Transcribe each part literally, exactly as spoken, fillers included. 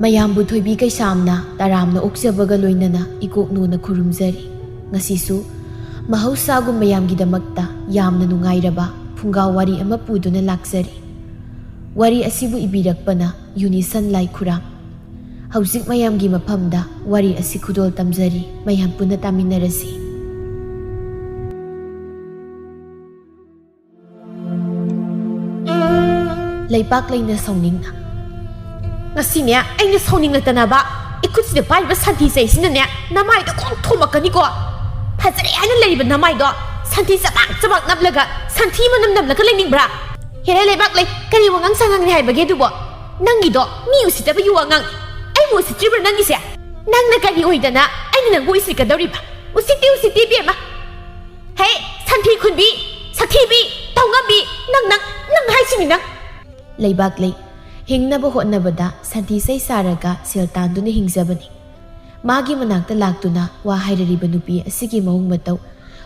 ꯃꯌꯥꯝꯕꯨ ꯊꯣꯏꯕꯤ ꯀꯩꯁꯥꯝꯅ ꯇꯔꯥꯝꯅ ꯑꯣꯛꯆꯕꯒ ꯂꯣꯏꯅꯅ ꯏꯀꯣꯛꯅꯣꯅ ꯈꯨꯔꯨꯝꯖꯔꯤ꯫ ꯉꯁꯤꯁꯨ ꯃꯍꯧꯁꯥꯒꯨꯝ ꯃꯌꯥꯝꯒꯤꯗꯃꯛꯇ ꯌꯥꯝꯅ ꯅꯨꯡꯉꯥꯏꯔꯕ ꯐꯨꯡꯒꯥ ꯋꯥꯔꯤ ꯑꯃ ꯄꯨꯗꯨꯅ ꯂꯥꯛꯆꯔꯤ꯫ ꯋꯥꯔꯤ ꯑꯁꯤꯕꯨ ꯏꯕꯤꯔꯛꯄꯅ ꯌꯨꯅꯤꯁꯟ ꯂꯥꯏꯈꯨꯔꯥꯝ꯫ ꯍꯧꯖꯤꯛ ꯃꯌꯥꯝꯒꯤ ꯃꯐꯝꯗ ꯋꯥꯔꯤ ꯑꯁꯤ ꯈꯨꯗꯣꯜ ꯇꯝꯖꯔꯤ, ꯃꯌꯥꯝ ꯄꯨꯟꯅ ꯇꯥꯃꯤꯟꯅꯔꯁꯤ꯫ ꯂꯩꯕꯥꯛ ꯂꯩꯅ ꯁꯥꯎꯅꯤꯡꯅ, "ꯉꯁꯤꯅꯦ ꯑꯩꯅ ꯁꯥꯎꯅꯤꯡꯂꯛꯇꯅꯕ ꯏꯈꯨꯠꯁꯤꯗ ꯄꯥꯏꯔꯤꯕ ꯁꯟꯊꯤ ꯆꯩꯁꯤꯅꯅꯦ ꯅꯃꯥꯏꯗꯣ ꯀꯣꯛ ꯊꯣꯝꯃꯛꯀꯅꯤꯀꯣ꯫ ꯐꯖꯔꯦ ꯍꯥꯏꯅ ꯂꯩꯔꯤꯕ ꯅꯃꯥꯏꯗꯣ ꯁꯟꯊꯤ ꯆꯕꯥꯛ ꯆꯕꯥꯛ ꯅꯞꯂꯒ ꯁꯟꯊꯤ ꯃꯅꯝ ꯅꯝꯂꯒ ꯂꯩꯅꯤꯡꯕ꯭ꯔꯥ? ꯍꯦꯔꯦ ꯂꯩꯕꯥꯛ ꯂꯩ, ꯀꯔꯤ ꯋꯥꯉꯥꯡ ꯁꯉꯥꯡꯅꯤ ꯍꯥꯏꯕꯒꯦ ꯑꯗꯨꯕꯣ? ꯅꯪꯒꯤꯗꯣ ꯃꯤ ꯎꯁꯤꯠꯇꯕꯒꯤ ꯋꯥꯉꯥꯡ꯫ ꯑꯩꯕꯨ ꯎꯁꯤꯠꯇ꯭ꯔꯤꯕ꯭ꯔꯥ ꯅꯪꯒꯤꯁꯦ? ꯅꯪꯅ ꯀꯔꯤ ꯑꯣꯏꯗꯅ ꯑꯩꯅ ꯅꯪꯕꯨ ꯎꯁꯤꯠꯀꯗꯧꯔꯤꯕ? ꯎꯁꯤꯠꯇꯦ, ꯎꯁꯤꯠꯇꯦ ꯏꯕꯦꯝꯃ꯫ ꯍꯦ, ꯁꯟꯊꯤ ꯈꯨꯟꯕꯤ, ꯁꯛꯊꯤꯕꯤ, ꯇꯧꯉꯝꯕꯤ, ꯅꯪ, ꯅꯪ, ꯅꯪ ꯍꯥꯏꯁꯤꯅꯤ ꯅꯪ꯫ ꯂꯩꯕꯥꯛ ꯂꯩ꯫ ꯍꯤꯡꯅꯕ ꯍꯣꯠꯅꯕꯗ ꯁꯟꯊꯤ ꯆꯩ ꯁꯥꯔꯒ ꯁꯦꯜ ꯇꯥꯟꯗꯨꯅ ꯍꯤꯡꯖꯕꯅꯤ꯫ ꯃꯥꯒꯤ ꯃꯅꯥꯛꯇ ꯂꯥꯛꯇꯨꯅ ꯋꯥ ꯍꯥꯏꯔꯔꯤꯕ ꯅꯨꯄꯤ ꯑꯁꯤꯒꯤ ꯃꯑꯣꯡ ꯃꯇꯧ,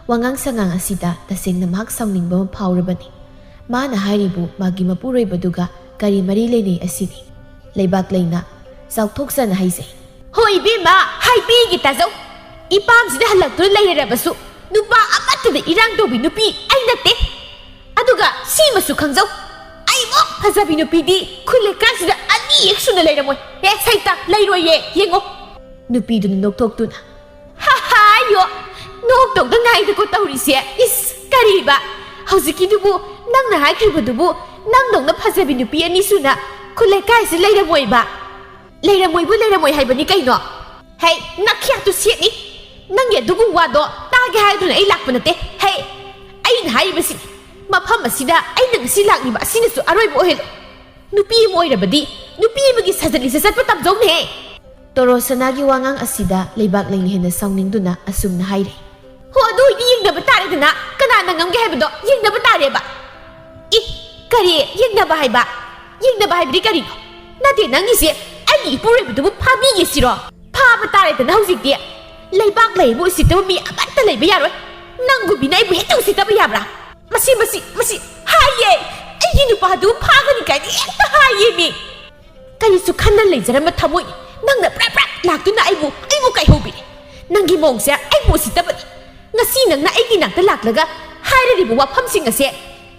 ꯋꯥꯉꯥꯡ ꯁꯉꯥꯡ ꯑꯁꯤꯗ ꯇꯁꯦꯡꯅ ꯃꯍꯥꯛ ꯁꯥꯎꯅꯤꯡꯕ ꯑꯃ ꯐꯥꯎꯔꯕꯅꯤ꯫ ꯃꯥꯅ ꯍꯥꯏꯔꯤꯕꯨ ꯃꯥꯒꯤ ꯃꯄꯨꯔꯣꯏꯕꯗꯨꯒ ꯀꯔꯤ ꯃꯔꯤ ꯂꯩꯅꯩ ꯑꯁꯤꯅꯤ꯫ ꯂꯩꯕꯥꯛ ꯂꯩꯅ ꯆꯥꯎꯊꯣꯛꯆꯅ ꯍꯥꯏꯖꯩ꯫ "ꯍꯣꯏ ꯏꯕꯦꯝꯃ, ꯍꯥꯏꯕꯤꯒꯦ ꯇꯥꯖꯧ꯫ ꯏꯄꯥꯝꯁꯤꯗ ꯍꯜꯂꯛꯇꯨꯅ ꯂꯩꯔꯕꯁꯨ ꯅꯨꯄꯥ ꯑꯃꯠꯇꯗ ꯏꯔꯥꯡ ꯇꯧꯕꯤ ꯅꯨꯄꯤ ꯑꯩ ꯅꯠꯇꯦ꯫ ꯑꯗꯨꯒ ꯁꯤꯃꯁꯨ ꯈꯪꯖꯧ, ꯑꯩꯃꯨꯛ ꯐꯖꯕꯤ ꯅꯨꯄꯤꯗꯤ ꯈꯨꯜ ꯂꯩꯀꯥꯏꯁꯤꯗ ꯑꯅꯤ ꯍꯦꯛ ꯁꯨꯅ ꯂꯩꯔꯝꯃꯣꯏ꯫ ꯑꯦ ꯁꯩꯇ, ꯂꯩꯔꯣꯏꯌꯦ, ꯌꯦꯡꯉꯣ꯫" ꯅꯨꯄꯤꯗꯨꯅ ꯅꯣꯛꯊꯣꯛꯇꯨꯅ, "ꯍꯥ ꯍꯥ, ꯌꯣ, ꯅꯣꯛꯇꯧꯗ ꯉꯥꯏꯗꯀꯣ ꯇꯧꯔꯤꯁꯦ꯫ ꯏꯁ, ꯀꯔꯤꯕ? ꯍꯧꯖꯤꯛꯀꯤꯗꯨꯕꯨ ꯅꯪꯅ ꯍꯥꯏꯈ꯭ꯔꯤꯕꯗꯨꯕꯨ ꯅꯪꯗꯧꯅ ꯐꯖꯕꯤ ꯅꯨꯄꯤ ꯑꯅꯤ ꯁꯨꯅ ꯈꯨꯜ ꯂꯩꯀꯥꯏꯁꯤ ꯂꯩꯔꯝꯃꯣꯏꯕ?" "ꯂꯩꯔꯝꯃꯣꯏꯕꯨ ꯂꯩꯔꯝꯃꯣꯏ ꯍꯥꯏꯕꯅꯤ ꯀꯩꯅꯣ?" "ꯍꯩ, ꯅꯈꯌꯥꯛꯇꯨ ꯁꯦꯠꯅꯤ꯫ ꯅꯪꯒꯤ ꯑꯗꯨꯒꯨꯝꯕ ꯋꯥꯗꯣ ꯇꯥꯒꯦ ꯍꯥꯏꯗꯨꯅ ꯑꯩ ꯂꯥꯛꯄ ꯅꯠꯇꯦ꯫ ꯍꯩ, ꯑꯩꯅ ꯍꯥꯏꯔꯤꯕꯁꯤꯅꯤ, ꯃꯐꯝ ꯑꯁꯤꯗ ꯑꯩꯅ ꯉꯁꯤ ꯂꯥꯛꯂꯤꯕ ꯑꯁꯤꯅꯁꯨ ꯑꯔꯣꯏꯕ ꯑꯣꯏꯍꯜꯂꯨ꯫ ꯅꯨꯄꯤ ꯑꯃ ꯑꯣꯏꯔꯕꯗꯤ ꯅꯨꯄꯤ ꯑꯃꯒꯤ ꯁꯥꯖꯠ ꯂꯤꯆꯠ ꯆꯠꯄ ꯇꯝꯖꯧꯅꯦ꯫" ꯇꯣꯔꯣꯁꯅꯥꯒꯤ ꯋꯥꯉꯥꯡ ꯑꯁꯤꯗ ꯂꯩꯕꯥꯛ ꯂꯩꯅ ꯍꯦꯟꯅ ꯁꯥꯎꯅꯤꯡꯗꯨꯅ ꯑꯁꯨꯝꯅ ꯍꯥꯏꯔꯦ꯫ "ꯍꯣ, ꯑꯗꯨ ꯑꯣꯏꯗꯤ ꯌꯦꯡꯅꯕ ꯇꯥꯔꯦꯗꯅ, ꯀꯅꯥꯅ ꯉꯝꯒꯦ ꯍꯥꯏꯕꯗꯣ ꯌꯦꯡꯅꯕ ꯇꯥꯔꯦꯕ꯫" "ꯏ, ꯀꯔꯤ ꯌꯦꯡꯅꯕ ꯍꯥꯏꯕ? ꯌꯦꯡꯅꯕ ꯍꯥꯏꯕꯗꯤ ꯀꯔꯤꯅꯣ? ꯅꯠꯇꯦ, ꯅꯪꯒꯤꯁꯦ ꯑꯩꯒꯤ ꯏꯄꯨꯔꯣꯏꯕꯗꯨꯕꯨ ꯐꯥꯕꯤꯒꯦ ꯁꯤꯔꯣ? ꯐꯥꯕ ꯇꯥꯔꯦꯗꯅ ꯍꯧꯖꯤꯛꯇꯤ꯫ ꯂꯩꯕꯥꯛ ꯂꯩꯕꯨ ꯎꯁꯤꯠꯇꯕ ꯃꯤ ꯑꯃꯠꯇ ꯂꯩꯕ ꯌꯥꯔꯣꯏ꯫ ꯅꯪꯒꯨꯝꯕꯤꯅ ꯑꯩꯕꯨ ꯍꯦꯛꯇ ꯎꯁꯤꯠꯇꯕ ꯌꯥꯕ꯭ꯔꯥ? ꯃꯁꯤ, ꯃꯁꯤ, ꯃꯁꯤ ꯍꯥꯏꯌꯦ! ꯑꯩꯒꯤ ꯅꯨꯄꯥꯗꯨ ꯐꯥꯒꯅꯤ ꯀꯥꯏꯅ ꯍꯦꯛꯇ ꯍꯥꯏꯌꯦ ꯃꯤ!" ꯀꯔꯤꯁꯨ ꯈꯟꯅ ꯂꯩꯖꯔꯝꯕ ꯊꯃꯣꯏꯅꯤ꯫ ꯅꯪꯅ ꯄ꯭ꯔꯞ ꯄ꯭ꯔꯞ ꯂꯥꯛꯇꯨꯅ ꯑꯩꯕꯨ ꯑꯩꯕꯨ ꯀꯩꯍꯧꯕꯤꯔꯦ꯫ ꯅꯪꯒꯤ ꯃꯑꯣꯡꯁꯦ ꯑꯩꯕꯨ ꯎꯁꯤꯠꯇꯕꯅꯤ꯫ ꯉꯁꯤ ꯅꯪꯅ ꯑꯩꯒꯤ ꯅꯥꯛꯇ ꯂꯥꯛꯂꯒ ꯍꯥꯏꯔꯤꯕ ꯋꯥꯐꯝꯁꯤꯡ ꯑꯁꯦ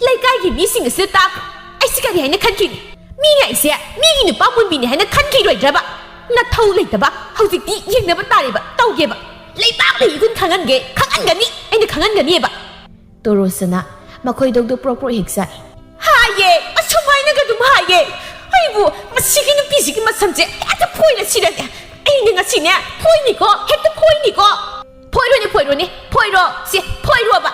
ꯂꯩꯀꯥꯏꯒꯤ ꯃꯤꯁꯤꯡ ꯑꯁꯤꯗ ꯇꯥꯈ꯭ꯔꯣ꯫ ꯑꯩꯁꯤ ꯀꯔꯤ ꯍꯥꯏꯅ ꯈꯟꯈꯤꯅꯤ? ꯃꯤꯅ ꯑꯩꯁꯦ ꯃꯤꯒꯤ ꯅꯨꯄꯥ ꯃꯨꯟꯕꯤꯅꯤ ꯍꯥꯏꯅ ꯈꯟꯈꯤꯔꯣꯏꯗ꯭ꯔꯕ? ꯅꯊꯧ ꯂꯩꯇꯕ꯫ ꯍꯧꯖꯤꯛꯇꯤ ꯌꯦꯡꯅꯕ ꯇꯥꯔꯦꯕ꯫ ꯇꯧꯒꯦꯕ꯫ ꯂꯩꯕꯥꯛ ꯂꯩ ꯏꯒꯨꯟ ꯈꯪꯍꯟꯒꯦ꯫ ꯈꯪꯍꯟꯒꯅꯤ꯫ ꯑꯩꯅ ꯈꯪꯍꯟꯒꯅꯤꯕ꯫ ꯇꯣꯔꯣꯁꯅ ꯃꯈꯣꯏꯗꯧꯗꯨ ꯄ꯭ꯔꯣꯛ ꯄ꯭ꯔꯣꯛ ꯍꯦꯛ ꯆꯥꯛꯏ꯫ ꯍꯥꯏꯌꯦ, ꯑꯁꯨꯃꯥꯏꯅꯒ ꯑꯗꯨꯝ ꯍꯥꯏꯌꯦ꯫ ꯑꯩꯕꯨ ꯃꯁꯤꯒꯤ ꯅꯨꯄꯤꯁꯤꯒꯤ ꯃꯁꯝꯁꯦ ꯍꯦꯛꯇ ꯐꯣꯏꯔ ꯁꯤꯔꯅꯦ꯫ ꯑꯩꯅꯦ ꯉꯁꯤꯅꯦ ꯐꯣꯏꯅꯤꯀꯣ, ꯍꯦꯛꯇ ꯐꯣꯏꯅꯤꯀꯣ꯫ ꯐꯣꯏꯔꯣꯅꯦ, ꯐꯣꯏꯔꯣꯅꯦ, ꯐꯣꯏꯔꯣ꯫ ꯁꯤ ꯐꯣꯏꯔꯣꯕ꯫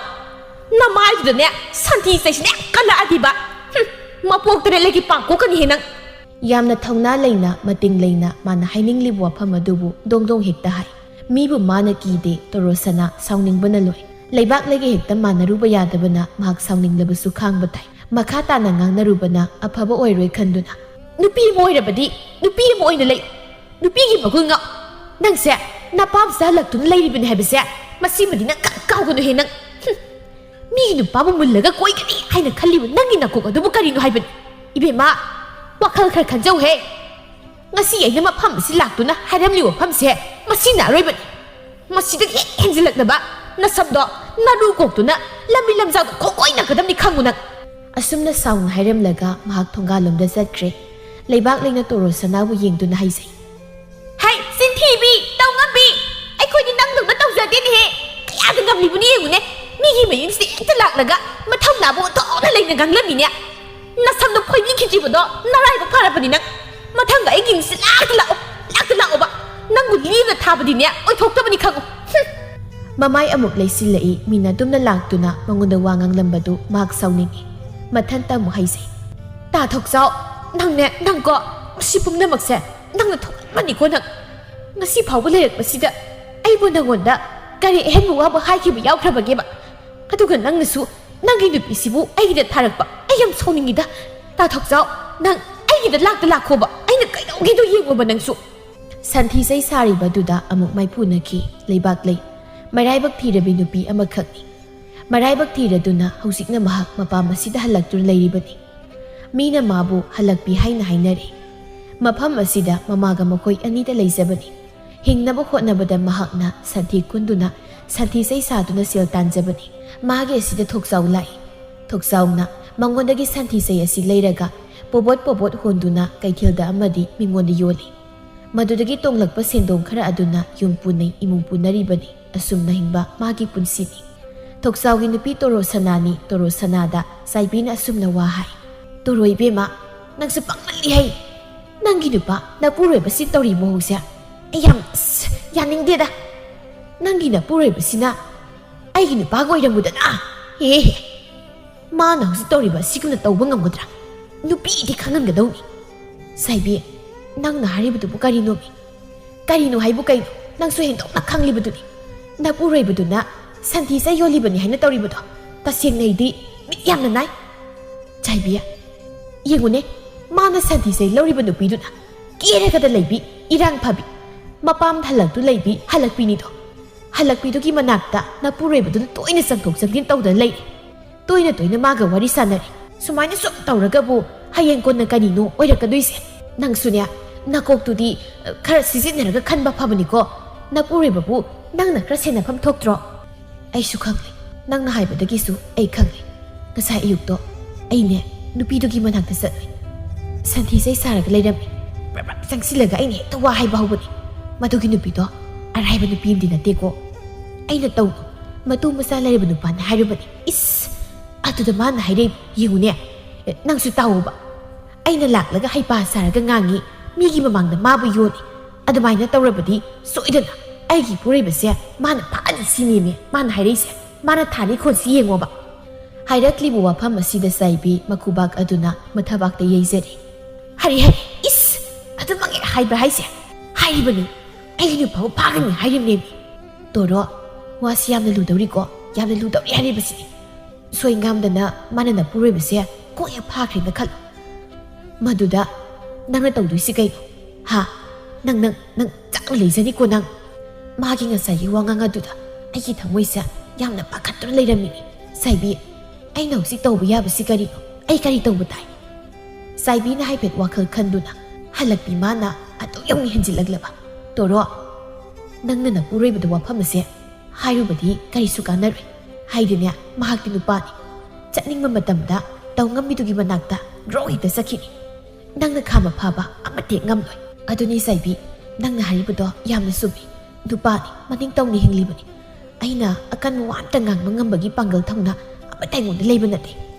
ꯅꯃꯥꯏꯗꯨꯗꯅꯦ ꯁꯟꯊꯤ ꯆꯩꯁꯤꯅꯦ ꯀꯜꯂꯛꯑꯗꯤꯕ꯫ ꯍꯨꯝ, ꯃꯄꯣꯛꯇꯅꯦ ꯂꯩꯒꯤ ꯄꯥꯡꯀꯣꯛꯀꯅꯤꯍꯦ ꯅꯪ꯫ ꯌꯥꯝꯅ ꯊꯧꯅꯥ ꯂꯩꯅ, ꯃꯇꯤꯡ ꯂꯩꯅ ꯃꯥꯅ ꯍꯥꯏꯅꯤꯡꯂꯤꯕ ꯋꯥꯐꯝ ꯑꯗꯨꯕꯨ ꯗꯣꯡ ꯗꯣꯡ ꯍꯦꯛꯇ ꯍꯥꯏ꯫ ꯃꯤꯕꯨ ꯃꯥꯅ ꯀꯤꯗꯦ, ꯇꯣꯔꯣꯁꯅꯥ ꯁꯥꯎꯅꯤꯡꯕꯅ ꯂꯣꯏ꯫ ꯂꯩꯕꯥꯛ ꯂꯩꯒ ꯍꯦꯛꯇ ꯃꯥꯟꯅꯔꯨꯕ ꯌꯥꯗꯕꯅ ꯃꯍꯥꯛ ꯁꯥꯎꯅꯤꯡꯂꯕꯁꯨ ꯈꯥꯡꯕ ꯇꯥꯏ꯫ ꯃꯈꯥ ꯇꯥꯅ ꯉꯥꯡꯅꯔꯨꯕꯅ ꯑꯐꯕ ꯑꯣꯏꯔꯣꯏ ꯈꯟꯗꯨꯅ, ꯅꯨꯄꯤ ꯑꯃ ꯑꯣꯏꯔꯕꯗꯤ ꯅꯨꯄꯤ ꯑꯃ ꯑꯣꯏꯅ ꯂꯩ꯫ ꯅꯨꯄꯤꯒꯤ ꯃꯒꯨꯟ ꯉꯥꯛ꯫ ꯅꯪꯁꯦ ꯅꯄꯥꯝꯁꯤꯗ ꯍꯜꯂꯛꯇꯨꯅ ꯂꯩꯔꯤꯕꯅꯤ ꯍꯥꯏꯕꯁꯦ ꯃꯁꯤꯃꯗꯤ ꯅꯪ ꯀꯥꯎꯒꯅꯨꯍꯦ ꯅꯪ꯫ ꯍꯨꯝ꯫ ꯃꯤꯒꯤ ꯅꯨꯄꯥꯕꯨ ꯃꯨꯜꯂꯒ ꯀꯣꯏꯒꯅꯤ ꯍꯥꯏꯅ ꯈꯜꯂꯤꯕ ꯅꯪꯒꯤ ꯅꯀꯣꯛ ꯑꯗꯨꯕꯨ ꯀꯔꯤꯅꯣ ꯍꯥꯏꯕꯅꯤ? ꯏꯕꯦꯝꯃ, ꯋꯥꯈꯜ ꯈꯔ ꯈꯟꯖꯧꯍꯦ꯫ ꯉꯁꯤ ꯑꯩꯅ ꯃꯐꯝ ꯑꯁꯤ ꯂꯥꯛꯇꯨꯅ ꯍꯥꯏꯔꯝꯂꯤꯕ ꯋꯥꯐꯝꯁꯦ ꯃꯁꯤꯅ ꯑꯔꯣꯏꯕꯅꯤ꯫ ꯃꯁꯤꯗꯒꯤ ꯍꯦꯛ ꯍꯦꯟꯖꯤꯜꯂꯛꯅꯕ ꯅꯁꯝꯗꯣ ꯅꯔꯨ ꯀꯣꯛꯇꯨꯅ ꯂꯝꯕꯤ ꯂꯝꯖꯥꯎꯗ ꯀꯣꯛ ꯀꯣꯏꯅꯒꯗꯕꯅꯤ ꯈꯪꯉꯨ ꯅꯪ꯫ ꯑꯁꯨꯝꯅ ꯁꯥꯎꯅ ꯍꯥꯏꯔꯝꯂꯒ ꯃꯍꯥꯛ ꯊꯣꯡꯒꯥꯜꯂꯣꯝꯗ ꯆꯠꯈ꯭ꯔꯦ꯫ ꯂꯩꯕꯥꯛ ꯂꯩꯅ ꯇꯣꯔꯣꯁꯅꯥꯕꯨ ꯌꯦꯡꯗꯨꯅ ꯍꯥꯏꯖꯩ꯫ ꯍꯩ, ꯆꯤꯟꯊꯤꯕꯤ, ꯇꯧꯉꯝꯕꯤ! ꯑꯩꯈꯣꯏꯗꯤ ꯅꯪꯗꯧꯅ ꯇꯧꯖꯗꯦꯅꯦꯍꯦ! ꯀꯌꯥꯗ ꯉꯝꯂꯤꯕꯅꯤ ꯌꯦꯡꯉꯨꯅꯦ! ꯃꯤꯒꯤ ꯃꯌꯨꯝꯁꯤꯗ ꯍꯦꯛꯇ ꯂꯥꯛꯂꯒ ꯃꯊꯧꯅꯥꯕꯨ ꯑꯣꯟꯊꯣꯛꯅ ꯂꯩꯅ ꯉꯥꯡꯂꯝꯃꯤꯅꯦ! ꯅꯁꯝꯗꯣ ꯐꯣꯏꯕꯤꯈꯤꯗ꯭ꯔꯤꯕꯗꯣ ꯅꯔꯥꯏꯕꯛ ꯐꯔꯕꯅꯤ ꯅꯪ! ꯃꯊꯪꯗ ꯑꯩꯒꯤ ꯌꯨꯝꯁꯤꯗ ꯂꯥꯛꯇ ꯂꯥꯛꯑꯣ! ꯂꯥꯛꯇ ꯂꯥꯛꯑꯣꯕ! ꯅꯪꯕꯨ ꯂꯦꯝꯅ ꯊꯥꯕꯗꯤꯅꯦ ꯑꯣꯏꯊꯣꯛꯇꯕꯅꯤ ꯈꯪꯉꯨ! ꯍꯨꯝ! ꯃꯃꯥꯏ ꯑꯃꯨꯛ ꯂꯩꯁꯤꯜꯂꯛꯏ꯫ ꯃꯤꯅ ꯇꯨꯝꯅ ꯂꯥꯛꯇꯨꯅ ꯃꯉꯣꯟꯗ ꯋꯥ ꯉꯥꯡꯂꯝꯕꯗꯨ ꯃꯍꯥꯛ ꯁꯥꯎꯅꯤꯡꯏ꯫ ꯃꯊꯟꯇ ꯑꯃꯨꯛ ꯍꯩꯖꯩ꯫ ꯇꯥ ꯊꯣꯛꯆꯥꯎ! ꯅꯪꯅꯦ, ꯅꯪꯀꯣ! ꯃꯁꯤ ꯄꯨꯝꯅꯃꯛꯁꯦ ꯅꯪꯅ ꯊꯣꯛꯍꯟꯕꯅꯤꯀꯣ ꯅꯪ! ꯉꯁꯤ ꯐꯥꯎꯕ ꯂꯩꯔꯛꯄꯁꯤꯗ ꯑꯩꯕꯨ ꯅꯪꯉꯣꯟꯗ ꯀꯔꯤ ꯑꯍꯦꯟꯕ ꯋꯥꯕ ꯍꯥꯏꯈꯤꯕ ꯌꯥꯎꯈ꯭ꯔꯕꯒꯦꯕ? ꯑꯗꯨꯒ ꯅꯪꯅꯁꯨ ꯅꯪꯒꯤ ꯅꯨꯄꯤꯁꯤꯕꯨ ꯑꯩꯒꯤꯗ ꯊꯥꯔꯛꯄ꯫ ꯑꯩ ꯌꯥꯝ ꯁꯥꯎꯅꯤꯡꯉꯤꯗ꯫ ꯇꯥ ꯊꯣꯛꯆꯥꯎ! ꯅꯪ ꯑꯩꯒꯤꯗ ꯂꯥꯛꯇ ꯂꯥꯛꯈꯣꯕ꯫ ꯑꯩꯅ ꯀꯩꯗꯧꯒꯦꯗꯣ ꯌꯦꯡꯉꯣꯕ ꯅꯪꯁꯨ꯫ ꯁꯟꯊꯤ ꯆꯩ ꯁꯥꯔꯤꯕꯗꯨꯗ ꯑꯃꯨꯛ ꯃꯥꯏꯄꯨꯅꯈꯤ ꯂꯩꯕꯥꯛꯂꯩ꯫ ꯃꯔꯥꯏꯕꯛ ꯊꯤꯔꯕꯤ ꯅꯨꯄꯤ ꯑꯃꯈꯛꯅꯤ꯫ ꯃꯔꯥꯏꯕꯛ ꯊꯤꯔꯗꯨꯅ ꯍꯧꯖꯤꯛꯅ ꯃꯍꯥꯛ ꯃꯄꯥꯝ ꯑꯁꯤꯗ ꯍꯜꯂꯛꯇꯨꯅ ꯂꯩꯔꯤꯕꯅꯤ꯫ ꯃꯤꯅ ꯃꯥꯕꯨ ꯍꯜꯂꯛꯄꯤ ꯍꯥꯏꯅ ꯍꯥꯏꯅꯔꯦ꯫ ꯃꯐꯝ ꯑꯁꯤꯗ ꯃꯃꯥꯒ ꯃꯈꯣꯏ ꯑꯅꯤꯗ ꯂꯩꯖꯕꯅꯤ꯫ ꯍꯤꯡꯅꯕ ꯍꯣꯠꯅꯕꯗ ꯃꯍꯥꯛꯅ ꯁꯟꯊꯤ ꯀꯨꯟꯗꯨꯅ ꯁꯟꯊꯤ ꯆꯩ ꯁꯥꯗꯨꯅ ꯁꯦꯜ ꯇꯥꯟꯖꯕꯅꯤ꯫ ꯃꯥꯒꯤ ꯑꯁꯤꯗ ꯊꯣꯛꯆꯥꯎ ꯂꯥꯛꯏ꯫ ꯊꯣꯛꯆꯥꯎꯅ ꯃꯉꯣꯟꯗꯒꯤ ꯁꯟꯊꯤ ꯆꯩ ꯑꯁꯤ ꯂꯩꯔꯒ ꯄꯣꯕꯣꯠ ꯄꯣꯕꯣꯠ ꯍꯣꯟꯗꯨꯅ ꯀꯩꯊꯦꯜꯗ ꯑꯃꯗꯤ ꯃꯤꯉꯣꯟꯗ ꯌꯣꯜꯂꯤ꯫ ꯃꯗꯨꯗꯒꯤ ꯇꯣꯡꯂꯛꯄ ꯁꯦꯟꯗꯣꯡ ꯈꯔ ꯑꯗꯨꯅ ꯌꯨꯝ ꯄꯨꯅꯩ, ꯏꯃꯨꯡ ꯄꯨꯅꯔꯤꯕꯅꯤ꯫ ꯑꯁꯨꯝꯅ ꯍꯤꯡꯕ ꯃꯥꯒꯤ ꯄꯨꯟꯁꯤꯅꯤ꯫ ꯊꯣꯛꯆꯥꯎꯒꯤ ꯅꯨꯄꯤ ꯇꯣꯔꯣ ꯁꯅꯥꯅꯤ꯫ ꯇꯣꯔꯣ ꯁꯅꯥꯗ ꯆꯥꯏꯕꯤꯅ ꯑꯁꯨꯝꯅ ꯋꯥ ꯍꯥꯏ, "ꯇꯣꯔꯣ ꯏꯕꯦꯝꯃ, ꯅꯪꯁꯨ ꯄꯪꯃꯜꯂꯤ ꯍꯩ꯫ ꯅꯪꯒꯤ ꯅꯨꯄꯥ ꯅꯄꯨꯔꯣꯏꯕꯁꯤ ꯇꯧꯔꯤ ꯃꯑꯣꯡꯁꯦ ꯑꯩ ꯌꯥꯝ, ꯑꯁ, ꯌꯥꯅꯤꯡꯗꯦꯗ꯫ ꯅꯪꯒꯤ ꯅꯄꯨꯔꯣꯏꯕꯁꯤꯅ ꯑꯩꯒꯤ ꯅꯨꯄꯥꯒ ꯑꯣꯏꯔꯝꯃꯨꯗꯅ꯫ ꯍꯦ ꯍꯦ, ꯃꯥꯅ ꯍꯧꯖꯤꯛ ꯇꯧꯔꯤꯕ ꯑꯁꯤꯒꯨꯝꯅ ꯇꯧꯕ ꯉꯝꯒꯗ꯭ꯔꯥ? ꯅꯨꯄꯤꯗꯤ ꯈꯪꯍꯟꯒꯗꯧꯅꯤ꯫ ꯆꯥꯏꯕꯤ, ꯅꯪꯅ ꯍꯥꯏꯔꯤꯕꯗꯨꯕꯨ ꯀꯔꯤꯅꯣꯃꯤ? ꯀꯔꯤꯅꯣ ꯍꯥꯏꯕꯨ ꯀꯩꯅꯣ? ꯅꯪꯁꯨ ꯍꯦꯟꯗꯣꯛꯅ ꯈꯪꯂꯤꯕꯗꯨꯅꯤ꯫ ꯅꯄꯨꯔꯣꯏꯕꯗꯨꯅ ꯁꯟꯊꯤ ꯆꯩ ꯌꯣꯜꯂꯤꯕꯅꯤ ꯍꯥꯏꯅ ꯇꯧꯔꯤꯕꯗꯣ ꯇꯁꯦꯡꯅ ꯑꯩꯗꯤ ꯃꯤꯠ ꯌꯥꯝꯅ ꯅꯥꯏ꯫ ꯆꯥꯏꯕꯤ, ꯌꯦꯡꯉꯨꯅꯦ, ꯃꯥꯅ ꯁꯟꯊꯤ ꯆꯩ ꯂꯧꯔꯤꯕ ꯅꯨꯄꯤꯗꯨꯅ ꯀꯦꯔꯒꯗ ꯂꯩꯕꯤ, ꯏꯔꯥꯡ ꯐꯕꯤ, ꯃꯄꯥꯝ ꯍꯜꯂꯛꯇꯨ ꯂꯩꯕꯤ ꯍꯜꯂꯛꯄꯤꯅꯤꯗꯣ꯫ ꯍꯜꯂꯛꯄꯤꯗꯨꯒꯤ ꯃꯅꯥꯛꯇ ꯅꯄꯨꯔꯣꯏꯕꯗꯨꯅ ꯇꯣꯏꯅ ꯆꯪꯊꯣꯛ ꯆꯪꯁꯤꯟ ꯇꯧꯗꯨꯅ ꯂꯩꯔꯤ꯫ ꯇꯣꯏꯅ ꯇꯣꯏꯅ ꯃꯥꯒ ꯋꯥꯔꯤ ꯁꯥꯟꯅꯔꯤ꯫ ꯁꯨꯃꯥꯏꯅ ꯁꯨꯝ ꯇꯧꯔꯒꯕꯨ ꯍꯌꯦꯡ ꯀꯣꯟꯅ ꯀꯔꯤꯅꯣ ꯑꯣꯏꯔꯛꯀꯗꯣꯏꯁꯦ? ꯅꯪꯁꯨꯅꯦ, ꯅꯀꯣꯛꯇꯨꯗꯤ, ꯑ, ꯈꯔ ꯁꯤꯖꯤꯟꯅꯔꯒ ꯈꯟꯕ ꯐꯕꯅꯤꯀꯣ꯫ ꯅꯄꯨꯔꯣꯏꯕꯕꯨ ꯅꯪꯅ ꯈꯔ ꯁꯦꯟꯅꯐꯝ ꯊꯣꯛꯇ꯭ꯔꯣ?" ꯑꯩꯁꯨ ꯈꯪꯂꯦ, ꯅꯪꯅ ꯍꯥꯏꯕꯗꯒꯤꯁꯨ ꯑꯩ ꯈꯪꯂꯦ꯫ ꯉꯁꯥꯏ ꯑꯌꯨꯛꯇꯣ ꯑꯩꯅꯦ ꯅꯨꯄꯤꯗꯨꯒꯤ ꯃꯅꯥꯛꯇ ꯆꯠꯂꯨꯏ꯫ ꯁꯟꯊꯤ ꯆꯩ ꯁꯥꯔꯒ ꯂꯩꯔꯝꯃꯤ꯫ ꯕ꯭ꯔꯞ ꯕ꯭ꯔꯞ ꯆꯪꯁꯤꯜꯂꯒ ꯑꯩꯅ ꯍꯦꯛꯇ ꯋꯥ ꯍꯥꯏꯕ ꯍꯧꯕꯅꯤ꯫ ꯃꯗꯨꯒꯤ ꯅꯨꯄꯤꯗꯣ ꯑꯔꯥꯏꯕ ꯅꯨꯄꯤ ꯑꯃꯗꯤ ꯅꯠꯇꯦꯀꯣ꯫ ꯑꯩꯅ ꯇꯧꯅꯨ, ꯃꯇꯨ ꯃꯆꯥ ꯂꯩꯔꯕ ꯅꯨꯄꯥꯅꯤ ꯍꯥꯏꯔꯨꯕꯅꯤ꯫ ꯏꯁ! ꯑꯗꯨꯗ ꯃꯥꯅ ꯍꯥꯏꯔꯛꯏ, ꯌꯦꯡꯉꯨꯅꯦ, ꯅꯪꯁꯨ ꯇꯥꯎꯑꯣꯕ꯫ ꯑꯩꯅ ꯂꯥꯛꯂꯒ ꯍꯩꯄꯥ ꯁꯥꯔꯒ ꯉꯥꯡꯉꯤ, ꯃꯤꯒꯤ ꯃꯃꯥꯡꯗ ꯃꯥꯕꯨ ꯌꯣꯜꯂꯤ꯫ ꯑꯗꯨꯃꯥꯏꯅ ꯇꯧꯔꯕꯗꯤ ꯁꯣꯏꯗꯅ ꯑꯩꯒꯤ ꯏꯄꯨꯔꯣꯏꯕꯁꯦ ꯃꯥꯅ ꯐꯥꯅꯤ ꯁꯤꯅꯦꯃꯦ ꯃꯥꯅ ꯍꯥꯏꯔꯛꯏꯁꯦ꯫ ꯃꯥꯅ ꯊꯥꯅꯤ ꯈꯣꯟꯁꯤ ꯌꯦꯡꯉꯣꯕ꯫ ꯍꯥꯏꯔꯛꯂꯤꯕ ꯋꯥꯐꯝ ꯑꯁꯤꯗ ꯆꯥꯏꯕꯤ ꯃꯈꯨꯕꯥꯛ ꯑꯗꯨꯅ ꯃꯊꯕꯥꯛꯇ ꯌꯩꯖꯔꯤ꯫ "ꯍꯔꯦ, ꯍꯔꯦ, ꯏꯁ! ꯑꯗꯨꯃꯛ ꯍꯦꯛ ꯍꯥꯏꯕ꯭ꯔꯥ ꯍꯥꯏꯁꯦ? ꯍꯥꯏꯔꯤꯕꯅꯤ, ꯑꯩꯒꯤ ꯅꯨꯄꯥꯕꯨ ꯐꯥꯒꯅꯤ ꯍꯥꯏꯔꯤꯕꯅꯦꯃꯤ꯫ ꯇꯣꯔꯣ, ꯋꯥꯁꯤ ꯌꯥꯝꯅ ꯂꯨꯗꯧꯔꯤꯀꯣ, ꯌꯥꯝꯅ ꯂꯨꯗꯧꯔꯤ ꯍꯥꯏꯔꯤꯕꯁꯤꯅꯤ꯫ ꯁꯣꯏ ꯉꯥꯝꯗꯅ ꯃꯥꯅ ꯅꯄꯨꯔꯣꯏꯕꯁꯦ ꯀꯣꯛ ꯍꯦꯛ ꯐꯥꯈ꯭ꯔꯦꯅ ꯈꯜꯂꯣ꯫ ꯃꯗꯨꯗ ꯅꯪꯅ ꯇꯧꯗꯣꯏꯁꯤ ꯀꯩꯅꯣ? ꯍꯥ? ꯅꯪ, ꯅꯪ, ꯅꯪ ꯆꯥꯛꯅ ꯂꯩꯖꯅꯤꯀꯣ ꯅꯪ꯫" ꯃꯥꯒꯤ ꯉꯁꯥꯏꯒꯤ ꯋꯥꯉꯥꯡ ꯑꯗꯨꯗ ꯑꯩꯒꯤ ꯊꯃꯣꯏꯁꯦ ꯌꯥꯝꯅ ꯄꯥꯈꯠꯇꯨꯅ ꯂꯩꯔꯝꯃꯤꯅꯤ꯫ "ꯆꯥꯏꯕꯤ, ꯑꯩꯅ ꯍꯧꯖꯤꯛ ꯇꯧꯕ ꯌꯥꯕꯁꯤ ꯀꯔꯤꯅꯣ? ꯑꯩ ꯀꯔꯤ ꯇꯧꯕ ꯇꯥꯏ?" ꯆꯥꯏꯕꯤꯅ ꯍꯥꯏꯐꯦꯠ ꯋꯥꯈꯜ ꯈꯟꯗꯨꯅ, ꯍꯜꯂꯛꯄꯤ ꯃꯥꯅ ꯑꯗꯨ ꯌꯧꯅ ꯍꯦꯟꯖꯤꯜꯂꯛꯂꯕ꯫ "ꯇꯣꯔꯣ, ꯅꯪꯅ ꯅꯄꯨꯔꯣꯏꯕꯗ ꯋꯥꯐꯝ ꯑꯁꯦ ꯍꯥꯏꯔꯨꯕꯗꯤ ꯀꯔꯤꯁꯨ ꯀꯥꯟꯅꯔꯣꯏ꯫ ꯍꯥꯏꯗꯤꯅꯦ, ꯃꯍꯥꯛꯇꯤ ꯅꯨꯄꯥꯅꯤ꯫ ꯆꯠꯅꯤꯡꯕ ꯃꯇꯝꯗ ꯇꯧ ꯉꯝꯕꯤꯗꯨꯒꯤ ꯃꯅꯥꯛꯇ ꯒ꯭ꯔꯣ ꯍꯦꯛꯇ ꯆꯠꯈꯤꯅꯤ꯫ ꯅꯪꯅ ꯈꯥꯝꯕ ꯐꯥꯕ ꯑꯃꯠꯇ ꯍꯦꯛ ꯉꯝꯂꯣꯏ꯫ ꯑꯗꯨꯅꯤ ꯆꯥꯏꯕꯤ, ꯅꯪꯅ ꯍꯥꯏꯔꯤꯕꯗꯣ ꯌꯥꯝꯅ ꯆꯨꯝꯃꯤ꯫ ꯅꯨꯄꯥꯅꯤ, ꯃꯅꯤꯡ ꯇꯧꯅ ꯍꯤꯡꯂꯤꯕꯅꯤ꯫ ꯑꯩꯅ ꯑꯀꯟꯕ ꯋꯥ ꯑꯝꯇ ꯉꯥꯡꯕ ꯉꯝꯕꯒꯤ ꯄꯥꯡꯒꯜ ꯊꯧꯅꯥ ꯑꯃꯠꯇ ꯑꯩꯉꯣꯟꯗ ꯂꯩꯕ ꯅꯠꯇꯦ꯫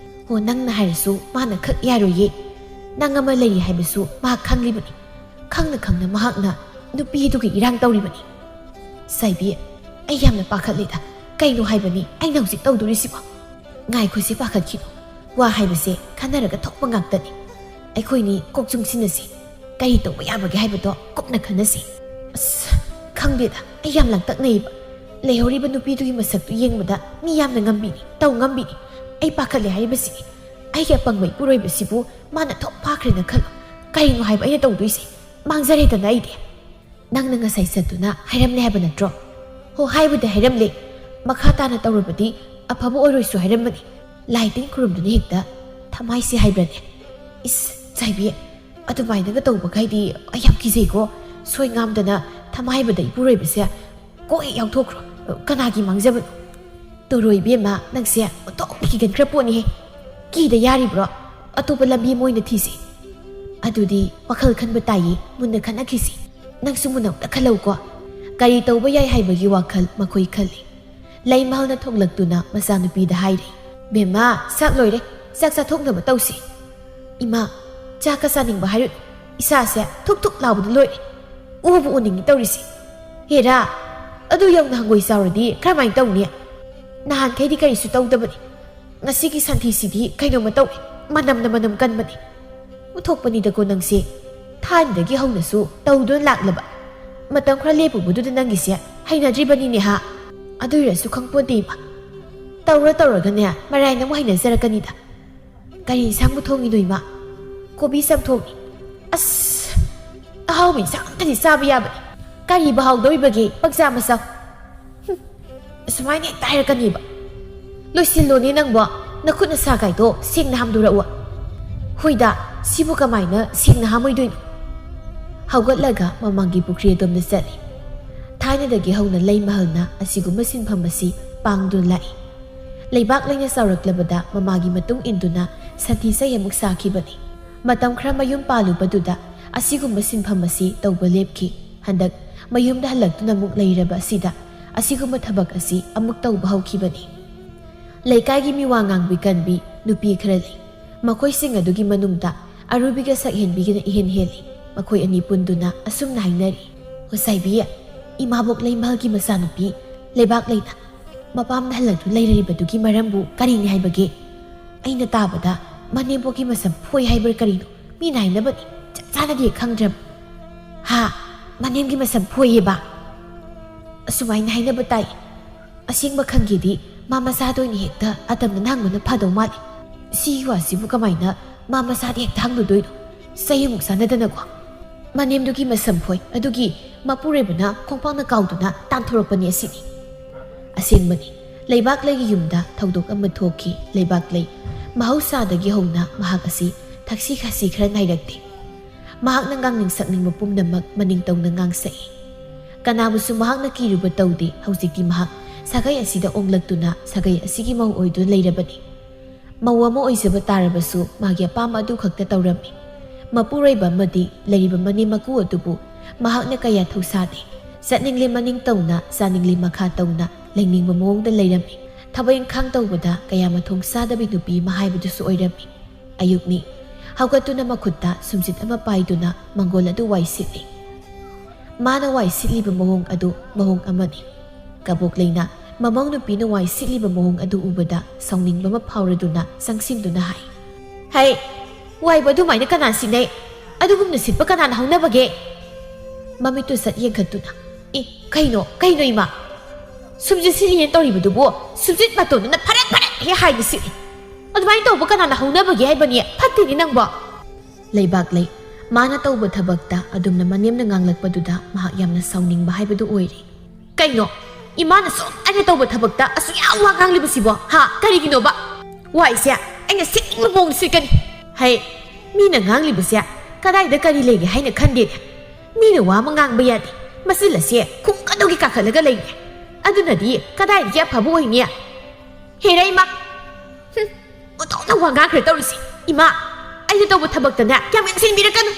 ꯍꯣ, ꯅꯪꯅ ꯍꯥꯏꯔꯁꯨ ꯃꯥꯅ ꯈꯛ ꯌꯥꯔꯣꯏꯌꯦ꯫ ꯅꯪ ꯑꯃ ꯂꯩꯔꯤ ꯍꯥꯏꯕꯁꯨ ꯃꯍꯥꯛ ꯈꯪꯂꯤꯕꯅꯤ꯫ ꯈꯪꯅ ꯈꯪꯅ ꯃꯍꯥꯛꯅ ꯅꯨꯄꯤꯗꯨꯒꯤ ꯏꯔꯥꯡ ꯇꯧꯔꯤꯕꯅꯤ꯫" "ꯆꯥꯏꯕꯤ, ꯑꯩ ꯌꯥꯝꯅ ꯄꯥꯈꯠꯂꯦꯗ꯫ ꯀꯩꯅꯣ ꯍꯥꯏꯕꯅꯤ ꯑꯩꯅ ꯍꯧꯖꯤꯛ ꯇꯧꯗꯣꯔꯤꯁꯤꯕꯣ?" "ꯉꯥꯏꯈꯣꯁꯦ, ꯄꯥꯈꯠꯈꯤꯅꯨ꯫ ꯋꯥ ꯍꯥꯏꯕꯁꯦ ꯈꯟꯅꯔꯒ ꯊꯣꯛꯄ ꯉꯥꯛꯇꯅꯤ꯫ ꯑꯩꯈꯣꯏꯅꯤ ꯀꯣꯛ ꯆꯨꯡꯁꯤꯟꯅꯁꯤ꯫ ꯀꯔꯤ ꯇꯧꯕ ꯌꯥꯕꯒꯦ ꯍꯥꯏꯕꯗꯣ ꯀꯨꯞꯅ ꯈꯟꯅꯁꯤ꯫" "ꯑꯁ, ꯈꯪꯗꯦꯗ, ꯑꯩ ꯌꯥꯝ ꯂꯥꯡꯇꯛꯅꯩꯕ꯫ ꯂꯩꯍꯧꯔꯤꯕ ꯅꯨꯄꯤꯗꯨꯒꯤ ꯃꯁꯛꯇꯨ ꯌꯦꯡꯕꯗ ꯃꯤ ꯌꯥꯝꯅ ꯉꯝꯕꯤꯅꯤ, ꯇꯧ ꯉꯝꯕꯤꯅꯤ꯫ ꯑꯩ ꯄꯥꯈꯠꯂꯦ ꯍꯥꯏꯔꯤꯕꯁꯤꯅꯤ꯫ ꯑꯩꯒꯤ ꯑꯄꯪꯕ ꯏꯄꯨꯔꯣꯏꯕꯁꯤꯕꯨ ꯃꯥꯅ ꯊꯣꯛ ꯐꯥꯈ꯭ꯔꯦꯅ ꯈꯜꯂꯣ꯫ ꯀꯔꯤꯅꯣ ꯍꯥꯏꯕ ꯑꯩꯅ ꯇꯧꯗꯣꯏꯁꯦ? ꯃꯥꯡꯖꯔꯦꯗꯅ ꯑꯩꯗꯤ꯫" "ꯅꯪꯅ ꯉꯁꯥꯏ ꯆꯠꯇꯨꯅ ꯍꯥꯏꯔꯝꯂꯦ ꯍꯥꯏꯕ ꯅꯠꯇ꯭ꯔꯣ?" "ꯍꯣ, ꯍꯥꯏꯕꯨꯗꯤ ꯍꯥꯏꯔꯝꯂꯦ꯫ ꯃꯈꯥ ꯇꯥꯅ ꯇꯧꯔꯕꯗꯤ ꯑꯐꯕ ꯑꯣꯏꯔꯣꯏꯁꯨ ꯍꯥꯏꯔꯝꯕꯅꯤ꯫ ꯂꯥꯏ ꯇꯤꯟ ꯈꯨꯔꯨꯝꯗꯨꯅ ꯍꯦꯛꯇ ꯊꯃꯥꯏꯁꯦ ꯍꯥꯏꯕ꯭ꯔꯅꯦ? ꯏꯁ, ꯆꯥꯏꯕꯤ, ꯑꯗꯨꯃꯥꯏꯅꯒ ꯇꯧꯕꯒꯥꯏꯗꯤ ꯑꯩ ꯌꯥꯝ ꯀꯤꯖꯩꯀꯣ꯫ ꯁꯣꯏ ꯉꯥꯝꯗꯅ ꯊꯃꯥꯏꯕꯗ ꯏꯄꯨꯔꯣꯏꯕꯁꯦ ꯀꯣꯛ ꯍꯦꯛ ꯌꯥꯎꯊꯣꯛꯈ꯭ꯔꯣ꯫ ꯀꯅꯥꯒꯤ ꯃꯥꯡꯖꯕꯅꯣ?" "ꯇꯣꯔꯣ ꯏꯕꯦꯝꯃ, ꯅꯪꯁꯦ ꯑꯣꯟꯊꯣꯛꯅ ꯀꯤꯒꯟꯈ꯭ꯔ ꯄꯣꯠꯅꯤꯍꯦ꯫ ꯀꯤꯗ ꯌꯥꯔꯤꯕ꯭ꯔꯣ? ꯑꯇꯣꯞꯄ ꯂꯝꯕꯤ ꯑꯃ ꯑꯣꯏꯅ ꯊꯤꯁꯤ꯫" "ꯑꯗꯨꯗꯤ ꯋꯥꯈꯜ ꯈꯟꯕ ꯇꯥꯏꯌꯦ, ꯃꯨꯟꯅ ꯈꯟꯅꯈꯤꯁꯤ꯫ ꯅꯪꯁꯨ ꯃꯨꯟꯅ ꯑꯝꯇ ꯈꯜꯂꯧꯀꯣ꯫" ꯀꯔꯤ ꯇꯧꯕ ꯌꯥꯏ ꯍꯥꯏꯕꯒꯤ ꯋꯥꯈꯜ ꯃꯈꯣꯏ ꯈꯜꯂꯤ꯫ ꯂꯩꯃꯍꯜꯅ ꯊꯣꯛꯂꯛꯇꯨꯅ ꯃꯆꯥꯅꯨꯄꯤꯗ ꯍꯥꯏꯔꯦ, "ꯕꯦꯝꯃ, ꯆꯥꯛ ꯂꯣꯏꯔꯦ, ꯆꯥꯛ ꯆꯥꯊꯣꯛꯅꯕ ꯇꯧꯁꯤ꯫" "ꯏꯃꯥ, ꯆꯥꯛꯀ ꯆꯥꯅꯤꯡꯕ ꯍꯥꯏꯔꯨꯅꯨ, ꯏꯁꯥꯁꯦ ꯊꯨꯛ ꯊꯨꯛ ꯂꯥꯎꯕꯅ ꯂꯣꯏꯔꯦ꯫ ꯎꯕꯨ ꯎꯅꯤꯡꯉꯤ ꯇꯧꯔꯤꯁꯦ꯫ ꯍꯦꯔꯥ, ꯑꯗꯨ ꯌꯧꯅ ꯍꯪꯒꯣꯏ ꯆꯥꯎꯔꯗꯤ ꯀꯔꯝꯍꯥꯏꯅ ꯇꯧꯅꯤ? ꯅꯍꯥꯟꯈꯩꯗꯤ ꯀꯔꯤꯁꯨ ꯇꯧꯗꯕꯅꯤ꯫ ꯉꯁꯤꯒꯤ ꯁꯟꯊꯤꯁꯤꯗꯤ ꯀꯩꯅꯣꯝꯃ ꯇꯧꯏ, ꯃꯅꯝꯅ ꯃꯅꯝ ꯀꯟꯕꯅꯤ꯫" "ꯎꯊꯣꯛꯄꯅꯤꯗꯀꯣ ꯅꯪꯁꯦ꯫ ꯊꯥꯏꯅꯗꯒꯤ ꯍꯧꯅꯁꯨ ꯇꯧꯗꯨꯅ ꯂꯥꯛꯂꯕ꯫ ꯃꯇꯝ ꯈꯔ ꯂꯦꯞꯄꯨꯕꯗꯨꯗ ꯅꯪꯒꯤꯁꯦ ꯍꯩꯅꯗ꯭ꯔꯤꯕꯅꯤꯅꯦ ꯍꯥ? ꯑꯗꯨ ꯑꯣꯏꯔꯁꯨ ꯈꯪꯄꯣꯟꯇꯦ ꯏꯃꯥ꯫ ꯇꯧꯔ ꯇꯧꯔꯒꯅꯦ ꯃꯔꯥꯏꯅ ꯑꯃꯨꯛ ꯍꯩꯅꯖꯔꯛꯀꯅꯤꯗ꯫" "ꯀꯔꯤ ꯏꯟꯁꯥꯡꯕꯨ ꯊꯣꯡꯉꯤꯅꯣ ꯏꯃꯥ?" "ꯀꯣꯕꯤ ꯆꯝꯊꯣꯡꯅꯤ꯫" "ꯑꯁ, ꯑꯍꯥꯎꯕ ꯏꯟꯁꯥꯡ ꯑꯝꯇꯗꯤ ꯆꯥꯕ ꯌꯥꯕꯅꯤ꯫ ꯀꯔꯤꯕꯨ ꯍꯥꯎꯗꯧꯔꯤꯕꯒꯦ? ꯄꯪꯆꯥ ꯃꯆꯥꯎ꯫" "ꯍꯨꯝ, ꯑꯁꯨꯃꯥꯏꯅ ꯍꯦꯛꯇ ꯍꯥꯏꯔꯛꯀꯅꯦꯕ꯫ ꯂꯣꯏꯁꯤꯜꯂꯣꯅꯦ ꯅꯪꯕꯣ, ꯅꯈꯨꯠ ꯅꯁꯥ ꯀꯥꯏꯗꯣ ꯁꯦꯡꯅ ꯍꯥꯝꯗꯣꯔꯛꯎ꯫" "ꯍꯣꯏꯗ, ꯁꯤꯕꯨ ꯀꯃꯥꯏꯅ ꯁꯦꯡꯅ ꯍꯥꯝꯃꯣꯏꯗꯣꯏꯅꯣ? ꯍꯧꯒꯠꯂꯒ ꯃꯃꯥꯡꯒꯤ ꯄꯨꯈ꯭ꯔꯤ ꯑꯗꯣꯝꯗ ꯆꯠꯂꯤ꯫ ꯊꯥꯏꯅꯗꯒꯤ ꯍꯧꯅ ꯂꯩꯃꯍꯜꯅ ꯑꯁꯤꯒꯨꯝꯕ ꯁꯤꯟꯐꯝ ꯑꯁꯤ ꯄꯥꯡꯗꯨꯅ ꯂꯥꯛꯏ꯫ ꯂꯩꯕꯥꯛ ꯂꯩꯅ ꯆꯥꯎꯔꯛꯂꯕꯗ ꯃꯃꯥꯒꯤ ꯃꯇꯨꯡ ꯏꯟꯗꯨꯅ ꯁꯟꯊꯤ ꯆꯍꯤ ꯑꯃꯨꯛ ꯁꯥꯈꯤꯕꯅꯤ꯫ ꯃꯇꯝ ꯈꯔ ꯃꯌꯨꯝ ꯄꯥꯜꯂꯨꯕꯗꯨꯗ ꯑꯁꯤꯒꯨꯝꯕ ꯁꯤꯟꯐꯝ ꯑꯁꯤ ꯇꯧꯕ ꯂꯦꯞꯈꯤ꯫ ꯍꯟꯗꯛ ꯃꯌꯨꯝꯗ ꯍꯜꯂꯛꯇꯨꯅ ꯑꯃꯨꯛ ꯂꯩꯔꯕ ꯑꯁꯤꯗ ꯑꯁꯤꯒꯨꯝꯕ ꯊꯕꯛ ꯑꯁꯤ ꯑꯃꯨꯛ ꯇꯧꯕ ꯍꯧꯈꯤꯕꯅꯤ꯫ ꯂꯩꯀꯥꯏꯒꯤ ꯃꯤꯋꯥ ꯉꯥꯡꯕꯤ ꯀꯟꯕꯤ ꯅꯨꯄꯤ ꯈꯔ ꯂꯩ꯫ ꯃꯈꯣꯏꯁꯤꯡ ꯑꯗꯨꯒꯤ ꯃꯅꯨꯡꯗ ꯑꯔꯨꯕꯤꯒ ꯁꯛꯍꯦꯟꯕꯤꯒꯅ ꯏꯍꯦꯟ ꯍꯦꯜꯂꯤ꯫ ꯃꯈꯣꯏ ꯑꯅꯤ ꯄꯨꯟꯗꯨꯅ ꯑꯁꯨꯝꯅ ꯍꯥꯏꯅꯔꯤ, "ꯍꯣꯁꯥꯏꯕꯤ, ꯏꯃꯥꯕꯣꯛ ꯂꯩꯃꯍꯜꯒꯤ ꯃꯆꯥꯅꯨꯄꯤ ꯂꯩꯕꯥꯛ ꯂꯩꯅ ꯃꯄꯥꯝꯗ ꯍꯜꯂꯛꯇꯨ ꯂꯩꯔꯤꯕꯗꯨꯒꯤ ꯃꯔꯝꯕꯨ ꯀꯔꯤꯅꯤ ꯍꯥꯏꯕꯒꯦ? ꯑꯩꯅ ꯇꯥꯕꯗ ꯃꯅꯦꯝꯕꯣꯛꯀꯤ ꯃꯁꯝ ꯐꯣꯏ ꯍꯥꯏꯕ꯭ꯔꯥ ꯀꯔꯤꯅꯣ ꯃꯤꯅ ꯍꯥꯏꯅꯕꯅꯤ, ꯆꯞ ꯆꯥꯅꯗꯤ ꯈꯪꯗ꯭ꯔꯕ꯫ ꯍꯥ? ꯃꯅꯦꯝꯒꯤ ꯃꯁꯝ ꯐꯣꯏꯌꯦꯕ? ꯑꯁꯨꯃꯥꯏꯅ ꯍꯥꯏꯅꯕ ꯇꯥꯏ꯫ ꯑꯁꯦꯡꯕ ꯈꯪꯒꯦꯗꯤ ꯃꯥ ꯃꯁꯥꯗ ꯑꯣꯏꯅ ꯍꯦꯛꯇ ꯑꯇꯝꯅ ꯍꯪꯕꯅ ꯐꯗꯧ ꯃꯥꯜꯂꯤ꯫ ꯁꯤꯒꯤ ꯋꯥꯁꯤꯕꯨ ꯀꯃꯥꯏꯅ ꯃꯥ ꯃꯁꯥꯗ ꯍꯦꯛꯇ ꯍꯪꯂꯨꯗꯣꯏꯅꯣ? ꯆꯍꯤ ꯑꯃꯨꯛ ꯆꯥꯟꯅꯗꯅꯀꯣ꯫ ꯃꯅꯦꯝꯗꯨꯒꯤ ꯃꯁꯝ ꯐꯣꯏ ꯑꯗꯨꯒꯤ ꯃꯄꯨꯔꯣꯏꯕꯅ ꯈꯣꯡꯄꯥꯛꯅ ꯀꯥꯎꯗꯨꯅ ꯇꯥꯟꯊꯣꯔꯛꯄꯅꯤ ꯑꯁꯤꯅꯤ꯫" ꯑꯁꯦꯡꯕꯅꯤ, ꯂꯩꯕꯥꯛꯂꯩꯒꯤ ꯌꯨꯝꯗ ꯊꯧꯗꯣꯛ ꯑꯃ ꯊꯣꯛꯈꯤ꯫ ꯂꯩꯕꯥꯛꯂꯩ ꯃꯍꯧꯁꯥꯗꯒꯤ ꯍꯧꯅ ꯃꯍꯥꯛ ꯑꯁꯤ ꯊꯛꯁꯤ ꯈꯥꯁꯤ ꯈꯔ ꯅꯥꯏꯔꯛꯇꯦ꯫ ꯃꯍꯥꯛꯅ ꯉꯥꯡꯅꯤꯡ ꯁꯛꯅꯤꯡꯕ ꯄꯨꯝꯅꯃꯛ ꯃꯅꯤꯡ ꯇꯧꯅ ꯉꯥꯡꯁꯛꯏ꯫ ꯀꯅꯥꯕꯨꯁꯨ ꯃꯍꯥꯛꯅ ꯀꯤꯔꯨꯕ ꯇꯧꯗꯦ꯫ ꯍꯧꯖꯤꯛꯇꯤ ꯃꯍꯥꯛ ꯁꯥꯒꯩ ꯑꯁꯤꯗ ꯑꯣꯡꯂꯛꯇꯨꯅ ꯁꯥꯒꯩ ꯑꯁꯤꯒꯤ ꯃꯧ ꯑꯣꯏꯗꯨꯅ ꯂꯩꯔꯕꯅꯤ꯫ ꯃꯧ ꯑꯃ ꯑꯣꯏꯖꯕ ꯇꯥꯔꯕꯁꯨ ꯃꯥꯒꯤ ꯑꯄꯥꯝꯕ ꯑꯗꯨ ꯈꯛꯇ ꯇꯧꯔꯝꯃꯤ꯫ ꯃꯄꯨꯔꯣꯏꯕ ꯑꯃꯗꯤ ꯂꯩꯔꯤꯕ ꯃꯅꯦꯝ ꯃꯀꯨ ꯑꯗꯨꯕꯨ ꯃꯍꯥꯛꯅ ꯀꯌꯥ ꯊꯧꯁꯥꯗꯦ꯫ ꯆꯠꯅꯤꯡꯂꯦ ꯃꯅꯤꯡ ꯇꯧꯅ, ꯆꯥꯅꯤꯡꯂꯦ ꯃꯈꯥ ꯇꯧꯅ ꯂꯩꯅꯤꯡꯕ ꯃꯑꯣꯡꯗ ꯂꯩꯔꯝꯃꯤ꯫ ꯊꯕꯛ ꯏꯪꯈꯥꯡ ꯇꯧꯕꯗ ꯀꯌꯥ ꯃꯊꯣꯡ ꯆꯥꯗꯕꯤ ꯅꯨꯄꯤ ꯑꯃ ꯍꯥꯏꯕꯗꯨꯁꯨ ꯑꯣꯏꯔꯝꯃꯤ꯫ ꯑꯌꯨꯛꯅꯤ꯫ ꯍꯧꯒꯠꯇꯨꯅ ꯃꯈꯨꯠꯇ ꯁꯨꯝꯖꯤꯠ ꯑꯃ ꯄꯥꯏꯗꯨꯅ ꯃꯪꯒꯣꯜ ꯑꯗꯨ ꯋꯥꯏ ꯁꯤꯠꯂꯤ꯫ ꯃꯥꯅ ꯋꯥꯏ ꯁꯤꯠꯂꯤꯕ ꯃꯑꯣꯡ ꯑꯗꯨ ꯃꯑꯣꯡ ꯑꯃꯅꯤ꯫ ꯀꯕꯣꯛꯂꯩꯅ ꯃꯃꯧ ꯅꯨꯄꯤꯅ ꯋꯥꯏ ꯁꯤꯠꯂꯤꯕ ꯃꯑꯣꯡ ꯑꯗꯨ ꯎꯕꯗ ꯁꯥꯎꯅꯤꯡꯕ ꯑꯃ ꯐꯥꯎꯔꯗꯨꯅ ꯆꯪꯁꯤꯟꯗꯨꯅ ꯍꯥꯏ, "ꯍꯩ, ꯋꯥꯏꯕ ꯑꯗꯨꯃꯥꯏꯅ ꯀꯅꯥ ꯁꯤꯠꯅꯩ? ꯑꯗꯨꯒꯨꯝꯅ ꯁꯤꯠꯄ ꯀꯅꯥꯅ ꯍꯧꯅꯕꯒꯦ?" ꯃꯃꯤꯠꯇꯨ ꯁꯠ ꯌꯦꯡꯈꯠꯇꯨꯅ, "ꯑꯦ, ꯀꯩꯅꯣ, ꯀꯩꯅꯣ ꯏꯃꯥ? ꯁꯨꯝꯖꯤꯠ ꯁꯤꯠꯂꯤꯅ ꯇꯧꯔꯤꯕꯗꯨꯕꯨ ꯁꯨꯝꯖꯤꯠ ꯃꯇꯣꯟꯗꯨꯅ ꯐꯔꯛ ꯐꯔꯛ ꯍꯦꯛ ꯍꯥꯏꯅ ꯁꯤꯠꯂꯤ꯫ ꯑꯗꯨꯃꯥꯏꯅ ꯇꯧꯕ ꯀꯅꯥꯅ ꯍꯧꯅꯕꯒꯦ ꯍꯥꯏꯕꯅꯤ? ꯐꯠꯇꯦꯅꯦ ꯅꯪꯕꯣ!" ꯂꯩꯕꯥꯛꯂꯩ ꯃꯥꯅ ꯇꯧꯕ ꯊꯕꯛꯇ ꯑꯗꯨꯝꯅ ꯃꯅꯦꯝꯅ ꯉꯥꯡꯂꯛꯄꯗꯨꯗ ꯃꯍꯥꯛ ꯌꯥꯝꯅ ꯁꯥꯎꯅꯤꯡꯕ ꯍꯥꯏꯕꯗꯨ ꯑꯣꯏꯔꯦ꯫ "ꯀꯩꯅꯣ? ꯏꯃꯥꯅ ꯁꯨꯝ ꯑꯩꯅ ꯇꯧꯕ ꯊꯕꯛꯇ ꯑꯁꯨꯛ ꯌꯥꯝ ꯋꯥ ꯉꯥꯡꯂꯤꯕꯁꯤꯕꯣ? ꯍꯥ? ꯀꯔꯤꯒꯤꯅꯣꯕ? ꯋꯥꯏꯁꯦ ꯑꯩꯅ ꯁꯤꯠꯅꯤꯡꯕ ꯃꯑꯣꯡꯗ ꯁꯤꯠꯀꯅꯤ꯫ ꯍꯩ, ꯃꯤꯅ ꯉꯥꯡꯂꯤꯕꯁꯦ ꯀꯗꯥꯏꯗ ꯀꯔꯤ ꯂꯩꯒꯦ ꯍꯥꯏꯅ ꯈꯟꯗꯦꯅꯦ꯫ ꯃꯤꯅ ꯋꯥ ꯑꯃ ꯉꯥꯡꯕ ꯌꯥꯗꯦ꯫ ꯃꯆꯤꯜ ꯑꯁꯦ ꯈꯨꯝꯒꯗꯧꯒꯤ ꯀꯥꯈꯠꯂꯒ ꯂꯩꯅꯦ꯫ ꯑꯗꯨꯅꯗꯤ ꯀꯗꯥꯏꯗꯒꯤ ꯑꯐꯕ ꯑꯣꯏꯅꯤ? ꯍꯦꯔꯥ ꯏꯃꯥ! ꯍꯨꯝ, ꯑꯣꯟꯊꯣꯛꯅ ꯋꯥ ꯉꯥꯡꯈ꯭ꯔꯦ ꯇꯧꯔꯤꯁꯦ꯫ ꯏꯃꯥ, ꯑꯩꯅ ꯇꯧꯕ ꯊꯕꯛꯇꯅꯦ ꯌꯥꯝ ꯌꯦꯡꯁꯤꯟꯕꯤꯔꯛꯀꯅꯨ꯫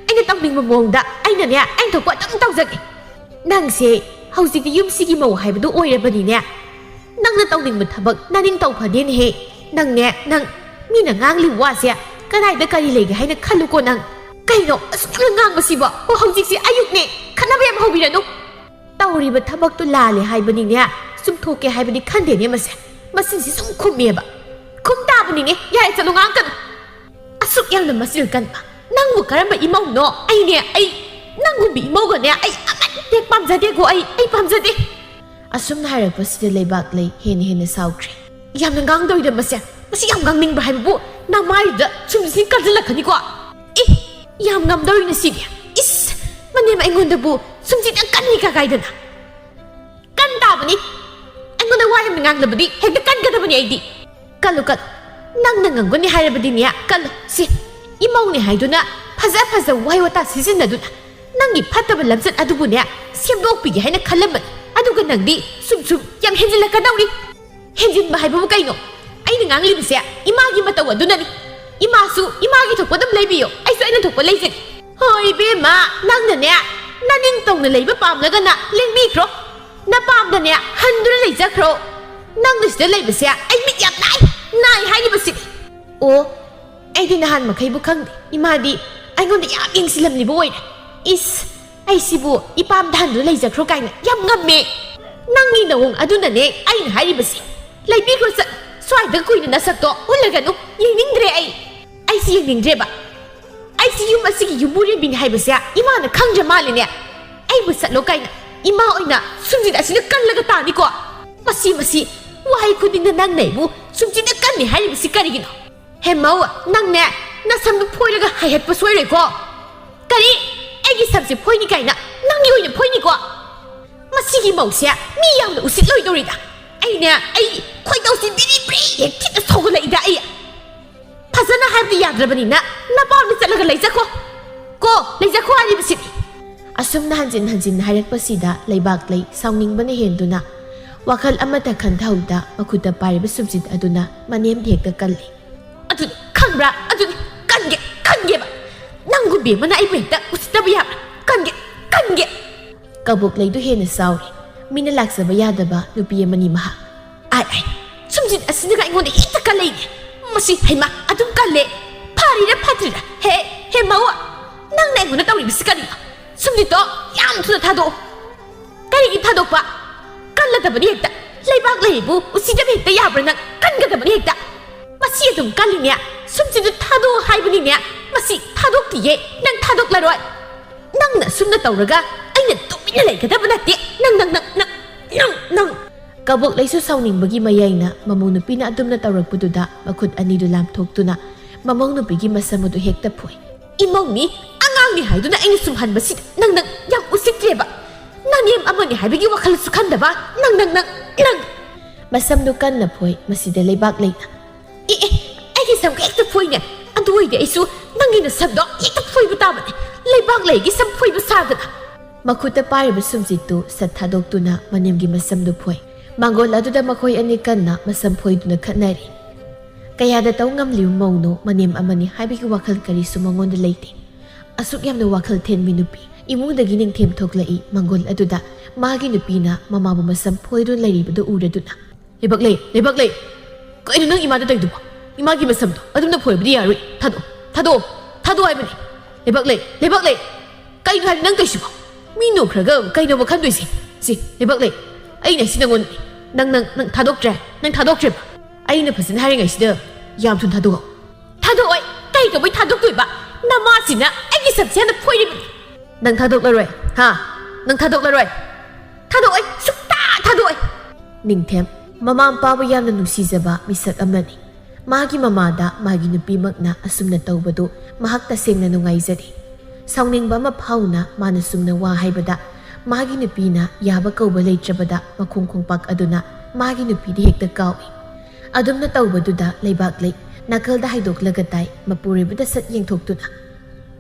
ꯑꯩꯅ ꯇꯧꯅꯤꯡꯕ ꯃꯑꯣꯡꯗ ꯑꯩꯅꯅꯦ ꯑꯩꯅ ꯊꯣꯛꯄ ꯑꯗꯨꯝ ꯇꯧꯖꯒꯦ꯫ ꯅꯪꯁꯦ ꯍꯧꯖꯤꯛꯇꯤ ꯌꯨꯝꯁꯤꯒꯤ ꯃꯧ ꯍꯥꯏꯕꯗꯨ ꯑꯣꯏꯔꯕꯅꯤꯅꯦ꯫ ꯅꯪꯅ ꯇꯧꯅꯤꯡꯕ ꯊꯕꯛ ꯅꯅꯤꯡ ꯇꯧ ꯐꯗꯦꯅꯦꯍꯦ꯫ ꯅꯪꯅꯦ, ꯅꯪ ꯃꯤꯅ ꯉꯥꯡꯂꯤꯕ ꯋꯥꯁꯦ ꯀꯗꯥꯏꯗ ꯀꯔꯤ ꯂꯩꯒꯦ ꯍꯥꯏꯅ ꯈꯜꯂꯨꯀꯣ ꯅꯪ꯫ ꯀꯩꯅꯣ ꯑꯁꯨꯛ ꯌꯥꯝꯅ ꯉꯥꯡꯕꯁꯤꯕꯣ? ꯑꯣ, ꯍꯧꯖꯤꯛꯁꯤ ꯑꯌꯨꯛꯅꯦ, ꯈꯠꯅꯕ ꯌꯥꯝ ꯍꯧꯕꯤꯔꯅꯨ꯫ ꯇꯧꯔꯤꯕ ꯊꯕꯛꯇꯨ ꯂꯥꯜꯂꯦ ꯍꯥꯏꯕꯅꯤꯅꯦ, ꯆꯨꯝꯊꯣꯛꯀꯦ ꯍꯥꯏꯕꯗꯤ ꯈꯟꯗꯦꯅꯦ ꯃꯁꯦ꯫ ꯃꯆꯤꯟꯁꯤ ꯁꯨꯝ ꯈꯨꯝꯃꯦꯕ꯫ ꯈꯨꯝ ꯇꯥꯕꯅꯤꯅꯦ, ꯌꯥꯔꯦ ꯆꯠꯂꯣ, ꯉꯥꯡꯉꯛꯀꯅꯨ꯫ ꯑꯁꯨꯛ ꯌꯥꯝꯅ ꯃꯆꯤꯟ ꯀꯟꯕ ꯅꯪꯕꯨ ꯀꯔꯝꯕ ꯏꯃꯧꯅꯣ? ꯑꯩꯅꯦ, ꯑꯩ ꯅꯪꯒꯨꯝꯕ ꯏꯃꯧꯒꯅꯦ ꯑꯩ ꯑꯃꯠꯇ ꯍꯦꯛ ꯄꯥꯝꯖꯗꯦꯀꯣ, ꯑꯩ, ꯑꯩ ꯄꯥꯝꯖꯗꯦ꯫ ꯑꯁꯨꯝꯅ ꯍꯥꯏꯔꯛꯄꯁꯤꯗ ꯂꯩꯕꯥꯛꯂꯩ ꯍꯦꯟꯅ ꯍꯦꯟꯅ ꯁꯥꯎꯈ꯭ꯔꯦ꯫ ꯌꯥꯝꯅ ꯉꯥꯡꯗꯧꯔꯤꯗ ꯃꯁꯦ꯫ ꯃꯁꯤ ꯌꯥꯝ ꯉꯥꯡꯅꯤꯡꯕ ꯍꯥꯏꯕꯕꯨ ꯅꯃꯥꯏꯗꯨꯗ ꯁꯨꯝ ꯁꯤ ꯀꯟꯁꯤꯜꯂꯛꯀꯅꯤꯀꯣ꯫ ꯏ! ꯌꯥꯝ ꯉꯝꯗꯧꯔꯤꯅ ꯁꯤꯗꯤ꯫ ꯏꯁ! ꯃꯅꯦꯝ ꯑꯩꯉꯣꯟꯗꯕꯨ ꯁꯨꯝꯁꯤꯗ ꯀꯟꯅꯤ ꯀꯥꯏꯗꯅ꯫ ꯀꯟ ꯇꯥꯕꯅꯤ꯫ ꯑꯩꯉꯣꯟꯗ ꯋꯥ ꯌꯥꯝꯅ ꯉꯥꯡꯂꯕꯗꯤ ꯍꯦꯛꯇ ꯀꯟꯒꯗꯕꯅꯤ ꯑꯩꯗꯤ꯫ ꯀꯜꯂꯨ, ꯀꯜꯂꯨ꯫ ꯅꯪꯅ ꯉꯝꯒꯅꯤ ꯍꯥꯏꯔꯕꯗꯤꯅꯦ, ꯀꯜꯂꯨ꯫ ꯁꯤ ꯏꯃꯧꯅꯦ ꯍꯥꯏꯗꯨꯅ ꯐꯖ ꯐꯖ ꯋꯥꯍꯩ ꯋꯥꯇꯥ ꯁꯤꯖꯤꯟꯅꯗꯨꯅ ꯅꯪꯒꯤ ꯐꯠꯇꯕ ꯂꯝꯆꯠ ꯑꯗꯨꯕꯨꯅꯦ ꯁꯦꯝꯗꯣꯛꯄꯤꯒꯦ ꯍꯥꯏꯅ ꯈꯜꯂꯝꯕꯅꯤ꯫ ꯑꯗꯨꯒ ꯅꯪꯗꯤ ꯁꯨꯝ ꯁꯨꯝ ꯌꯥꯝ ꯍꯦꯟꯖꯤꯜꯂꯛꯀꯗꯧꯔꯤ꯫ ꯍꯦꯟꯖꯤꯟꯕ ꯍꯥꯏꯕꯕꯨ ꯀꯩꯅꯣ? ꯑꯩꯅ ꯉꯥꯡꯂꯤꯕꯁꯦ ꯏꯃꯥꯒꯤ ꯃꯇꯧ ꯑꯗꯨꯅꯅꯤ꯫ ꯏꯃꯥꯁꯨ ꯏꯃꯥꯒꯤ ꯊꯣꯛꯄ ꯑꯗꯨꯝ ꯂꯩꯕꯤꯌꯣ, ꯑꯩꯁꯨ ꯑꯩꯅ ꯊꯣꯛꯄ ꯂꯩꯖꯒꯦ꯫ ꯍꯣꯏ ꯏꯕꯦꯝꯃ, ꯅꯪꯅꯅꯦ ꯅꯅꯤꯡ ꯇꯧꯅ ꯂꯩꯕ ꯄꯥꯝꯂꯒꯅ ꯂꯦꯡꯕꯤꯈ꯭ꯔꯣ꯫ ꯅꯄꯥꯝꯗꯅꯦ ꯍꯟꯗꯨꯅ ꯂꯩꯖꯈ꯭ꯔꯣ꯫ ꯅꯪꯅ ꯁꯤꯗ ꯂꯩꯕꯁꯦ ꯑꯩ ꯃꯤꯠ ꯌꯥꯝ ꯅꯥꯏ, ꯅꯥꯏ ꯍꯥꯏꯔꯤꯕꯁꯤꯅꯤ꯫ ꯑꯣ, ꯑꯩꯗꯤ ꯅꯍꯥꯟ ꯃꯈꯩꯕꯨ ꯈꯪꯗꯦ꯫ ꯏꯃꯥꯗꯤ ꯑꯩꯉꯣꯟꯗ ꯌꯥꯝ ꯌꯦꯡꯁꯤꯜꯂꯝꯂꯤꯕ ꯑꯣꯏꯔꯦ꯫ ꯏꯁ, ꯑꯩꯁꯤꯕꯨ ꯏꯄꯥꯝꯗ ꯍꯟꯗꯨꯅ ꯂꯩꯖꯈ꯭ꯔꯣ ꯀꯥꯏꯅ ꯌꯥꯝ ꯉꯝꯃꯦ꯫ ꯅꯪꯒꯤ ꯅꯑꯣꯡ ꯑꯗꯨꯅꯅꯦ ꯑꯩꯅ ꯍꯥꯏꯔꯤꯕꯁꯤ꯫ ꯂꯩꯕꯤꯈ꯭ꯔꯣ ꯆꯠ-, ꯁ꯭ꯋꯥꯏꯗ ꯀꯨꯏꯅ ꯅꯁꯛꯇꯣ ꯎꯠꯂꯒꯅꯨ, ꯌꯦꯡꯅꯤꯡꯗ꯭ꯔꯦ ꯑꯩ꯫ ꯑꯩꯁꯤ ꯌꯦꯡꯅꯤꯡꯗ꯭ꯔꯦꯕ꯫ ꯑꯩꯁꯤ ꯌꯨꯝ ꯑꯁꯤꯒꯤ ꯌꯨꯝꯕꯨꯔꯦꯝꯕꯤꯅꯤ ꯍꯥꯏꯕꯁꯦ ꯏꯃꯥꯅ ꯈꯪꯗ꯭ꯔ ꯃꯥꯜꯂꯦꯅꯦ꯫ ꯑꯩꯕꯨ ꯆꯠꯂꯣ ꯀꯥꯏꯅ ꯏꯃꯥ ꯑꯣꯏꯅ ꯁꯨꯝꯖꯤꯠ ꯑꯁꯤꯗ ꯀꯜꯂꯒ ꯇꯥꯅꯤꯀꯣ꯫ ꯃꯁꯤ, ꯃꯁꯤ ꯋꯥꯍꯩ ꯈꯨꯗꯤꯡꯗ ꯅꯪꯅ ꯑꯩꯕꯨ ꯁꯨꯝꯖꯤꯠꯅ ꯀꯜꯂꯤ ꯍꯥꯏꯔꯤꯕꯁꯤ ꯀꯔꯤꯒꯤꯅꯣ? ꯍꯦ ꯃꯧ, ꯅꯪꯅꯦ ꯅꯁꯝꯗꯨ ꯐꯣꯏꯔꯒ ꯍꯥꯏꯍꯠꯄ ꯁꯣꯏꯔꯣꯏꯀꯣ꯫ ꯀꯔꯤ? ꯑꯩꯒꯤ ꯁꯝꯁꯦ ꯐꯣꯏꯅꯤ ꯀꯥꯏꯅ ꯅꯪꯒꯤ ꯑꯣꯏꯅ ꯐꯣꯏꯅꯤꯀꯣ? ꯃꯁꯤꯒꯤ ꯃꯧꯁꯦ ꯃꯤ ꯌꯥꯝꯅ ꯎꯁꯤꯠꯂꯣꯏꯗꯧꯔꯤꯗ꯫ ꯑꯩꯅꯦ, ꯑꯩ ꯈꯣꯏꯗꯧꯁꯤ ꯕꯤꯔꯤ ꯕꯤꯔꯤ ꯍꯦꯛ ꯊꯤꯠꯅ ꯁꯧꯒꯠꯂꯛꯏꯗ ꯑꯩ꯫ ꯐꯖꯅ ꯍꯥꯏꯕꯗꯤ ꯌꯥꯗ꯭ꯔꯕꯅꯤꯅ ꯅꯄꯥꯝꯗ ꯆꯠꯂꯒ ꯂꯩꯖꯈꯣ꯫ ꯀꯣ, ꯂꯩꯖꯈꯣ ꯍꯥꯏꯔꯤꯕꯁꯤꯅꯤ꯫ ꯑꯁꯨꯝꯅ ꯍꯟꯖꯤꯟ ꯍꯟꯖꯤꯟ ꯍꯥꯏꯔꯛꯄꯁꯤꯗ ꯂꯩꯕꯥꯛꯂꯩ ꯁꯥꯎꯅꯤꯡꯕꯅ ꯍꯦꯟꯗꯨꯅ ꯋꯥꯈꯜ ꯑꯃꯠꯇ ꯈꯟꯊꯍꯧꯗ ꯃꯈꯨꯠꯇ ꯄꯥꯏꯔꯤꯕ ꯁꯨꯝꯖꯤꯠ ꯑꯗꯨꯅ ꯃꯅꯦꯝꯗ ꯍꯦꯛꯇ ꯀꯜꯂꯤ꯫ "ꯑꯗꯨꯅꯤ, ꯈꯪꯕ꯭ꯔꯥ? ꯑꯗꯨꯅꯤ, ꯀꯟꯒꯦ, ꯀꯟꯒꯦꯕ꯫ ꯅꯪꯒꯨꯝꯕꯤ ꯑꯃꯅ ꯑꯩꯕꯨ ꯍꯦꯛꯇ ꯎꯁꯤꯠꯇꯕ ꯌꯥꯕ꯭ꯔꯥ? ꯀꯟꯒꯦ, ꯀꯟꯒꯦ!" ꯀꯕꯣꯛꯂꯩꯗꯨ ꯍꯦꯟꯅ ꯁꯥꯎꯔꯤ꯫ ꯃꯤꯅ ꯂꯥꯛꯆꯕ ꯌꯥꯗꯕ ꯅꯨꯄꯤ ꯑꯃꯅꯤ ꯃꯍꯥꯛ꯫ "ꯑꯥꯏ, ꯑꯥꯏ, ꯁꯨꯝꯖꯤꯠ ꯑꯁꯤꯅꯒ ꯑꯩꯉꯣꯟꯗ ꯍꯦꯛꯇ ꯀꯜꯂꯛꯏꯅꯦ꯫ ꯃꯁꯤ ꯍꯩꯃꯥ ꯑꯗꯨꯝ ꯀꯜꯂꯦ꯫ ꯐꯔꯤꯔꯥ ꯐꯠꯇ꯭ꯔꯤꯔꯥ? ꯍꯦ, ꯍꯦ, ꯃꯧ, ꯅꯪꯅ ꯑꯩꯉꯣꯟꯗ ꯇꯧꯔꯤꯕꯁꯤ ꯀꯔꯤꯅꯣ? ꯁꯨꯝꯖꯤꯠꯇꯣ ꯌꯥꯝ ꯊꯨꯅ ꯊꯥꯗꯣꯛꯑꯣ꯫" "ꯀꯔꯤꯒꯤ ꯊꯥꯗꯣꯛꯄ? ꯀꯜꯂꯗꯕꯅꯤ ꯍꯦꯛꯇ꯫ ꯂꯩꯕꯥꯛꯂꯩꯕꯨ ꯎꯁꯤꯠꯇꯕ ꯍꯦꯛꯇ ꯌꯥꯕ꯭ꯔꯥ ꯅꯪ? ꯀꯟꯒꯗꯕꯅꯤ ꯍꯦꯛꯇ꯫ ꯃꯁꯤ ꯑꯗꯨꯝ ꯀꯜꯂꯤꯅꯦ꯫ ꯁꯨꯝꯖꯤꯠꯇꯨ ꯊꯥꯗꯣꯛꯑꯣ ꯍꯥꯏꯕꯅꯤꯅꯦ꯫ ꯃꯁꯤ ꯊꯥꯗꯣꯛꯇꯤꯌꯦ꯫ ꯅꯪ ꯊꯥꯗꯣꯛꯂꯔꯣꯏ꯫ ꯅꯪꯅ ꯑꯁꯨꯝꯅ ꯇꯧꯔꯒ ꯑꯩꯅ ꯇꯨꯃꯤꯟꯅ ꯂꯩꯒꯗꯕ ꯅꯠꯇꯦ꯫ ꯅꯪ, ꯅꯪ, ꯅꯪ, ꯅꯪ, ꯅꯪ!" ꯀꯕꯣꯛꯂꯩꯁꯨ ꯁꯥꯎꯅꯤꯡꯕꯒꯤ ꯃꯌꯥꯏꯅ ꯃꯃꯧ ꯅꯨꯄꯤꯅ ꯑꯗꯨꯝꯅ ꯇꯧꯔꯛꯄꯗꯨꯗ ꯃꯈꯨꯠ ꯑꯅꯤꯗꯨ ꯂꯥꯝꯊꯣꯛꯇꯨꯅ ꯃꯃꯧ ꯅꯨꯄꯤꯒꯤ ꯃꯁꯝ ꯑꯗꯨ ꯍꯦꯛꯇ ꯐꯣꯏ꯫ "ꯏꯃꯧꯅꯤ, ꯑꯉꯥꯡꯅꯤ ꯍꯥꯏꯗꯨꯅ ꯑꯩꯅ ꯁꯨꯝꯍꯟꯕꯁꯤꯗ ꯅꯪ, ꯅꯪ ꯌꯥꯝ ꯎꯁꯤꯠꯇ꯭ꯔꯦꯕ꯫ ꯅꯅꯦꯝ ꯑꯃꯅꯤ ꯍꯥꯏꯕꯒꯤ ꯋꯥꯈꯜꯁꯨ ꯈꯟꯗꯕ ꯅꯪ, ꯅꯪ, ꯅꯪ, ꯅꯪ!" ꯃꯁꯝꯗꯨ ꯀꯟꯅ ꯐꯣꯏ꯫ ꯃꯁꯤꯗ ꯂꯩꯕꯥꯛꯂꯩꯅ, "ꯑꯦ, ꯑꯦ, ꯑꯩꯒꯤ ꯁꯝ ꯍꯦꯛꯇ ꯐꯣꯏꯅꯦ꯫ ꯑꯗꯨ ꯑꯣꯏꯗꯤ ꯑꯩꯁꯨ ꯅꯪꯒꯤ ꯅꯁꯝꯗꯣ ꯍꯦꯛꯇ ꯐꯣꯏꯕ ꯇꯥꯕꯅꯦ꯫ ꯂꯩꯕꯥꯛꯂꯩꯒꯤ ꯁꯝ ꯐꯣꯏꯕ ꯁꯥꯗꯅ!" ꯃꯈꯨꯠꯇ ꯄꯥꯏꯔꯤꯕ ꯁꯨꯝꯖꯤꯠꯇꯨ ꯁꯠ ꯊꯥꯗꯣꯛꯇꯨꯅ ꯃꯅꯦꯝꯒꯤ ꯃꯁꯝꯗꯨ ꯐꯣꯏ꯫ ꯃꯥꯡꯒꯣꯜ ꯑꯗꯨꯗ ꯃꯈꯣꯏ ꯑꯅꯤ ꯀꯟꯅ ꯃꯁꯝ ꯐꯣꯏꯗꯨꯅ ꯈꯠꯅꯔꯤ꯫ ꯀꯌꯥꯗ ꯇꯧ ꯉꯝꯂꯤꯕ ꯃꯧꯅꯣ, ꯃꯅꯦꯝ ꯑꯃꯅꯤ ꯍꯥꯏꯕꯒꯤ ꯋꯥꯈꯜ ꯀꯔꯤꯁꯨ ꯃꯉꯣꯟꯗ ꯂꯩꯇꯦ꯫ ꯑꯁꯨꯛ ꯌꯥꯝꯅ ꯋꯥꯈꯜ ꯊꯦꯟꯕꯤ ꯅꯨꯄꯤ ꯏꯃꯨꯡꯗꯒꯤ ꯅꯤꯡꯊꯦꯝ ꯊꯣꯛꯂꯛꯏ꯫ ꯃꯥꯡꯒꯣꯜ ꯑꯗꯨꯗ ꯃꯥꯒꯤ ꯅꯨꯄꯤꯅ ꯃꯃꯥꯕꯨ ꯃꯁꯝ ꯐꯣꯏꯗꯨꯅ ꯂꯩꯔꯤꯕꯗꯨ ꯎꯔꯗꯨꯅ, "ꯂꯩꯕꯥꯛꯂꯩ, ꯂꯩꯕꯥꯛꯂꯩ! ꯀꯩꯅꯣ ꯅꯪ ꯏꯃꯥꯗ ꯇꯧꯏꯗꯨꯕꯣ? ꯏꯃꯥꯒꯤ ꯃꯁꯝꯗꯣ ꯑꯗꯨꯝꯅ ꯐꯣꯏꯕꯗꯤ ꯌꯥꯔꯣꯏ꯫ ꯊꯥꯗꯣꯛꯑꯣ, ꯊꯥꯗꯣꯛꯑꯣ, ꯊꯥꯗꯣꯛꯑꯣ ꯍꯥꯏꯕꯅꯦ꯫ ꯂꯩꯕꯥꯛꯂꯩ, ꯂꯩꯕꯥꯛꯂꯩ! ꯀꯩꯅꯣ ꯍꯥꯏꯕ ꯅꯪ ꯇꯧꯏꯁꯤꯕꯣ? ꯃꯤ ꯅꯣꯛꯈ꯭ꯔꯒ ꯀꯩꯅꯣꯕ ꯈꯟꯗꯣꯏꯁꯦ? ꯁꯤ, ꯂꯩꯕꯥꯛꯂꯩ, ꯑꯩꯅ ꯁꯤ ꯅꯪꯉꯣꯟꯗꯅꯦ꯫ ꯅꯪ, ꯅꯪ, ꯅꯪ ꯊꯥꯗꯣꯛꯇ꯭ꯔꯦ? ꯅꯪ ꯊꯥꯗꯣꯛꯇ꯭ꯔꯦꯕ? ꯑꯩꯅ ꯐꯖꯅ ꯍꯥꯏꯔꯤꯉꯩꯁꯤꯗ ꯌꯥꯝ ꯊꯨꯅ ꯊꯥꯗꯣꯛꯑꯣ꯫" "ꯊꯥꯗꯣꯛꯑꯣꯏ꯫ ꯀꯩ ꯇꯧꯕꯩ ꯊꯥꯗꯣꯛꯇꯣꯏꯕ? ꯅꯃꯥꯁꯤꯅ ꯑꯩꯒꯤ ꯁꯝꯁꯦ ꯍꯥꯟꯅ ꯐꯣꯏꯔꯤꯕꯅꯤ꯫" "ꯅꯪ ꯊꯥꯗꯣꯛꯂꯔꯣꯏ, ꯍꯥ? ꯅꯪ ꯊꯥꯗꯣꯛꯂꯔꯣꯏ꯫" "ꯊꯥꯗꯣꯛꯑꯣꯏ, ꯁꯨꯛꯊꯥ ꯊꯥꯗꯣꯛꯑꯣꯏ꯫" ꯅꯤꯡꯊꯦꯝ, ꯃꯃꯥ ꯃꯄꯥꯕꯨ ꯌꯥꯝꯅ ꯅꯨꯡꯁꯤꯖꯕ ꯃꯤꯁꯛ ꯑꯃꯅꯤ꯫ ꯃꯥꯒꯤ ꯃꯃꯥꯗ ꯃꯥꯒꯤ ꯅꯨꯄꯤꯃꯛꯅ ꯑꯁꯨꯝꯅ ꯇꯧꯕꯗꯨ ꯃꯍꯥꯛ ꯇꯁꯦꯡꯅ ꯅꯨꯡꯉꯥꯏꯖꯗꯦ꯫ ꯁꯥꯎꯅꯤꯡꯕ ꯑꯃ ꯐꯥꯎꯅ ꯃꯥꯅ ꯁꯨꯝꯅ ꯋꯥ ꯍꯥꯏꯕꯗ ꯃꯥꯒꯤ ꯅꯨꯄꯤꯅ ꯌꯥꯕ ꯀꯧꯕ ꯂꯩꯇ꯭ꯔꯕꯗ ꯃꯈꯣꯡ ꯈꯣꯡꯄꯥꯛ ꯑꯗꯨꯅ ꯃꯥꯒꯤ ꯅꯨꯄꯤꯗ ꯍꯦꯛꯇ ꯀꯥꯎꯏ꯫ ꯑꯗꯨꯝꯅ ꯇꯧꯕꯗꯨꯗ ꯂꯩꯕꯥꯛꯂꯩ ꯅꯥꯀꯜꯗ ꯍꯥꯏꯗꯣꯛꯂꯒ ꯇꯥꯏ꯫ ꯃꯄꯨꯔꯣꯏꯕꯗ ꯁꯠ ꯌꯦꯡꯊꯣꯛꯇꯨꯅ,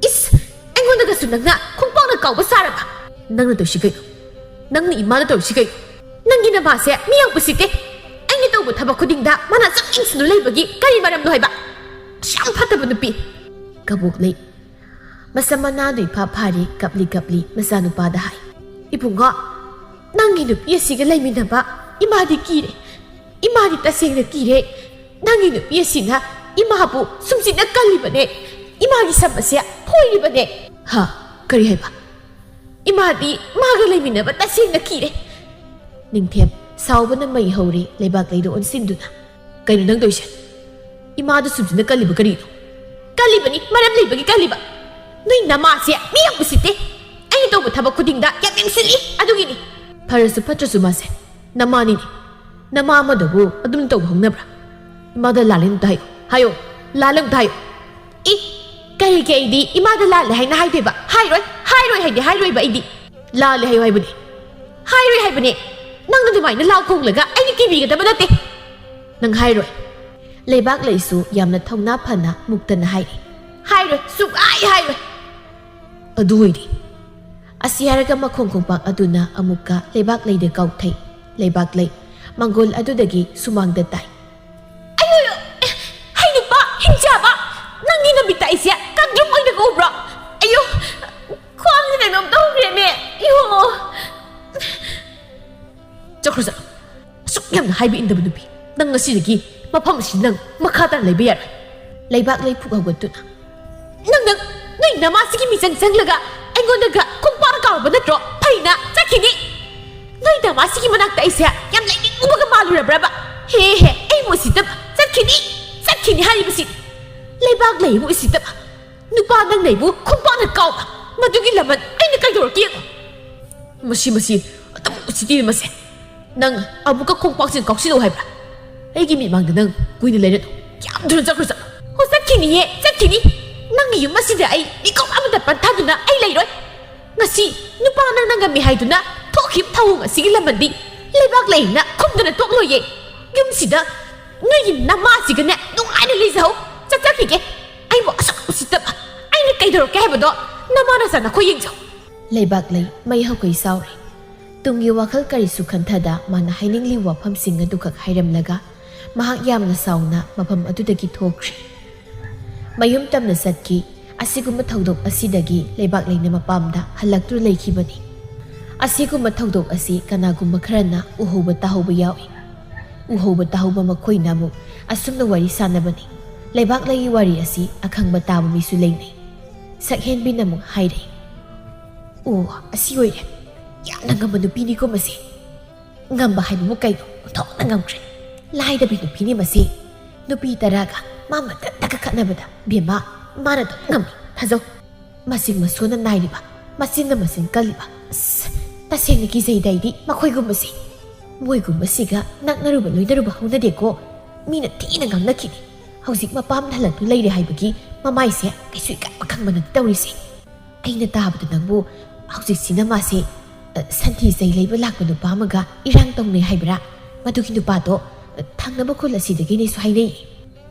"ꯏꯁ! ꯑꯩꯉꯣꯟꯗꯒꯁꯨ ꯅꯪꯅ ꯈꯣꯡꯄꯥꯛꯅ ꯀꯥꯎꯕ ꯁꯥꯔꯕ? ꯅꯪꯅ ꯇꯧꯔꯤꯁꯤ ꯀꯩꯅꯣ? ꯅꯪꯅ ꯏꯃꯥꯗ ꯇꯧꯔꯤꯁꯤ ꯀꯩꯅꯣ? ꯅꯪꯒꯤ ꯅꯃꯥꯁꯦ ꯃꯤ ꯌꯥꯝ ꯎꯁꯤꯠꯇꯦ꯫ ꯑꯩꯅ ꯇꯧꯕ ꯊꯕꯛ ꯈꯨꯗꯤꯡꯗ ꯃꯥꯅ ꯆꯪ ꯏꯟꯁꯤꯟꯗꯨꯅ ꯂꯩꯕꯒꯤ ꯀꯔꯤ ꯃꯔꯝꯅꯣ ꯍꯥꯏꯕ? ꯑꯁꯨꯛ ꯌꯥꯝ ꯐꯠꯇꯕ ꯅꯨꯄꯤ꯫ ꯀꯕꯣꯛꯂꯩ ꯃꯁꯝ ꯃꯅꯥꯗꯨ ꯏꯐꯥ ꯐꯥꯔꯤ, ꯀꯞꯂꯤ ꯀꯞꯂꯤ ꯃꯆꯥꯅꯨꯄꯥꯗ ꯍꯥꯏ, "ꯏꯕꯨꯡꯉꯣ, ꯅꯪꯒꯤ ꯅꯨꯄꯤ ꯑꯁꯤꯒ ꯂꯩꯃꯤꯟꯅꯕ ꯏꯃꯥꯗꯤ ꯀꯤꯔꯦ꯫ ꯏꯃꯥꯗꯤ ꯇꯁꯦꯡꯅ ꯀꯤꯔꯦ꯫ ꯅꯪꯒꯤ ꯅꯨꯄꯤ ꯑꯁꯤꯅ ꯏꯃꯥꯕꯨ ꯁꯨꯝꯁꯤꯠꯅ ꯀꯜꯂꯤꯕꯅꯦ꯫ ꯏꯃꯥꯒꯤ ꯁꯝ ꯑꯁꯦ ꯐꯣꯏꯔꯤꯕꯅꯦ꯫" "ꯍꯥ? ꯀꯔꯤ ꯍꯥꯏꯕ?" "ꯏꯃꯥꯗꯤ ꯃꯥꯒ ꯂꯩꯃꯤꯟꯅꯕ ꯇꯁꯦꯡꯅ ꯀꯤꯔꯦ꯫" ꯅꯤꯡꯊꯦꯝ ꯁꯥꯎꯕꯅ ꯃꯩ ꯍꯧꯔꯦ, ꯂꯩꯕꯥꯛꯂꯩꯗ ꯑꯣꯟꯁꯤꯟꯗꯨꯅ, "ꯀꯩꯅꯣ ꯅꯪ ꯇꯧꯔꯤꯁꯦ? ꯏꯃꯥꯗ ꯁꯨꯝꯁꯤꯠꯅ ꯀꯜꯂꯤꯕ ꯀꯔꯤꯅꯣ?" "ꯀꯜꯂꯤꯕꯅꯤ, ꯃꯔꯝ ꯂꯩꯕꯒꯤ ꯀꯜꯂꯤꯕ꯫ ꯅꯣꯏ ꯅꯃꯥꯁꯦ ꯃꯤ ꯌꯥꯝ ꯎꯁꯤꯠꯇꯦ꯫ ꯑꯩꯅ ꯇꯧꯕ ꯊꯕꯛ ꯈꯨꯗꯤꯡꯗ ꯌꯥꯝ ꯌꯦꯡꯁꯤꯜꯂꯤ, ꯑꯗꯨꯒꯤꯅꯤ꯫" "ꯐꯔꯁꯨ ꯐꯠꯇ꯭ꯔꯁꯨ ꯃꯥꯁꯦ ꯅꯃꯥꯅꯤꯅꯦ꯫ ꯅꯃꯥ ꯑꯃꯗꯕꯨ ꯑꯗꯨꯝ ꯇꯧꯕ ꯍꯧꯅꯕ꯭ꯔꯥ? ꯏꯃꯥꯗ ꯂꯥꯜꯂꯦ ꯑꯝꯇ ꯍꯥꯏꯌꯨ, ꯍꯥꯏꯌꯣ, ꯂꯥꯜꯂꯦ ꯑꯝꯇ ꯍꯥꯏꯌꯨ꯫" "ꯏ, ꯀꯔꯤꯒꯤ ꯑꯩꯗꯤ ꯏꯃꯥꯗ ꯂꯥꯜꯂꯦ ꯍꯥꯏꯅ ꯍꯥꯏꯗꯣꯏꯕ? ꯍꯥꯏꯔꯣꯏ, ꯍꯥꯏꯔꯣꯏ ꯍꯥꯏꯗꯤ ꯍꯥꯏꯔꯣꯏꯕ ꯑꯩꯗꯤ꯫" "ꯂꯥꯜꯂꯦ ꯍꯥꯏꯌꯨ ꯍꯥꯏꯕꯅꯦ꯫" "ꯍꯥꯏꯔꯣꯏ ꯍꯥꯏꯕꯅꯦ꯫ ꯅꯪꯅ ꯑꯗꯨꯃꯥꯏꯅ ꯂꯥꯎ ꯈꯣꯡꯂꯒ ꯑꯩꯅ ꯀꯤꯕꯤꯒꯗꯕ ꯅꯠꯇꯦ꯫" "ꯅꯪ ꯍꯥꯏꯔꯣꯏ꯫" ꯂꯩꯕꯥꯛꯂꯩꯁꯨ ꯌꯥꯝꯅ ꯊꯧꯅꯥ ꯐꯅ ꯃꯨꯛꯇꯅ ꯍꯥꯏꯔꯤ, "ꯍꯥꯏꯔꯣꯏ, ꯁꯨꯛꯍꯥꯏ ꯍꯥꯏꯔꯣꯏ꯫" "ꯑꯗꯨ ꯑꯣꯏꯗꯤ꯫" ꯑꯁꯤ ꯍꯥꯏꯔꯒ ꯃꯈꯣꯡ ꯈꯣꯡꯄꯥꯛ ꯑꯗꯨꯅ ꯑꯃꯨꯛꯀ ꯂꯩꯕꯥꯛꯂꯩꯗ ꯀꯥꯎꯊꯩ꯫ ꯂꯩꯕꯥꯛꯂꯩ ꯃꯪꯒꯣꯜ ꯑꯗꯨꯗꯒꯤ ꯁꯨꯃꯥꯡꯗ ꯇꯥꯏ꯫ "ꯑꯌꯣ, ꯑꯌꯣ, ꯑꯦ, ꯍꯩ ꯅꯨꯄꯥ, ꯍꯤꯡꯆꯥꯕ, ꯅꯪꯒꯤ ꯅꯃꯤꯠꯇ ꯑꯩꯁꯦ ꯀꯪꯗ꯭ꯔꯨꯝ ꯑꯣꯏꯅꯒ ꯎꯕ꯭ꯔꯣ? ꯑꯌꯣ, ꯈ꯭ꯋꯥꯡꯁꯦ ꯀꯩꯅꯣꯝ ꯇꯧꯈ꯭ꯔꯦꯃꯦ꯫ ꯑꯌꯣ꯫" "ꯆꯠꯈ꯭ꯔꯣ, ꯆꯠꯂꯣ꯫ ꯑꯁꯨꯛ ꯌꯥꯝꯅ ꯍꯥꯏꯕ ꯏꯟꯗꯕ ꯅꯨꯄꯤ꯫ ꯅꯪ ꯉꯁꯤꯗꯒꯤ ꯃꯐꯝ ꯑꯁꯤ ꯅꯪ ꯃꯈꯥ ꯇꯥꯅ ꯂꯩꯕ ꯌꯥꯔꯣꯏ꯫" ꯂꯩꯕꯥꯛꯂꯩ ꯐꯨꯛ ꯍꯧꯒꯠꯇꯨꯅ, "ꯅꯪ, ꯅꯪ, ꯅꯣꯏ ꯅꯃꯥꯁꯤꯒꯤ ꯃꯤꯆꯪ ꯆꯪꯂꯒ ꯑꯩꯉꯣꯟꯗꯒ ꯈꯣꯡꯄꯥꯛꯅ ꯀꯥꯎꯔꯕ ꯅꯠꯇ꯭ꯔꯣ? ꯐꯩꯅ ꯆꯠꯈꯤꯅꯤ꯫ ꯅꯣꯏ ꯅꯃꯥꯁꯤꯒꯤ ꯃꯅꯥꯛꯇ ꯑꯩꯁꯦ ꯌꯥꯝ ꯂꯩꯅꯤꯡꯉꯨꯕꯒ ꯃꯥꯜꯂꯨꯔꯕ꯭ꯔꯕ? ꯍꯦ, ꯍꯦ, ꯑꯩꯕꯨ ꯎꯁꯤꯠꯇꯕ, ꯆꯠꯈꯤꯅꯤ, ꯆꯠꯈꯤꯅꯤ ꯍꯥꯏꯔꯤꯕꯁꯤ꯫ ꯂꯩꯕꯥꯛꯂꯩꯕꯨ ꯎꯁꯤꯠꯇꯕ, ꯅꯨꯄꯥ ꯅꯪꯅ ꯑꯩꯕꯨ ꯈꯣꯡꯄꯥꯛꯅ ꯀꯥꯎꯕ, ꯃꯗꯨꯒꯤ ꯂꯃꯟ ꯑꯩꯅ ꯀꯩꯗꯧꯔꯛꯀꯦ ꯌꯦꯡꯉꯣ꯫ ꯃꯁꯤ, ꯃꯁꯤ ꯑꯗꯨꯝ ꯎꯁꯤꯠꯇꯦ ꯃꯁꯦ꯫ ꯅꯪ ꯑꯃꯨꯛꯀ ꯈꯣꯡꯄꯥꯛꯁꯤꯡ ꯀꯥꯎꯁꯤꯜꯂꯛꯑꯣ ꯍꯥꯏꯕ꯭ꯔꯥ? ꯑꯩꯒꯤ ꯃꯤꯠꯃꯥꯡꯗ ꯅꯪ ꯀꯨꯏꯅ ꯂꯩꯔꯅꯨ꯫ ꯌꯥꯝ ꯊꯨꯅ ꯆꯠꯈ꯭ꯔꯣ, ꯆꯠꯂꯣ꯫" "ꯍꯣ, ꯆꯠꯈꯤꯅꯤꯌꯦ, ꯆꯠꯈꯤꯅꯤ꯫ ꯅꯪꯒꯤ ꯌꯨꯝ ꯑꯁꯤꯗ ꯑꯩ ꯃꯤꯀꯨꯞ ꯑꯃꯇ ꯄꯟꯊꯥꯗꯨꯅ ꯑꯩ ꯂꯩꯔꯣꯏ꯫ ꯉꯁꯤ ꯅꯨꯄꯥ ꯅꯪꯅ ꯉꯝꯃꯤ ꯍꯥꯏꯗꯨꯅ ꯊꯣꯛꯈꯤꯕ ꯊꯧꯑꯣꯡ ꯑꯁꯤꯒꯤ ꯂꯃꯟꯗꯤ ꯂꯩꯕꯥꯛꯂꯩꯅ ꯈꯨꯝꯗꯅ ꯇꯣꯛꯂꯣꯏꯌꯦ꯫ ꯌꯨꯝꯁꯤꯗ ꯅꯣꯏꯒꯤ ꯅꯃꯥꯁꯤꯒꯅꯦ ꯅꯨꯡꯉꯥꯏꯅ ꯂꯩꯖꯍꯧ꯫ ꯆꯠꯆꯈꯤꯒꯦ꯫ ꯑꯩꯕꯨ ꯑꯁꯨꯛ ꯎꯁꯤꯠꯇꯕ ꯑꯩꯅ ꯀꯩꯗꯧꯔꯛꯀꯦ ꯍꯥꯏꯕꯗꯣ ꯅꯃꯥ ꯅꯆꯥ ꯅꯈꯣꯏ ꯌꯦꯡꯖꯧ꯫" ꯂꯩꯕꯥꯛꯂꯩ ꯃꯩ ꯍꯧꯒꯩ ꯁꯥꯎꯔꯦ꯫ ꯇꯨꯡꯒꯤ ꯋꯥꯈꯜ ꯀꯔꯤꯁꯨ ꯈꯟꯊꯗ ꯃꯥꯅ ꯍꯥꯏꯅꯤꯡꯂꯤꯕ ꯋꯥꯐꯝꯁꯤꯡ ꯑꯗꯨꯈꯛ ꯍꯥꯏꯔꯝꯂꯒ ꯃꯍꯥꯛ ꯌꯥꯝꯅ ꯁꯥꯎꯅ ꯃꯐꯝ ꯑꯗꯨꯗꯒꯤ ꯊꯣꯛꯈ꯭ꯔꯦ꯫ ꯃꯌꯨꯝ ꯇꯝꯅ ꯆꯠꯈꯤ꯫ ꯑꯁꯤꯒꯨꯝꯕ ꯊꯧꯗꯣꯛ ꯑꯁꯤꯗꯒꯤ ꯂꯩꯕꯥꯛꯂꯩꯅ ꯃꯄꯥꯝꯗ ꯍꯜꯂꯛꯇꯨꯅ ꯂꯩꯈꯤꯕꯅꯤ꯫ ꯑꯁꯤꯒꯨꯝꯕ ꯊꯧꯗꯣꯛ ꯑꯁꯤ ꯀꯅꯥꯒꯨꯝꯕ ꯈꯔꯅ ꯎꯍꯧꯕ ꯇꯥꯍꯧꯕ ꯌꯥꯎꯏ꯫ ꯎꯍꯧꯕ ꯇꯥꯍꯧꯕ ꯃꯈꯣꯏꯅ ꯑꯃꯨꯛ ꯑꯁꯨꯝꯅ ꯋꯥꯔꯤ ꯁꯥꯟꯅꯕꯅꯤ꯫ ꯂꯩꯕꯥꯛꯂꯩꯒꯤ ꯋꯥꯔꯤ ꯑꯁꯤ ꯑꯈꯪꯕ ꯇꯥꯕ ꯃꯤꯁꯨ ꯂꯩꯅꯩ꯫ ꯁꯛꯍꯦꯟꯕꯤꯅ ꯑꯃꯨꯛ ꯍꯥꯏꯔꯦ, "ꯑꯣ, ꯑꯁꯤ ꯑꯣꯏꯔꯦ꯫ ꯌꯥꯝꯅ ꯉꯝꯕ ꯅꯨꯄꯤꯅꯤꯀꯣ ꯃꯁꯤ꯫ ꯉꯝꯕ ꯍꯥꯏꯕꯕꯨ ꯀꯩꯅꯣ? ꯑꯣꯟꯊꯣꯛꯅ ꯉꯝꯈ꯭ꯔꯦ꯫ ꯂꯥꯏꯔꯕꯤ ꯅꯨꯄꯤꯅꯤ ꯃꯁꯤ꯫ ꯅꯨꯄꯤ ꯇꯔꯥꯒ ꯃꯥ ꯃꯊꯟꯇꯒ ꯈꯠꯅꯕꯗ, ꯕꯦꯝꯃ, ꯃꯥꯅ ꯑꯗꯨꯝ ꯉꯝꯃꯤ꯫ ꯊꯥꯖꯧ꯫ ꯃꯁꯤꯡ ꯃꯁꯣꯟꯅ ꯅꯥꯏꯔꯤꯕ, ꯃꯆꯤꯟꯅ ꯃꯆꯤꯟ ꯀꯜꯂꯤꯕ꯫ ꯑꯁ, ꯇꯁꯦꯡꯅ ꯀꯤꯖꯩꯗ ꯑꯩꯗꯤ ꯃꯈꯣꯏꯒꯨꯝꯕꯁꯤ꯫ ꯃꯣꯏꯒꯨꯝꯕꯁꯤꯒ ꯅꯛꯅꯔꯨꯕ ꯂꯣꯏꯅꯔꯨꯕ ꯍꯧꯅꯗꯦꯀꯣ꯫ ꯃꯤꯅ ꯊꯤꯅ ꯉꯥꯡꯅꯈꯤꯅꯤ꯫ ꯍꯧꯖꯤꯛ ꯃꯄꯥꯝ ꯍꯜꯂꯛꯇꯨ ꯂꯩꯔꯦ ꯍꯥꯏꯕꯒꯤ ꯃꯃꯥꯏꯁꯦ ꯀꯩꯁꯨ ꯏꯀꯥꯏꯕ ꯈꯪꯕ ꯅꯠꯇꯦ ꯇꯧꯔꯤꯁꯦ꯫ ꯑꯩꯅ ꯇꯥꯕꯗ ꯅꯪꯕꯨ ꯍꯧꯖꯤꯛꯁꯤꯅ ꯃꯥꯁꯦ, ꯑ, ꯁꯟꯊꯤ ꯆꯩ ꯂꯩꯕ ꯂꯥꯛꯄ ꯅꯨꯄꯥ ꯑꯃꯒ ꯏꯔꯥꯡ ꯇꯧꯅꯩ ꯍꯥꯏꯕ꯭ꯔꯥ? ꯃꯗꯨꯒꯤ ꯅꯨꯄꯥꯗꯣ, ꯑ, ꯊꯪꯅꯕ ꯈꯨꯜ ꯑꯁꯤꯗꯒꯤꯅꯦꯁꯨ ꯍꯥꯏꯅꯩ꯫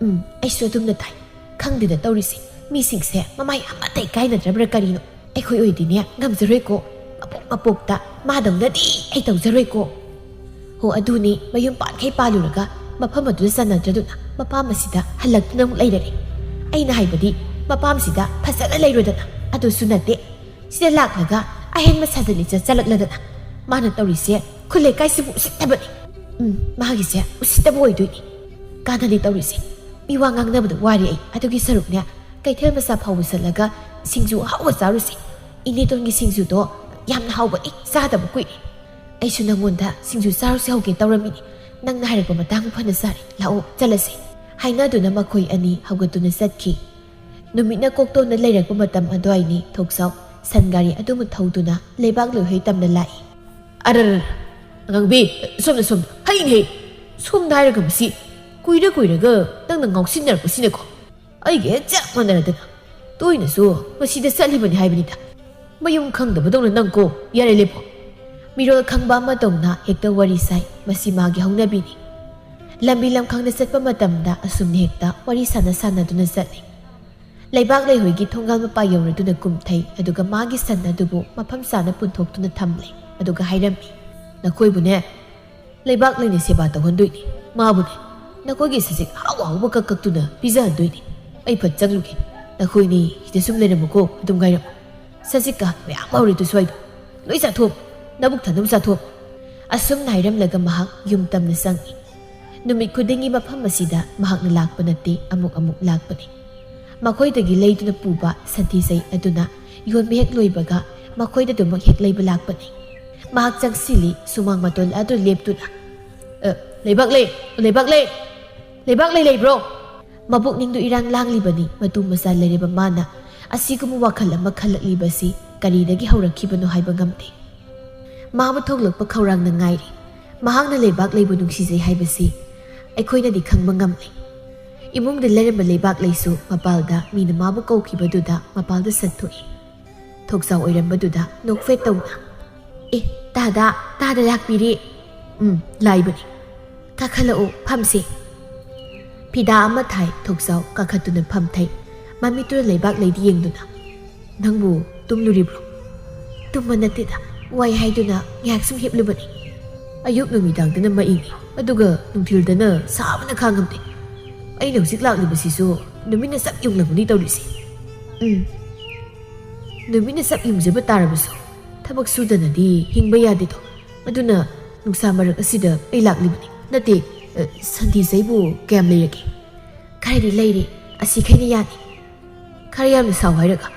ꯎꯝ, ꯑꯩꯁꯨ ꯑꯗꯨꯝꯅ ꯇꯥꯏ꯫ ꯈꯪꯗꯦꯗ ꯇꯧꯔꯤꯁꯦ꯫ ꯃꯤꯁꯤꯡꯁꯦ ꯃꯃꯥꯏ ꯑꯃꯠꯇ ꯏꯀꯥꯏꯅꯗ꯭ꯔꯕ꯭ꯔꯥ ꯀꯔꯤꯅꯣ? ꯑꯩꯈꯣꯏ ꯑꯣꯏꯗꯤꯅꯦ ꯉꯝꯖꯔꯣꯏꯀꯣ꯫ ꯃꯄꯣꯛ ꯃꯄꯣꯛꯇ ꯃꯥꯗꯧꯅꯗꯤ ꯑꯩ ꯇꯧꯖꯔꯣꯏꯀꯣ꯫ ꯍꯣ, ꯑꯗꯨꯅꯤ, ꯃꯌꯨꯝ ꯄꯥꯟꯈꯩ ꯄꯥꯜꯂꯨꯔꯒ ꯃꯐꯝ ꯑꯗꯨꯗ ꯆꯟꯅꯗ꯭ꯔꯗꯨꯅ ꯃꯄꯥꯝ ꯑꯁꯤꯗ ꯍꯜꯂꯛꯇꯨꯅ ꯑꯃꯨꯛ ꯂꯩꯔꯔꯦ꯫ ꯑꯩꯅ ꯍꯥꯏꯕꯗꯤ ꯃꯄꯥꯝꯁꯤꯗ ꯐꯖꯅ ꯂꯩꯔꯣꯗꯅ꯫ ꯑꯗꯨꯁꯨ ꯅꯠꯇꯦ꯫ ꯁꯤꯗ ꯂꯥꯛꯂꯒ ꯑꯍꯦꯟꯕ ꯁꯥꯖꯠ ꯂꯤꯆꯠ ꯆꯠꯂꯛꯂꯗꯅ꯫ ꯃꯥꯅ ꯇꯧꯔꯤꯁꯦ ꯈꯨꯜ ꯂꯩꯀꯥꯏꯁꯤꯕꯨ ꯎꯁꯤꯠꯇꯕꯅꯤ꯫ ꯎꯝ, ꯃꯥꯒꯤꯁꯦ ꯎꯁꯤꯠꯇꯕ ꯑꯣꯏꯗꯣꯏꯅꯤ꯫ ꯀꯥꯟꯅꯗꯦ ꯇꯧꯔꯤꯁꯦ꯫ ꯃꯤ ꯋꯥ ꯉꯥꯡꯅꯕꯗ ꯋꯥꯔꯦ ꯑꯩ꯫ ꯑꯗꯨꯒꯤ ꯁꯔꯨꯛꯅꯦ, ꯀꯩꯊꯦꯜ ꯃꯆꯥ ꯐꯥꯎꯕ ꯆꯠꯂꯒ ꯁꯤꯡꯖꯨ ꯑꯍꯥꯎꯕ ꯆꯥꯔꯨꯁꯤ꯫ ꯏꯅꯦꯇꯣꯟꯒꯤ ꯁꯤꯡꯖꯨꯗꯣ ꯌꯥꯝꯅ ꯍꯥꯎꯕꯅꯤ, ꯆꯥꯗꯕ ꯀꯨꯏꯔꯦ꯫ ꯑꯩꯁꯨ ꯅꯪꯉꯣꯟꯗ ꯁꯤꯡꯖꯨ ꯆꯥꯔꯨꯁꯤ ꯍꯧꯒꯦ ꯇꯧꯔꯝꯃꯤꯅꯤ꯫ ꯅꯪꯅ ꯍꯥꯏꯔꯛꯄ ꯃꯇꯥꯡ ꯐꯅ ꯆꯥꯔꯦ꯫ ꯂꯥꯛꯑꯣ, ꯆꯠꯂꯁꯤ꯫ ꯍꯥꯏꯅꯗꯨꯅ ꯃꯈꯣꯏ ꯑꯅꯤ ꯍꯧꯒꯠꯇꯨꯅ ꯆꯠꯈꯤ꯫ ꯅꯨꯃꯤꯠꯅ ꯀꯣꯛꯇꯣꯟꯅ ꯂꯩꯔꯛꯄ ꯃꯇꯝ ꯑꯗꯨꯋꯥꯏꯅꯤ꯫ ꯊꯣꯛꯆꯥꯎ ꯁꯟ ꯒꯥꯔꯤ ꯑꯗꯨꯃ ꯊꯧꯗꯨꯅ ꯂꯩꯕꯥꯛ ꯂꯣꯏꯍꯣꯏ ꯇꯝꯅ ꯂꯥꯛꯏ꯫ ꯑꯔꯔ, ꯑꯉꯥꯡꯕꯤ, ꯁꯣꯝꯗ, ꯁꯣꯝꯗ, ꯍꯩꯅꯦ, ꯍꯩ꯫ ꯁꯣꯝꯗ ꯍꯥꯏꯔꯒ ꯃꯁꯤ ꯀꯨꯏꯔ ꯀꯨꯏꯔꯒ ꯅꯪꯅ ꯉꯥꯎꯁꯤꯟꯅꯔꯛꯄꯁꯤꯅꯀꯣ꯫ ꯑꯩꯒ ꯍꯦꯛ ꯆꯞ ꯃꯥꯟꯅꯔꯗꯅ꯫ ꯇꯣꯏꯅꯁꯨ ꯃꯁꯤꯗ ꯆꯠꯂꯤꯕꯅꯤ ꯍꯥꯏꯕꯅꯤꯗ꯫ ꯃꯌꯨꯝ ꯈꯪꯗꯕꯗꯧꯅ ꯅꯪ ꯀꯣ, ꯌꯥꯔꯦ ꯂꯦꯞꯄꯣ꯫ ꯃꯤꯔꯣꯜ ꯈꯪꯕ ꯑꯃꯗꯧꯅ ꯍꯦꯛꯇ ꯋꯥꯔꯤ ꯁꯥꯏ꯫ ꯃꯁꯤ ꯃꯥꯒꯤ ꯍꯧꯅꯕꯤꯅꯤ꯫ ꯂꯝꯕꯤ ꯂꯝꯈꯥꯡꯗ ꯆꯠꯄ ꯃꯇꯝꯗ ꯑꯁꯨꯝꯅ ꯍꯦꯛꯇ ꯋꯥꯔꯤ ꯁꯥꯟꯅ ꯁꯥꯟꯅꯗꯨꯅ ꯆꯠꯂꯤ꯫ ꯂꯩꯕꯥꯛ ꯂꯩꯍꯣꯏꯒꯤ ꯊꯣꯡꯒꯥꯜ ꯃꯄꯥ ꯌꯧꯔꯗꯨꯅ ꯀꯨꯝꯊꯩ, ꯑꯗꯨꯒ ꯃꯥꯒꯤ ꯁꯟ ꯑꯗꯨꯕꯨ ꯃꯐꯝ ꯆꯥꯅ ꯄꯨꯟꯊꯣꯛꯇꯨꯅ ꯊꯝꯂꯦ, ꯑꯗꯨꯒ ꯍꯥꯏꯔꯝꯃꯤ, "ꯅꯈꯣꯏꯕꯨꯅꯦ, ꯂꯩꯕꯥꯛ ꯂꯩꯅ ꯁꯦꯕꯥ ꯇꯧꯍꯟꯗꯣꯏꯅꯤ꯫ ꯃꯥꯕꯨꯅꯦ, ꯅꯈꯣꯏꯒꯤ ꯁꯖꯤꯛ ꯍꯥꯎ ꯍꯥꯎꯕ ꯀꯛ ꯀꯛꯇꯨꯅ ꯄꯤꯖꯍꯟꯗꯣꯏꯅꯤ꯫ ꯑꯩ ꯐꯠ ꯆꯪꯂꯨꯒꯦ꯫ ꯅꯈꯣꯏꯅꯤ ꯁꯤꯗ ꯁꯨꯝ ꯂꯩꯔꯝꯃꯨꯀꯣ, ꯑꯗꯨꯝ ꯉꯥꯏꯔꯝꯃꯨ꯫ ꯁꯖꯤꯛꯀ ꯃꯌꯥꯝ ꯍꯧꯔꯦ ꯇꯨ ꯁ꯭ꯋꯥꯏꯗ꯫ ꯂꯣꯏ ꯆꯥꯊꯣꯛ, ꯅꯕꯨꯛ ꯊꯟꯅꯕ ꯆꯥꯊꯣꯛ꯫" ꯑꯁꯨꯝꯅ ꯍꯥꯏꯔꯝꯂꯒ ꯃꯍꯥꯛ ꯌꯨꯝ ꯇꯝꯅ ꯆꯪꯏ꯫ ꯅꯨꯃꯤꯠ ꯈꯨꯗꯤꯡꯒꯤ ꯃꯐꯝ ꯑꯁꯤꯗ ꯃꯍꯥꯛꯅ ꯂꯥꯛꯄ ꯅꯠꯇꯦ, ꯑꯃꯨꯛ ꯑꯃꯨꯛ ꯂꯥꯛꯄꯅꯤ꯫ ꯃꯈꯣꯏꯗꯒꯤ ꯂꯩꯗꯨꯅ ꯄꯨꯕ ꯁꯟꯊꯤ ꯆꯩ ꯑꯗꯨꯅ ꯌꯣꯟꯕ ꯍꯦꯛ ꯂꯣꯏꯕꯒ ꯃꯈꯣꯏꯗ ꯑꯗꯨꯃꯛ ꯍꯦꯛ ꯂꯩꯕ ꯂꯥꯛꯄꯅꯤ꯫ ꯃꯍꯥꯛ ꯆꯪꯁꯤꯜꯂꯤ, ꯁꯨꯃꯥꯡ ꯃꯇꯣꯜ ꯑꯗꯨ ꯂꯦꯞꯇꯨꯅ, "ꯑ, ꯂꯩꯕꯥꯛꯂꯩ, ꯂꯩꯕꯥꯛꯂꯩ, ꯂꯩꯕꯥꯛꯂꯩ ꯂꯩꯕ꯭ꯔꯣ?" ꯃꯄꯨꯛꯅꯤꯡꯗꯨ ꯏꯔꯥꯡ ꯂꯥꯡꯂꯤꯕꯅꯤ꯫ ꯃꯇꯨ ꯃꯆꯥ ꯂꯩꯔꯕ ꯃꯥꯅ ꯑꯁꯤꯒꯨꯝꯕ ꯋꯥꯈꯜ ꯑꯃ ꯈꯜꯂꯛꯂꯤꯕꯁꯤ ꯀꯔꯤꯗꯒꯤ ꯍꯧꯔꯛꯈꯤꯕꯅꯣ ꯍꯥꯏꯕ ꯉꯝꯗꯦ꯫ ꯃꯥꯕꯨ ꯊꯣꯛꯂꯛꯄ ꯈꯧꯔꯥꯡꯅ ꯉꯥꯏꯔꯤ꯫ ꯃꯍꯥꯛꯅ ꯂꯩꯕꯥꯛ ꯂꯩꯕꯨ ꯅꯨꯡꯁꯤꯖꯩ ꯍꯥꯏꯕꯁꯤ ꯑꯩꯈꯣꯏꯅꯗꯤ ꯈꯪꯕ ꯉꯝꯂꯦ꯫ ꯏꯃꯨꯡꯗ ꯂꯩꯔꯝꯕ ꯂꯩꯕꯥꯛ ꯂꯩꯁꯨ ꯃꯄꯥꯜꯗ ꯃꯤꯅ ꯃꯥꯕꯨ ꯀꯧꯈꯤꯕꯗꯨꯗ ꯃꯄꯥꯜꯗ ꯆꯠꯊꯣꯛꯏ꯫ ꯊꯣꯛꯆꯥꯎ ꯑꯣꯏꯔꯝꯕꯗꯨꯗ ꯅꯣꯛꯐꯦꯠ ꯇꯧꯅ, "ꯑꯦ, ꯇꯥꯗ, ꯇꯥꯗ ꯂꯥꯛꯄꯤꯔꯦ꯫ ꯎꯝ, ꯂꯥꯛꯏꯕꯅꯤ꯫ ꯀꯥꯈꯠꯂꯛꯎ, ꯐꯝꯁꯦ꯫" ꯐꯤꯗꯥ ꯑꯃ ꯊꯥꯏ, ꯊꯣꯛꯆꯥꯎ ꯀꯥꯈꯠꯇꯨꯅ ꯐꯝꯊꯩ꯫ ꯃꯃꯤꯠꯇꯨꯅ ꯂꯩꯕꯥꯛ ꯂꯩꯗꯤ ꯌꯦꯡꯗꯨꯅ, "ꯅꯪꯕꯨ ꯇꯨꯝꯂꯨꯔꯤꯕ꯭ꯔꯣ?" "ꯇꯨꯝꯕ ꯅꯠꯇꯦꯗ, ꯋꯥꯏ ꯍꯥꯏꯗꯨꯅ ꯉꯥꯏꯍꯥꯛ ꯁꯨꯝ ꯍꯤꯞꯂꯨꯕꯅꯤ꯫ ꯑꯌꯨꯛ ꯅꯨꯃꯤꯗꯥꯡꯗꯅ ꯃꯩꯅꯤ, ꯑꯗꯨꯒ ꯅꯨꯡꯊꯤꯜꯗꯅ ꯁꯥꯕꯅ ꯈꯥꯡꯉꯝꯗꯦ꯫ ꯑꯩꯅ ꯍꯧꯖꯤꯛ ꯂꯥꯛꯂꯤꯕꯁꯤꯁꯨ ꯅꯨꯃꯤꯠꯅ ꯆꯞ ꯌꯨꯡꯂꯕꯅꯤ ꯇꯧꯔꯤꯁꯦ꯫" "ꯎꯝ, ꯅꯨꯃꯤꯠꯅ ꯆꯞ ꯌꯨꯡꯖꯕ ꯇꯥꯔꯕꯁꯨ ꯊꯕꯛ ꯁꯨꯗꯅꯗꯤ ꯍꯤꯡꯕ ꯌꯥꯗꯦꯗꯣ꯫ ꯑꯗꯨꯅ ꯅꯨꯡꯁꯥ ꯃꯔꯛ ꯑꯁꯤꯗ ꯑꯩ ꯂꯥꯛꯂꯤꯕꯅꯤ꯫ ꯅꯠꯇꯦ, ꯑ, ꯁꯟꯊꯤ ꯆꯩꯕꯨ ꯀꯌꯥꯝ ꯂꯩꯔꯒꯦ?" "ꯈꯔꯗꯤ ꯂꯩꯔꯦ, ꯑꯁꯤꯈꯩꯅ ꯌꯥꯅꯤ꯫" "ꯈꯔ ꯌꯥꯝꯅ ꯁꯥꯎ ꯍꯥꯏꯔꯒ?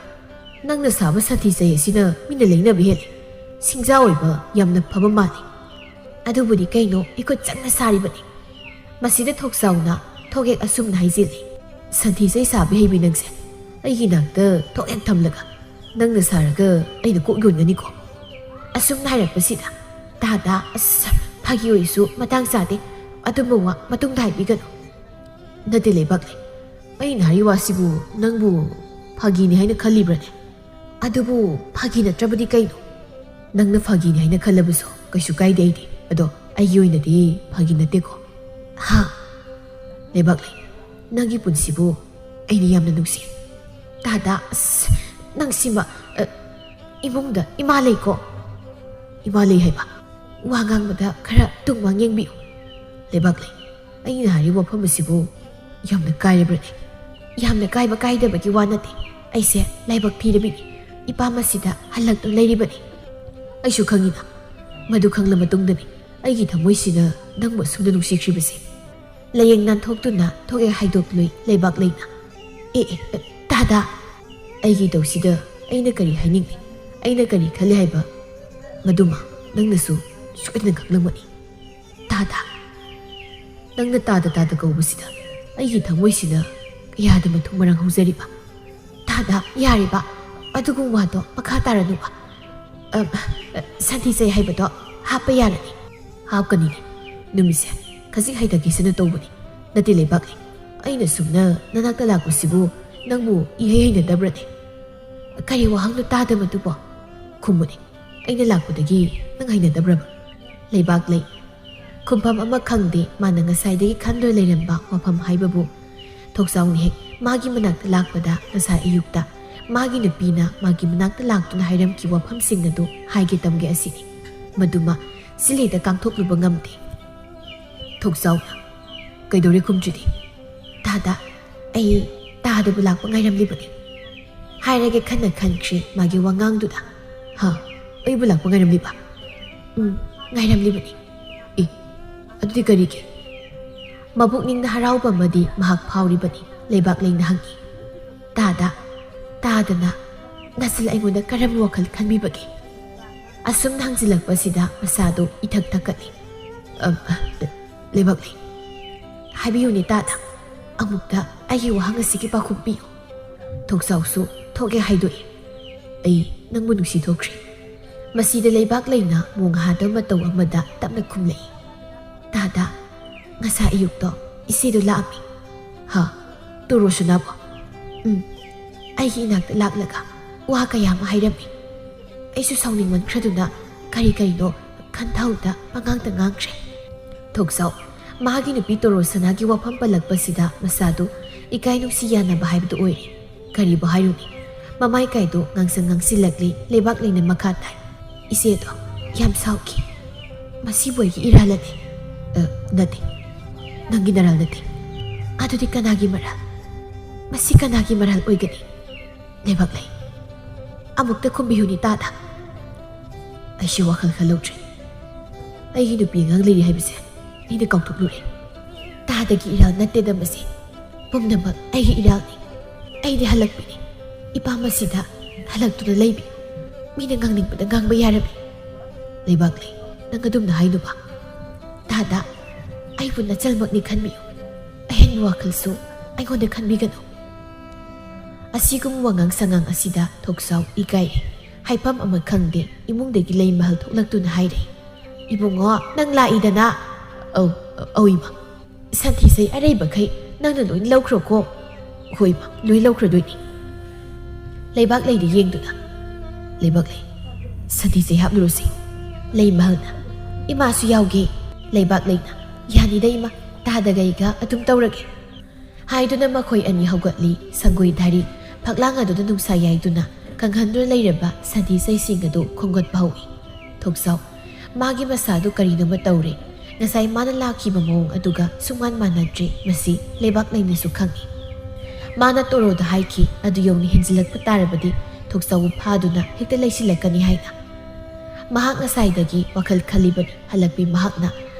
ꯅꯪꯅ ꯁꯥꯕ ꯁꯟꯊꯤ ꯆꯩ ꯑꯁꯤꯅ ꯃꯤꯅ ꯂꯩꯅꯕ ꯍꯦꯜꯂꯤ꯫ ꯁꯤꯡꯖꯥ ꯑꯣꯏꯕ ꯌꯥꯝꯅ ꯐꯕ ꯃꯥꯜꯂꯤ꯫" "ꯑꯗꯨꯕꯨꯗꯤ ꯀꯩꯅꯣ, ꯑꯩꯈꯨꯠ ꯆꯪꯅ ꯁꯥꯔꯤꯕꯅꯤ꯫" ꯃꯁꯤꯗ ꯊꯣꯛꯆꯥꯎꯅ ꯊꯣꯛ ꯍꯦꯛ ꯑꯁꯨꯝꯅ ꯍꯥꯏꯖꯤꯜꯂꯤ, "ꯁꯟꯊꯤ ꯆꯩ ꯁꯥꯕ ꯍꯩꯕꯤ ꯅꯪꯁꯦ꯫ ꯑꯩꯒꯤ ꯅꯥꯛꯇ ꯊꯣꯛ ꯍꯦꯛ ꯊꯝꯂꯒ ꯅꯪꯅ ꯁꯥꯔꯒ ꯑꯩꯅ ꯀꯣꯛ ꯌꯣꯟꯒꯅꯤꯀꯣ?" ꯑꯁꯨꯝꯅ ꯍꯥꯏꯔꯛꯄꯁꯤꯗ, "ꯇꯥꯗ, ꯑꯁ, ꯐꯥꯒꯤ ꯑꯣꯏꯁꯨ ꯃꯇꯥꯡ ꯆꯥꯗꯦ꯫ ꯑꯗꯨꯝꯕ ꯋꯥ ꯃꯇꯨꯡꯗ ꯍꯥꯏꯕꯤꯒꯅꯨ꯫" "ꯅꯠꯇꯦ ꯂꯩꯕꯥꯛꯂꯩ, ꯑꯩꯅ ꯍꯥꯏꯔꯤ ꯋꯥꯁꯤꯕꯨ ꯅꯪꯕꯨ ꯐꯥꯒꯤꯅꯤ ꯍꯥꯏꯅ ꯈꯜꯂꯤꯕ꯭ꯔꯅꯦ? ꯑꯗꯨꯕꯨ ꯐꯥꯒꯤ ꯅꯠꯇ꯭ꯔꯕꯗꯤ ꯀꯩꯅꯣ? ꯅꯪꯅ ꯐꯥꯒꯤꯅꯤ ꯍꯥꯏꯅ ꯈꯜꯂꯕꯁꯨ ꯀꯩꯁꯨ ꯀꯥꯏꯗꯦ ꯑꯩꯗꯤ꯫ ꯑꯗꯣ ꯑꯩꯒꯤ ꯑꯣꯏꯅꯗꯤ ꯐꯥꯒꯤ ꯅꯠꯇꯦꯀꯣ꯫" "ꯍꯥ?" "ꯂꯩꯕꯥꯛꯂꯩ, ꯅꯪꯒꯤ ꯄꯨꯟꯁꯤꯕꯨ ꯑꯩꯅ ꯌꯥꯝꯅ ꯅꯨꯡꯁꯤ꯫ ꯇꯥꯗ, ꯑꯁ, ꯅꯪ ꯁꯤꯃ, ꯑ, ꯏꯃꯨꯡꯗ ꯏꯃꯥ ꯂꯩꯀꯣ? ꯏꯃꯥ ꯂꯩ ꯍꯥꯏꯕ? ꯋꯥ ꯉꯥꯡꯕꯗ ꯈꯔ ꯇꯨꯡ ꯃꯥꯡ ꯌꯦꯡꯕꯤꯌꯨ꯫ ꯂꯩꯕꯥꯛꯂꯩ, ꯑꯩꯅ ꯍꯥꯏꯔꯤꯕ ꯋꯥꯐꯝ ꯑꯁꯤꯕꯨ ꯌꯥꯝꯅ ꯀꯥꯏꯔꯕ꯭ꯔꯅꯦ? ꯌꯥꯝꯅ ꯀꯥꯏꯕ ꯀꯥꯏꯗꯕꯒꯤ ꯋꯥ ꯅꯠꯇꯦ꯫ ꯑꯩꯁꯦ ꯂꯥꯏꯕꯛ ꯊꯤꯔꯕꯤꯅꯤ꯫ ꯏꯄꯥꯝ ꯑꯁꯤꯗ ꯍꯜꯂꯛꯇꯨꯅ ꯂꯩꯔꯤꯕꯅꯤ꯫ ꯑꯩꯁꯨ ꯈꯪꯉꯤꯅ꯫ ꯃꯗꯨ ꯈꯪꯂ ꯃꯇꯨꯡꯗꯅꯤ ꯑꯩꯒꯤ ꯊꯃꯣꯏꯁꯤꯅ ꯅꯪꯕꯨ ꯑꯁꯨꯝꯅ ꯅꯨꯡꯁꯤꯈ꯭ꯔꯤꯕꯁꯦ꯫ ꯂꯥꯏꯌꯦꯡ ꯅꯥꯟꯊꯣꯛꯇꯨꯅ ꯊꯣꯛꯑꯦ ꯍꯥꯏꯗꯣꯛꯂꯨꯏ ꯂꯩꯕꯥꯛꯂꯩꯅ꯫ ꯑꯦ, ꯑꯦ, ꯑꯦ, ꯇꯥꯗ! ꯑꯩꯒꯤ ꯏꯇꯧꯁꯤꯗ ꯑꯩꯅ ꯀꯔꯤ ꯍꯥꯏꯅꯤꯡꯂꯤ, ꯑꯩꯅ ꯀꯔꯤ ꯈꯜꯂꯤ ꯍꯥꯏꯕ, ꯃꯗꯨꯃ ꯅꯪꯅꯁꯨ ꯁꯣꯏꯗꯅ ꯈꯪꯂꯝꯒꯅꯤ꯫ ꯇꯥꯗ! ꯅꯪꯅ ꯇꯥꯗ ꯇꯥꯗ ꯀꯧꯕꯁꯤꯗ ꯑꯩꯒꯤ ꯊꯃꯣꯏꯁꯤꯅ ꯀꯌꯥꯗ ꯃꯊꯨꯝ ꯃꯔꯥꯡ ꯍꯧꯖꯔꯤꯕ꯫ ꯇꯥꯗ, ꯌꯥꯔꯤꯕ, ꯑꯗꯨꯒꯨꯝꯕ ꯋꯥꯗꯣ ꯃꯈꯥ ꯇꯥꯔꯅꯨꯕ꯫ ꯑ, ꯑ, ꯁꯟꯊꯤ ꯆꯩ ꯍꯥꯏꯕꯗꯣ ꯍꯥꯞꯄ ꯌꯥꯔꯅꯤ꯫ ꯍꯥꯞꯀꯅꯤꯅꯦ꯫ ꯅꯨꯃꯤꯠꯁꯦ ꯈꯖꯤꯛ ꯍꯩꯊꯈꯤꯁꯅꯨ ꯇꯧꯕꯅꯤ꯫ ꯅꯠꯇꯦ ꯂꯩꯕꯥꯛꯂꯩ, ꯑꯩꯅ ꯁꯨꯝꯅ ꯅꯅꯥꯛꯇ ꯂꯥꯛꯄꯁꯤꯕꯨ ꯅꯪꯕꯨ ꯏꯍꯩ ꯍꯩꯅꯗꯕ꯭ꯔꯅꯦ? ꯀꯔꯤ ꯋꯥꯍꯪꯅꯣ ꯇꯥꯗꯕꯗꯨꯕꯣ? ꯈꯨꯝꯃꯨꯅꯦ꯫ ꯑꯩꯅ ꯂꯥꯛꯄꯗꯒꯤ ꯅꯪ ꯍꯩꯅꯗꯕ꯭ꯔꯕ? ꯂꯩꯕꯥꯛꯂꯩ꯫ ꯈꯨꯝꯐꯝ ꯑꯃ ꯈꯪꯗꯦ ꯃꯥꯅ ꯉꯁꯥꯏꯗꯒꯤ ꯈꯟꯗꯨꯅ ꯂꯩꯔꯝꯕ ꯋꯥꯐꯝ ꯍꯥꯏꯕꯕꯨ꯫ ꯊꯣꯛꯆꯥꯎꯅ ꯍꯦꯛ ꯃꯥꯒꯤ ꯃꯅꯥꯛꯇ ꯂꯥꯛꯄꯗ ꯉꯁꯥꯏ ꯑꯌꯨꯛꯇ ꯃꯥꯒꯤ ꯅꯨꯄꯤꯅ ꯃꯥꯒꯤ ꯃꯅꯥꯛꯇ ꯂꯥꯛꯇꯨꯅ ꯍꯥꯏꯔꯝꯈꯤꯕ ꯋꯥꯐꯝꯁꯤꯡ ꯑꯗꯨ ꯍꯥꯏꯒꯦ ꯇꯝꯒꯦ ꯑꯁꯤꯅꯤ꯫ ꯃꯗꯨꯃ ꯁꯤꯂꯦꯗ ꯀꯥꯡꯊꯣꯛꯂꯨꯕ ꯉꯝꯗꯦ꯫ ꯊꯣꯛꯆꯥꯎꯅ, ꯀꯩꯗꯧꯔꯦ ꯈꯨꯝꯗ꯭ꯔꯤꯗꯤ? ꯇꯥꯗ, ꯑꯩ ꯇꯥꯗꯕꯨ ꯂꯥꯛꯄ ꯉꯥꯏꯔꯝꯂꯤꯕꯅꯤ꯫ ꯍꯥꯏꯔꯒꯦ ꯈꯟꯅ ꯈꯟꯈ꯭ꯔꯤ ꯃꯥꯒꯤ ꯋꯥꯉꯥꯡꯗꯨꯗ꯫ ꯍꯥ? ꯑꯩꯕꯨ ꯂꯥꯛꯄ ꯉꯥꯏꯔꯝꯂꯤꯕ? ꯎꯝ, ꯉꯥꯏꯔꯝꯂꯤꯕꯅꯤ꯫ ꯑꯦ, ꯑꯗꯨꯗꯤ ꯀꯔꯤꯒꯤ? ꯃꯕꯨꯛꯅꯤꯡꯗ ꯍꯔꯥꯎꯕ ꯑꯃꯗꯤ ꯃꯍꯥꯛ ꯐꯥꯎꯔꯤꯕꯅꯤ꯫ ꯂꯩꯕꯥꯛꯂꯩꯅ ꯍꯪꯉꯤ꯫ ꯇꯥꯗ, ꯇꯥꯗꯅ, ꯅꯁꯤꯜ ꯑꯩꯉꯣꯟꯗ ꯀꯔꯝꯕ ꯋꯥꯈꯜ ꯈꯟꯕꯤꯕꯒꯦ? ꯑꯁꯨꯝꯅ ꯍꯪꯖꯤꯜꯂꯛꯄꯁꯤꯗ ꯃꯁꯥꯗꯨ ꯏꯊꯛ ꯊꯛꯀꯠꯂꯤ꯫ ꯑ, ꯑ, ꯂꯩꯕꯥꯛꯂꯩ, ꯍꯥꯏꯕꯤꯌꯨꯅꯦ ꯇꯥꯗ, ꯑꯃꯨꯛꯇ ꯑꯩꯒꯤ ꯋꯥꯍꯪ ꯑꯁꯤꯒꯤ ꯄꯥꯎꯈꯨꯝ ꯄꯤꯌꯨ꯫ ꯊꯣꯛꯆꯥꯎꯁꯨ ꯊꯣꯛꯑꯦ ꯍꯥꯏꯗꯣꯛꯏ꯫ ꯑꯩ ꯅꯪꯕꯨ ꯅꯨꯡꯁꯤ ꯊꯣꯛꯈ꯭ꯔꯦ꯫ ꯃꯁꯤꯗ ꯂꯩꯕꯥꯛꯂꯩꯅ ꯃꯣꯡꯍꯥꯗ ꯃꯇꯧ ꯑꯃꯗ ꯇꯞꯅ ꯈꯨꯝꯂꯛꯏ꯫ ꯇꯥꯗ, ꯉꯁꯥꯏ ꯑꯌꯨꯛꯇꯣ ꯏꯆꯦꯗꯣ ꯂꯥꯛꯑꯝꯃꯤ꯫ ꯍꯥ? ꯇꯣꯔꯣꯁꯅꯥꯕꯣ? ꯎꯝ꯫ ꯑꯩꯒꯤ ꯏꯅꯥꯛꯇ ꯂꯥꯛꯂꯒ ꯋꯥ ꯀꯌꯥ ꯑꯃ ꯍꯥꯏꯔꯝꯃꯤ꯫ ꯑꯩꯁꯨ ꯁꯥꯎꯅꯤꯡꯃꯟꯈ꯭ꯔꯗꯨꯅ ꯀꯔꯤ ꯀꯔꯤꯅꯣ ꯈꯟꯊꯍꯧꯗ ꯄꯉꯥꯡꯇ ꯉꯥꯡꯈ꯭ꯔꯦ꯫ ꯊꯣꯛꯆꯥꯎ, ꯃꯥꯒꯤ ꯅꯨꯄꯤ ꯇꯣꯔꯣꯁꯅꯥꯒꯤ ꯋꯥꯐꯝ ꯄꯜꯂꯛꯄꯁꯤꯗ ꯃꯁꯥꯗꯨ ꯏꯀꯥꯏ ꯅꯨꯡꯁꯤ ꯌꯥꯅꯕ ꯍꯥꯏꯕꯗꯨ ꯑꯣꯏꯔꯦ꯫ ꯀꯔꯤꯕꯨ ꯍꯥꯏꯔꯨꯅꯤ? ꯃꯃꯥꯏꯀꯥꯏꯗꯨ ꯉꯥꯡꯁꯪ ꯉꯥꯡꯁꯤꯜꯂꯛꯂꯤ꯫ ꯂꯩꯕꯥꯛꯂꯩꯅ ꯃꯈꯥ ꯇꯥꯏ, "ꯏꯆꯦꯗꯣ ꯌꯥꯝ ꯁꯥꯎꯈꯤ꯫ ꯃꯁꯤꯕꯨ ꯑꯩꯒꯤ ꯏꯔꯥꯜꯂꯅꯤ꯫ ꯑ, ꯅꯠꯇꯦ, ꯅꯪꯒꯤ ꯅꯔꯥꯜ ꯅꯠꯇꯦ꯫ ꯑꯗꯨꯗꯤ ꯀꯅꯥꯒꯤ ꯃꯔꯥꯜ? ꯃꯁꯤ ꯀꯅꯥꯒꯤ ꯃꯔꯥꯜ ꯑꯣꯏꯒꯅꯤ?" ꯂꯩꯕꯥꯛꯂꯩ, ꯑꯃꯨꯛꯇ ꯈꯨꯝꯕꯤꯌꯨꯅꯤ ꯇꯥꯗ꯫ ꯑꯩꯁꯨ ꯋꯥꯈꯜ ꯈꯜꯍꯧꯗ꯭ꯔꯦ꯫ ꯑꯩꯒꯤ ꯅꯨꯄꯤ ꯑꯉꯥꯡ ꯂꯩꯔꯤ ꯍꯥꯏꯕꯁꯦ ꯑꯩꯅ ꯀꯥꯎꯊꯣꯛꯂꯨꯔꯦ꯫ ꯇꯥꯗꯒꯤ ꯏꯔꯥꯜ ꯅꯠꯇꯦꯗ ꯃꯁꯤ꯫ ꯄꯨꯝꯅꯃꯛ ꯑꯩꯒꯤ ꯏꯔꯥꯜꯅꯤ꯫ ꯑꯩꯗꯤ ꯍꯜꯂꯛꯄꯤꯅꯤ꯫ ꯏꯄꯥꯝ ꯑꯁꯤꯗ ꯍꯜꯂꯛꯇꯨꯅ ꯂꯩꯕꯤ꯫ ꯃꯤꯅ ꯉꯥꯡꯅꯤꯡꯕꯗ ꯉꯥꯡꯕ ꯌꯥꯔꯕꯤ꯫ ꯂꯩꯕꯥꯛꯂꯩ, ꯅꯪ ꯑꯗꯨꯝꯅ ꯍꯥꯏꯅꯨꯕ꯫ ꯇꯥꯗ, ꯑꯩꯕꯨ ꯅꯆꯜꯃꯛꯅꯤ ꯈꯟꯕꯤꯌꯨ꯫ ꯑꯍꯦꯟꯕ ꯋꯥꯈꯜꯁꯨ ꯑꯩꯉꯣꯟꯗ ꯈꯟꯕꯤꯒꯅꯨ꯫ ꯑꯁꯤꯒꯨꯝꯕ ꯋꯥꯉꯥꯡ ꯁꯉꯥꯡ ꯑꯁꯤꯗ ꯊꯣꯛꯆꯥꯎ ꯏꯀꯥꯏꯔꯦ꯫ ꯍꯥꯏꯐꯝ ꯑꯃ ꯈꯪꯗꯦ꯫ ꯏꯃꯨꯡꯗꯒꯤ ꯂꯩꯃꯍꯜ ꯊꯣꯛꯂꯛꯇꯨꯅ ꯍꯥꯏꯔꯦ, "ꯏꯕꯨꯡꯉꯣ, ꯅꯪ ꯂꯥꯛꯏꯗꯅ?" "ꯑꯧ, ꯑꯧ, ꯏꯃꯥ꯫ ꯁꯟꯊꯤꯁꯩ ꯑꯔꯩꯕꯈꯩ ꯅꯪꯅ ꯂꯣꯏ ꯂꯧꯈ꯭ꯔꯣꯀꯣ?" "ꯍꯣꯏ, ꯏꯃꯥ, ꯂꯣꯏ ꯂꯧꯈ꯭ꯔꯗꯣꯏꯅꯤ꯫" ꯂꯩꯕꯥꯛꯂꯩꯗ ꯌꯦꯡꯗꯨꯅ, "ꯂꯩꯕꯥꯛꯂꯩ, ꯁꯟꯊꯤꯁꯩ ꯍꯥꯞꯂꯨꯔꯁꯤ꯫" ꯂꯩꯃꯍꯜꯅ, "ꯏꯃꯥꯁꯨ ꯌꯥꯎꯒꯦ꯫" ꯂꯩꯕꯥꯛꯂꯩꯅ, "ꯌꯥꯅꯤꯗ ꯏꯃꯥ, ꯇꯥꯗꯒ ꯑꯩꯒ ꯑꯗꯨꯝ ꯇꯧꯔꯒꯦ꯫" ꯍꯥꯏꯗꯨꯅ ꯃꯈꯣꯏ ꯑꯅꯤ ꯍꯧꯒꯠꯂꯤ꯫ ꯁꯪꯒꯣꯏ ꯙꯥꯔꯤ ꯐꯛꯂꯥꯡ ꯑꯗꯨꯗ ꯅꯨꯡꯁꯥ ꯌꯥꯏꯗꯨꯅ ꯀꯪꯍꯟꯗꯨꯅ ꯂꯩꯔꯕ ꯁꯟꯊꯤꯁꯩꯁꯤꯡ ꯑꯗꯨ ꯈꯣꯝꯒꯠꯄ ꯍꯧꯏ꯫ ꯊꯣꯛꯆꯥꯎ, ꯃꯥꯒꯤ ꯃꯁꯥꯗꯨ ꯀꯔꯤꯅꯣꯃ ꯇꯧꯔꯦ꯫ ꯉꯁꯥꯏ ꯃꯥꯅ ꯂꯥꯛꯈꯤꯕ ꯃꯑꯣꯡ ꯑꯗꯨꯒ ꯁꯨꯡꯃꯥꯟ ꯃꯥꯟꯅꯗ꯭ꯔꯦ꯫ ꯃꯁꯤ ꯂꯩꯕꯥꯛꯂꯩꯅꯁꯨ ꯈꯪꯏ꯫ ꯃꯥꯅ ꯇꯣꯔꯣꯗ ꯍꯥꯏꯈꯤ, ꯑꯗꯨ ꯌꯧꯅ ꯍꯦꯟꯖꯤꯜꯂꯛꯄ ꯇꯥꯔꯕꯗꯤ ꯊꯣꯛꯆꯥꯎꯕꯨ ꯐꯥꯗꯨꯅ ꯍꯦꯛꯇ ꯂꯩꯁꯤꯜꯂꯛꯀꯅꯤ ꯍꯥꯏꯅ꯫ ꯃꯍꯥꯛ ꯉꯁꯥꯏꯗꯒꯤ ꯋꯥꯈꯜ ꯈꯜꯂꯤꯕꯅꯤ꯫ ꯍꯜꯂꯛꯄꯤ ꯃꯍꯥꯛꯅ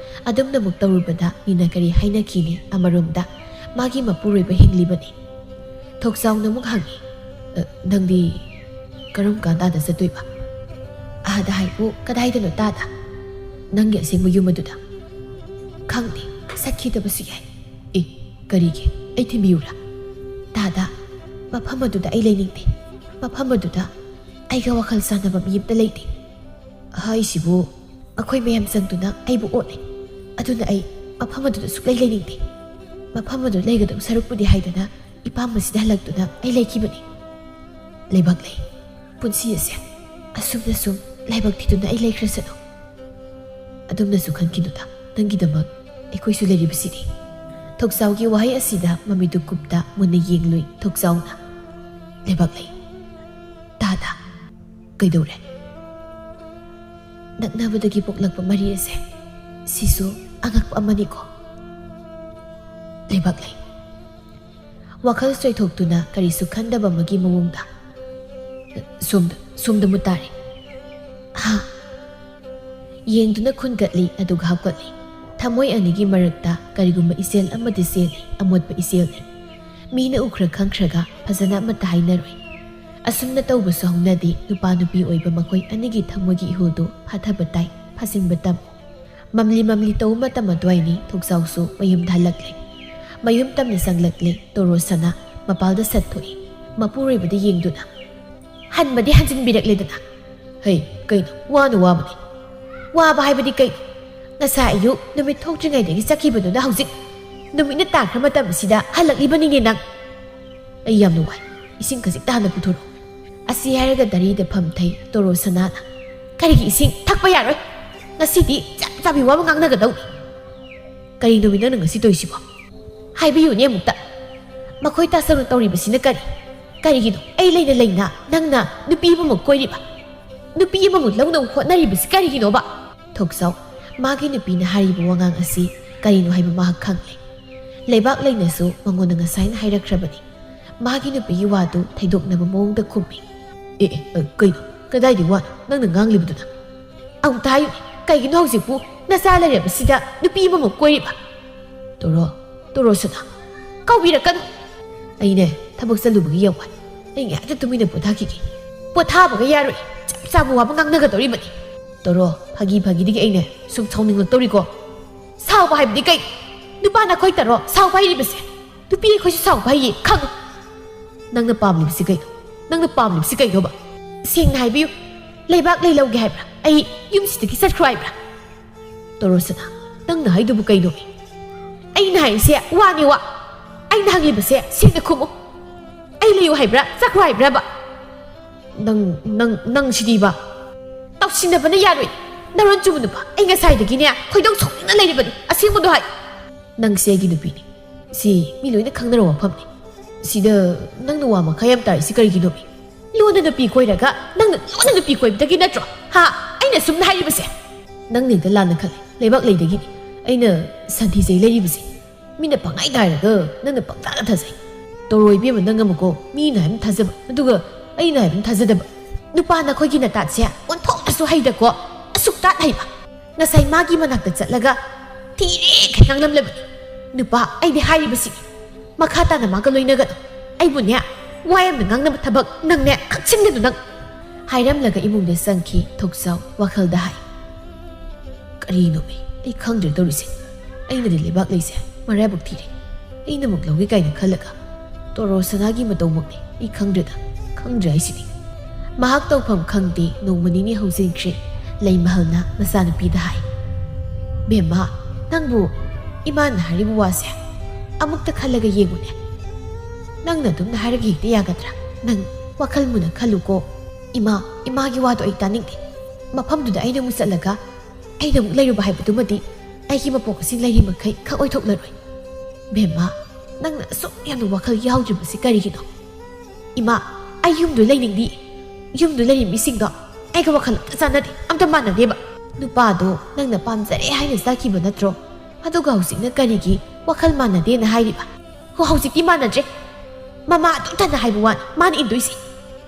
ꯑꯗꯨꯝꯅ ꯑꯃꯨꯛ ꯇꯧꯔꯨꯕꯗ ꯃꯤꯅ ꯀꯔꯤ ꯍꯥꯏꯅꯈꯤꯅꯤ? ꯑꯃꯔꯣꯝꯗ ꯃꯥꯒꯤ ꯃꯄꯨꯔꯣꯏꯕ ꯍꯤꯡꯂꯤꯕꯅꯤ꯫ ꯊꯣꯛꯆꯥꯎꯅ ꯑꯃꯨꯛ ꯍꯪꯉꯤ, "ꯑ, ꯅꯪꯗꯤ ꯀꯔꯝ ꯀꯥꯟꯗ ꯑꯥꯗ ꯆꯠꯇꯣꯏꯕ?" "ꯑꯥꯗ ꯍꯥꯏꯕꯨ ꯀꯗꯥꯏꯗꯅꯣ ꯇꯥꯗ?" "ꯅꯪꯒꯤ ꯑꯁꯦꯡꯕ ꯌꯨꯝ ꯑꯗꯨꯗ?" "ꯈꯪꯗꯦ, ꯆꯠꯈꯤꯗꯕꯁꯨ ꯌꯥꯏ꯫" "ꯑꯦ, ꯀꯔꯤꯒꯤ? ꯑꯩ ꯊꯤꯟꯕꯤꯌꯨꯔꯥ?" "ꯇꯥꯗ, ꯃꯐꯝ ꯑꯗꯨꯗ ꯑꯩ ꯂꯩꯅꯤꯡꯗꯦ꯫ ꯃꯐꯝ ꯑꯗꯨꯗ ꯑꯩꯒ ꯋꯥꯈꯜ ꯆꯥꯟꯅꯕ ꯃꯤ ꯑꯃꯇ ꯂꯩꯇꯦ꯫ ꯍꯥꯏꯁꯤꯕꯨ, ꯃꯈꯣꯏ ꯃꯌꯥꯝ ꯆꯪꯗꯨꯅ ꯑꯩꯕꯨ ꯑꯣꯠꯂꯦ꯫ ꯑꯗꯨꯅ ꯑꯩ ꯃꯐꯝ ꯑꯗꯨꯗ ꯁꯨꯛꯂꯩ ꯂꯩꯅꯤꯡꯗꯦ꯫ ꯃꯐꯝ ꯑꯗꯨ ꯂꯩꯒꯗꯕ ꯁꯔꯨꯛꯄꯨꯗꯤ ꯍꯥꯏꯗꯅ ꯏꯄꯥꯝ ꯑꯁꯤꯗ ꯍꯜꯂꯛꯇꯨꯅ ꯑꯩ ꯂꯩꯈꯤꯕꯅꯤ꯫" ꯂꯩꯕꯥꯛꯂꯩ, ꯄꯨꯟꯁꯤ ꯑꯁꯦ ꯑꯁꯨꯝꯅ ꯁꯨꯝ ꯂꯥꯏꯕꯛ ꯊꯤꯗꯨꯅ ꯑꯩ ꯂꯩꯈ꯭ꯔꯁꯅꯨ꯫ "ꯑꯗꯨꯝꯅꯁꯨ ꯈꯟꯈꯤꯅꯨꯗ, ꯅꯪꯒꯤꯗꯃꯛ ꯑꯩꯈꯣꯏꯁꯨ ꯂꯩꯔꯤꯕꯁꯤꯗꯤ꯫" ꯊꯣꯛꯆꯥꯎꯒꯤ ꯋꯥꯍꯩ ꯑꯁꯤꯗ ꯃꯃꯤꯠꯇꯨ ꯀꯨꯞꯇ ꯃꯨꯟꯅ ꯌꯦꯡꯂꯨꯏ ꯊꯣꯛꯆꯥꯎꯅ꯫ ꯂꯩꯕꯥꯛꯂꯩ, ꯇꯥꯗ, ꯀꯩꯗꯧꯔꯦ? ꯅꯛꯅꯕꯗꯒꯤ ꯄꯣꯛꯂꯛꯄ ꯃꯔꯤ ꯑꯁꯦ, ꯁꯤꯁꯨ ꯑꯉꯛꯄ ꯑꯃꯅꯤꯀꯣ꯫ ꯂꯩꯕꯥꯛꯂꯩ, ꯋꯥꯈꯜ ꯆꯣꯏꯊꯣꯛꯇꯨꯅ ꯀꯔꯤꯁꯨ ꯈꯟꯗꯕ ꯑꯃꯒꯤ ꯃꯑꯣꯡꯗ ꯁꯣꯝꯗ, ꯁꯣꯝꯗ ꯃꯨꯠ ꯇꯥꯔꯦ꯫ ꯍꯥ? ꯌꯦꯡꯗꯨꯅ ꯈꯨꯟꯒꯠꯂꯤ, ꯑꯗꯨꯒ ꯍꯥꯞꯀꯠꯂꯤ꯫ ꯊꯃꯣꯏ ꯑꯅꯤꯒꯤ ꯃꯔꯛꯇ ꯀꯔꯤꯒꯨꯝꯕ ꯏꯆꯦꯜ ꯑꯃꯗꯤ ꯆꯦꯜꯂꯤ, ꯑꯃꯣꯠꯄ ꯏꯆꯦꯜꯅꯤ꯫ ꯃꯤꯅ ꯎꯈ꯭ꯔ ꯈꯪꯈ꯭ꯔꯒ ꯐꯖꯅ ꯑꯃꯠꯇ ꯍꯥꯏꯅꯔꯣꯏ꯫ ꯑꯁꯨꯝꯅ ꯇꯧꯕꯁꯨ ꯍꯧꯅꯗꯦ꯫ ꯅꯨꯄꯥ ꯅꯨꯄꯤ ꯑꯣꯏꯕ ꯃꯈꯣꯏ ꯑꯅꯤꯒꯤ ꯊꯃꯣꯏꯒꯤ ꯏꯍꯨꯜꯗꯨ ꯐꯥꯊꯕ ꯇꯥꯏ, ꯐꯥꯖꯤꯟꯕ ꯇꯝꯃꯨ꯫ ꯃꯝꯂꯤ ꯃꯝꯂꯤ ꯇꯧꯕ ꯃꯇꯝ ꯑꯗꯨꯋꯥꯏꯅꯤ꯫ ꯊꯣꯛꯆꯥꯎꯁꯨ ꯃꯌꯨꯝꯗ ꯍꯜꯂꯛꯂꯦ꯫ ꯃꯌꯨꯝ ꯇꯝꯅ ꯆꯪꯂꯛꯂꯦ꯫ ꯇꯣꯔꯣ ꯁꯅꯥ ꯃꯄꯥꯜꯗ ꯁꯠ ꯊꯣꯛꯏ, ꯃꯄꯨꯔꯣꯏꯕꯗ ꯌꯦꯡꯗꯨꯅ꯫ ꯍꯟꯕꯗꯤ ꯍꯟꯖꯤꯟꯕꯤꯔꯛꯂꯦꯗꯅ꯫ ꯍꯩ, ꯀꯩꯅꯣ? ꯋꯥꯅ ꯋꯥꯕꯅꯤ꯫ ꯋꯥꯕ ꯍꯥꯏꯕꯗꯤ ꯀꯩꯅꯣ? ꯉꯁꯥꯏ ꯑꯌꯨꯛ ꯅꯨꯃꯤꯠ ꯊꯣꯛꯇ꯭ꯔꯤꯉꯩꯗꯒꯤ ꯆꯠꯈꯤꯕꯗꯨꯅ ꯍꯧꯖꯤꯛ ꯅꯨꯃꯤꯠꯅ ꯇꯥꯈ꯭ꯔ ꯃꯇꯝ ꯑꯁꯤꯗ ꯍꯜꯂꯛꯂꯤꯕꯅꯤꯅꯦ ꯅꯪ꯫ ꯑꯩ ꯌꯥꯝꯅ ꯋꯥꯏ꯫ ꯏꯁꯤꯡ ꯈꯖꯤꯛꯇ ꯍꯥꯟꯅ ꯄꯨꯊꯣꯔꯛꯎ꯫ ꯑꯁꯤ ꯍꯥꯏꯔꯒ ꯗꯥꯔꯤꯗ ꯐꯝꯊꯩ ꯇꯣꯔꯣ ꯁꯅꯥꯅ꯫ ꯀꯔꯤꯒꯤ ꯏꯁꯤꯡ? ꯊꯛꯄ ꯌꯥꯔꯣꯏ꯫ ꯉꯁꯤꯗꯤ ꯆꯞ ꯆꯥꯕꯤ ꯋꯥ ꯑꯃ ꯉꯥꯡꯅꯒꯗꯧꯅꯤ꯫ ꯀꯔꯤꯅꯣꯃꯤ ꯅꯪꯅ ꯉꯁꯤ ꯇꯧꯔꯤꯁꯤꯕꯣ? ꯍꯥꯏꯕꯤꯌꯨꯅꯦ ꯑꯃꯨꯛꯇ꯫ ꯃꯈꯣꯏ ꯇꯥꯆꯧꯅ ꯇꯧꯔꯤꯕꯁꯤꯅ ꯀꯔꯤ? ꯀꯔꯤꯒꯤꯅꯣ ꯑꯩ ꯂꯩꯅ ꯂꯩꯅ ꯅꯪꯅ ꯅꯨꯄꯤ ꯑꯃꯃꯨꯛ ꯀꯣꯏꯔꯤꯕ? ꯅꯨꯄꯤ ꯑꯃꯃꯨꯛ ꯂꯧꯅꯕ ꯍꯣꯠꯅꯔꯤꯕꯁꯤ ꯀꯔꯤꯒꯤꯅꯣꯕ? ꯊꯣꯛꯆꯥꯎ, ꯃꯥꯒꯤ ꯅꯨꯄꯤꯅ ꯍꯥꯏꯔꯤꯕ ꯋꯥꯉꯥꯡ ꯑꯁꯤ ꯀꯔꯤꯅꯣ ꯍꯥꯏꯕ ꯃꯍꯥꯛ ꯈꯪꯂꯦ꯫ ꯂꯩꯕꯥꯛ ꯂꯩꯅꯁꯨ ꯃꯉꯣꯟꯗ ꯉꯁꯥꯏꯅ ꯍꯥꯏꯔꯛꯈ꯭ꯔꯕꯅꯤ꯫ ꯃꯥꯒꯤ ꯅꯨꯄꯤꯒꯤ ꯋꯥꯗꯨ ꯊꯩꯗꯣꯛꯅꯕ ꯃꯑꯣꯡꯗ ꯈꯨꯝꯃꯤ꯫ ꯑꯦ, ꯑꯦ, ꯑ, ꯀꯩꯅꯣ? ꯀꯗꯥꯏꯗꯤ ꯋꯥꯅꯣ ꯅꯪꯅ ꯉꯥꯡꯂꯤꯕꯗꯨꯅ? ꯑꯃꯨꯛꯇ ꯍꯥꯏꯌꯨꯅꯦ, ꯀꯩꯒꯤꯅꯣ ꯍꯧꯖꯤꯛꯄꯨ ꯅꯆꯥ ꯂꯩꯔꯕꯁꯤꯗ ꯅꯨꯄꯤ ꯑꯃꯃꯨꯛ ꯀꯣꯏꯔꯤꯕ? ꯇꯣꯔꯣ, ꯇꯣꯔꯣ ꯁꯅꯥ, ꯀꯧꯕꯤꯔꯛꯀꯅꯨ꯫ ꯑꯩꯅꯦ, ꯊꯕꯛ ꯆꯠꯂꯨꯕꯒꯤ ꯌꯥꯝ ꯋꯥꯏ꯫ ꯑꯩ ꯉꯥꯏꯍꯥꯛꯇ ꯇꯨꯃꯤꯟꯅ ꯄꯣꯊꯥꯈꯤꯒꯦ꯫ ꯄꯣꯊꯥꯕꯒ ꯌꯥꯔꯣꯏ, ꯆꯞ ꯆꯥꯕ ꯋꯥ ꯑꯃ ꯉꯥꯡꯅꯒꯗꯧꯔꯤꯕꯅꯤ꯫ ꯇꯣꯔꯣ, ꯐꯥꯒꯤ ꯐꯥꯒꯤꯗꯒꯤ ꯑꯩꯅꯦ ꯁꯨꯝ ꯁꯥꯎꯅꯤꯡꯂꯛꯇꯧꯔꯤꯀꯣ꯫ ꯁꯥꯎꯕ ꯍꯥꯏꯕꯗꯤ ꯀꯩ? ꯅꯨꯄꯥ ꯅꯈꯣꯏ ꯇꯔꯣ ꯁꯥꯎꯕ ꯍꯩꯔꯤꯕꯁꯦ? ꯅꯨꯄꯤ ꯑꯩꯈꯣꯏꯁꯨ ꯁꯥꯎꯕ ꯍꯩꯌꯦ, ꯈꯪꯉꯨ꯫ ꯅꯪꯅ ꯄꯥꯝꯂꯤꯕꯁꯤ ꯀꯩꯅꯣ? ꯅꯪꯅ ꯄꯥꯝꯂꯤꯕꯁꯤ ꯀꯩꯅꯣꯕ? ꯁꯦꯡꯅ ꯍꯥꯏꯕꯤꯌꯨ, ꯂꯩꯕꯥꯛ ꯂꯩ ꯂꯧꯒꯦ ꯍꯥꯏꯕ꯭ꯔꯥ? ꯑꯩ ꯌꯨꯝꯁꯤꯗꯒꯤ ꯆꯠꯈ꯭ꯔꯣ ꯍꯥꯏꯕ꯭ꯔꯥ? ꯇꯣꯔꯣꯁꯅꯥ, ꯅꯪꯅ ꯍꯥꯏꯗꯨꯕꯨ ꯀꯩꯅꯣ? ꯑꯩꯅ ꯍꯥꯏꯔꯤꯁꯦ ꯋꯥꯅꯤ ꯋꯥ꯫ ꯑꯩꯅ ꯍꯪꯂꯤꯕꯁꯦ ꯁꯦꯡꯅ ꯈꯨꯝꯃꯨ꯫ ꯑꯩ ꯂꯩꯌꯨ ꯍꯥꯏꯕ꯭ꯔꯥ, ꯆꯠꯈ꯭ꯔꯣ ꯍꯥꯏꯕ꯭ꯔꯥꯕ? ꯅꯪ, ꯅꯪ, ꯅꯪ ꯁꯤꯗꯤꯕ꯫ ꯇꯧꯁꯤꯟꯅꯕꯅ ꯌꯥꯔꯣꯏ꯫ ꯅꯔꯣꯟ ꯆꯨꯕ ꯅꯨꯄꯥ, ꯑꯩ ꯉꯁꯥꯏꯗꯒꯤꯅꯦ ꯈꯣꯏꯗꯧ ꯁꯥꯎꯅꯤꯡꯅ ꯂꯩꯔꯤꯕꯅꯤ꯫ ꯑꯁꯦꯡꯕꯗꯣ ꯍꯥꯏ꯫ ꯅꯪꯁꯦ ꯑꯩꯒꯤ ꯅꯨꯄꯤꯅꯤ꯫ ꯁꯤ ꯃꯤ ꯂꯣꯏꯅ ꯈꯪꯅꯔꯕ ꯋꯥꯐꯝꯅꯤ꯫ ꯁꯤꯗ ꯅꯪꯅ ꯋꯥ ꯃꯈꯥ ꯌꯥꯝ ꯇꯥꯔꯤꯁꯤ ꯀꯔꯤꯒꯤꯅꯣꯃꯤ? ꯂꯣꯟꯅ ꯅꯨꯄꯤ ꯀꯣꯏꯔꯒ ꯅꯪꯅ ꯂꯣꯟꯅ ꯅꯨꯄꯤ ꯀꯣꯏꯕꯗꯒꯤ ꯅꯠꯇ꯭ꯔꯣ? ꯍꯥ? ꯑꯩꯅ ꯁꯨꯝ ꯍꯥꯏꯔꯤꯕꯁꯦ꯫ ꯅꯪꯅ ꯍꯦꯛꯇ ꯂꯥꯟꯅ ꯈꯜꯂꯦ꯫ ꯂꯩꯕꯥꯛ ꯂꯩꯗꯒꯤꯅꯤ ꯑꯩꯅ ꯁꯟꯊꯤ ꯆꯩ ꯂꯩꯔꯤꯕꯁꯦ꯫ ꯃꯤꯅ ꯄꯪꯍꯥꯏ ꯍꯥꯏꯔꯒ ꯅꯪꯅ ꯄꯪꯊꯥꯗ ꯊꯥꯖꯩ꯫ ꯇꯧꯔꯣꯏ ꯏꯕꯦꯝꯃ, ꯅꯪ ꯑꯃꯨꯛꯀꯣ ꯃꯤꯅ ꯍꯥꯏꯕ ꯊꯥꯖꯕ, ꯑꯗꯨꯒ ꯑꯩꯅ ꯍꯥꯏꯕ ꯊꯥꯖꯗꯕ꯫ ꯅꯨꯄꯥ ꯅꯈꯣꯏꯒꯤ ꯅꯇꯥꯠꯁꯦ ꯑꯣꯟꯊꯣꯛꯅꯁꯨ ꯍꯩꯗꯀꯣ꯫ ꯑꯁꯨꯛ ꯇꯥꯠ ꯍꯩꯕ꯫ ꯉꯁꯥꯏ ꯃꯥꯒꯤ ꯃꯅꯥꯛꯇ ꯆꯠꯂꯒ ꯊꯤꯔꯦ ꯈꯥꯏ ꯉꯥꯡꯂꯝꯂꯕꯅꯤ꯫ ꯅꯨꯄꯥ, ꯑꯩꯗꯤ ꯍꯥꯏꯔꯤꯕꯁꯤ ꯃꯈꯥ ꯇꯥꯅ ꯃꯥꯒ ꯂꯣꯏꯅꯒꯅꯨ꯫ ꯑꯩꯕꯨꯅꯦ ꯋꯥ ꯌꯥꯝꯅ ꯉꯥꯡꯅꯕ ꯊꯕꯛ ꯅꯪꯅꯦ ꯈꯪꯁꯤꯟꯒꯅꯨ ꯅꯪ꯫ ꯍꯥꯏꯔꯝꯂꯒ ꯏꯃꯨꯡꯗ ꯆꯪꯈꯤ ꯊꯣꯛꯆꯥꯎ ꯋꯥꯈꯜꯗ ꯍꯥꯏ꯫ ꯀꯔꯤꯅꯣꯃꯤ? ꯑꯩ ꯈꯪꯗ꯭ꯔꯦ ꯇꯧꯔꯤꯁꯦ꯫ ꯑꯩꯅꯗꯤ ꯂꯩꯕꯥꯛ ꯂꯩꯁꯦ ꯃꯔꯥꯏꯕꯛ ꯊꯤꯔꯦ꯫ ꯑꯩꯅꯃꯛ ꯂꯧꯒꯦ ꯀꯥꯏꯅ ꯈꯜꯂꯒ ꯇꯣꯔꯣ ꯁꯅꯥꯒꯤ ꯃꯇꯧꯃꯛꯅꯤ꯫ ꯑꯩ ꯈꯪꯗ꯭ꯔꯦꯗ, ꯈꯪꯗ꯭ꯔꯦ ꯍꯥꯏꯁꯤꯗꯤ꯫ ꯃꯍꯥꯛ ꯇꯧꯐꯝ ꯈꯪꯗꯦ꯫ ꯅꯣꯡꯃ ꯅꯤꯅꯤ ꯍꯧꯖꯤꯟꯈ꯭ꯔꯦ꯫ ꯂꯩꯃꯍꯜꯅ ꯃꯆꯥꯅꯨꯄꯤꯗ ꯍꯥꯏ, "ꯕꯦꯝꯃ, ꯅꯪꯕꯨ ꯏꯃꯥꯅ ꯍꯥꯏꯔꯤꯕ ꯋꯥꯁꯦ ꯑꯃꯨꯛꯇ ꯈꯜꯂꯒ ꯌꯦꯡꯉꯨꯅꯦ꯫ ꯅꯪꯅ ꯑꯗꯨꯝꯅ ꯍꯥꯏꯔꯒ ꯍꯦꯛꯇ ꯌꯥꯒꯗ꯭ꯔꯥ? ꯅꯪ ꯋꯥꯈꯜ ꯃꯨꯟꯅ ꯈꯜꯂꯨꯀꯣ꯫ ꯏꯃꯥ, ꯏꯃꯥꯒꯤ ꯋꯥꯗꯣ ꯑꯩ ꯇꯥꯅꯤꯡꯗꯦ꯫ ꯃꯐꯝꯗꯨꯗ ꯑꯩꯅ ꯑꯃꯨꯛ ꯆꯠꯂꯒ ꯑꯩꯅ ꯑꯃꯨꯛ ꯂꯩꯔꯨꯕ ꯍꯥꯏꯕꯗꯨꯃꯗꯤ ꯑꯩꯒꯤ ꯃꯄꯣꯛ ꯑꯁꯤ ꯂꯩꯔꯤ ꯃꯈꯩ ꯈꯛ ꯑꯣꯏꯊꯣꯛꯂꯔꯣꯏ꯫ ꯕꯦꯝꯃ, ꯅꯪꯅ ꯑꯁꯨꯛ ꯌꯥꯝꯅ ꯋꯥꯈꯜ ꯌꯥꯎꯗ꯭ꯔꯤꯕꯁꯤ ꯀꯔꯤꯒꯤꯅꯣ? ꯏꯃꯥ, ꯑꯩ ꯌꯨꯝꯗ ꯂꯩꯅꯤꯡꯗꯦ꯫ ꯌꯨꯝꯗ ꯂꯩꯔꯤ ꯃꯤꯁꯤꯡꯗꯣ ꯑꯩꯒ ꯋꯥꯈꯜ ꯑꯝꯇ ꯆꯥꯟꯅꯗꯦ, ꯑꯝꯇ ꯃꯥꯟꯅꯗꯦꯕ꯫ ꯅꯨꯄꯥꯗꯣ ꯅꯪꯅ ꯄꯥꯝꯖꯔꯦ ꯍꯥꯏꯅ ꯆꯠꯈꯤꯕ ꯅꯠꯇ꯭ꯔꯣ? ꯑꯗꯨꯒ ꯍꯧꯖꯤꯛꯅ ꯀꯔꯤꯒꯤ ꯋꯥꯈꯜ ꯃꯥꯟꯅꯗꯦꯅ ꯍꯥꯏꯔꯤꯕ? ꯍꯣ, ꯍꯧꯖꯤꯛꯇꯤ ꯃꯥꯟꯅꯗ꯭ꯔꯦ꯫ ꯃꯃꯥ ꯑꯗꯨꯝ ꯊꯟꯅ ꯍꯥꯏꯕ ꯋꯥꯅꯤ ꯃꯥꯅ ꯏꯟꯗꯣꯏꯁꯤ꯫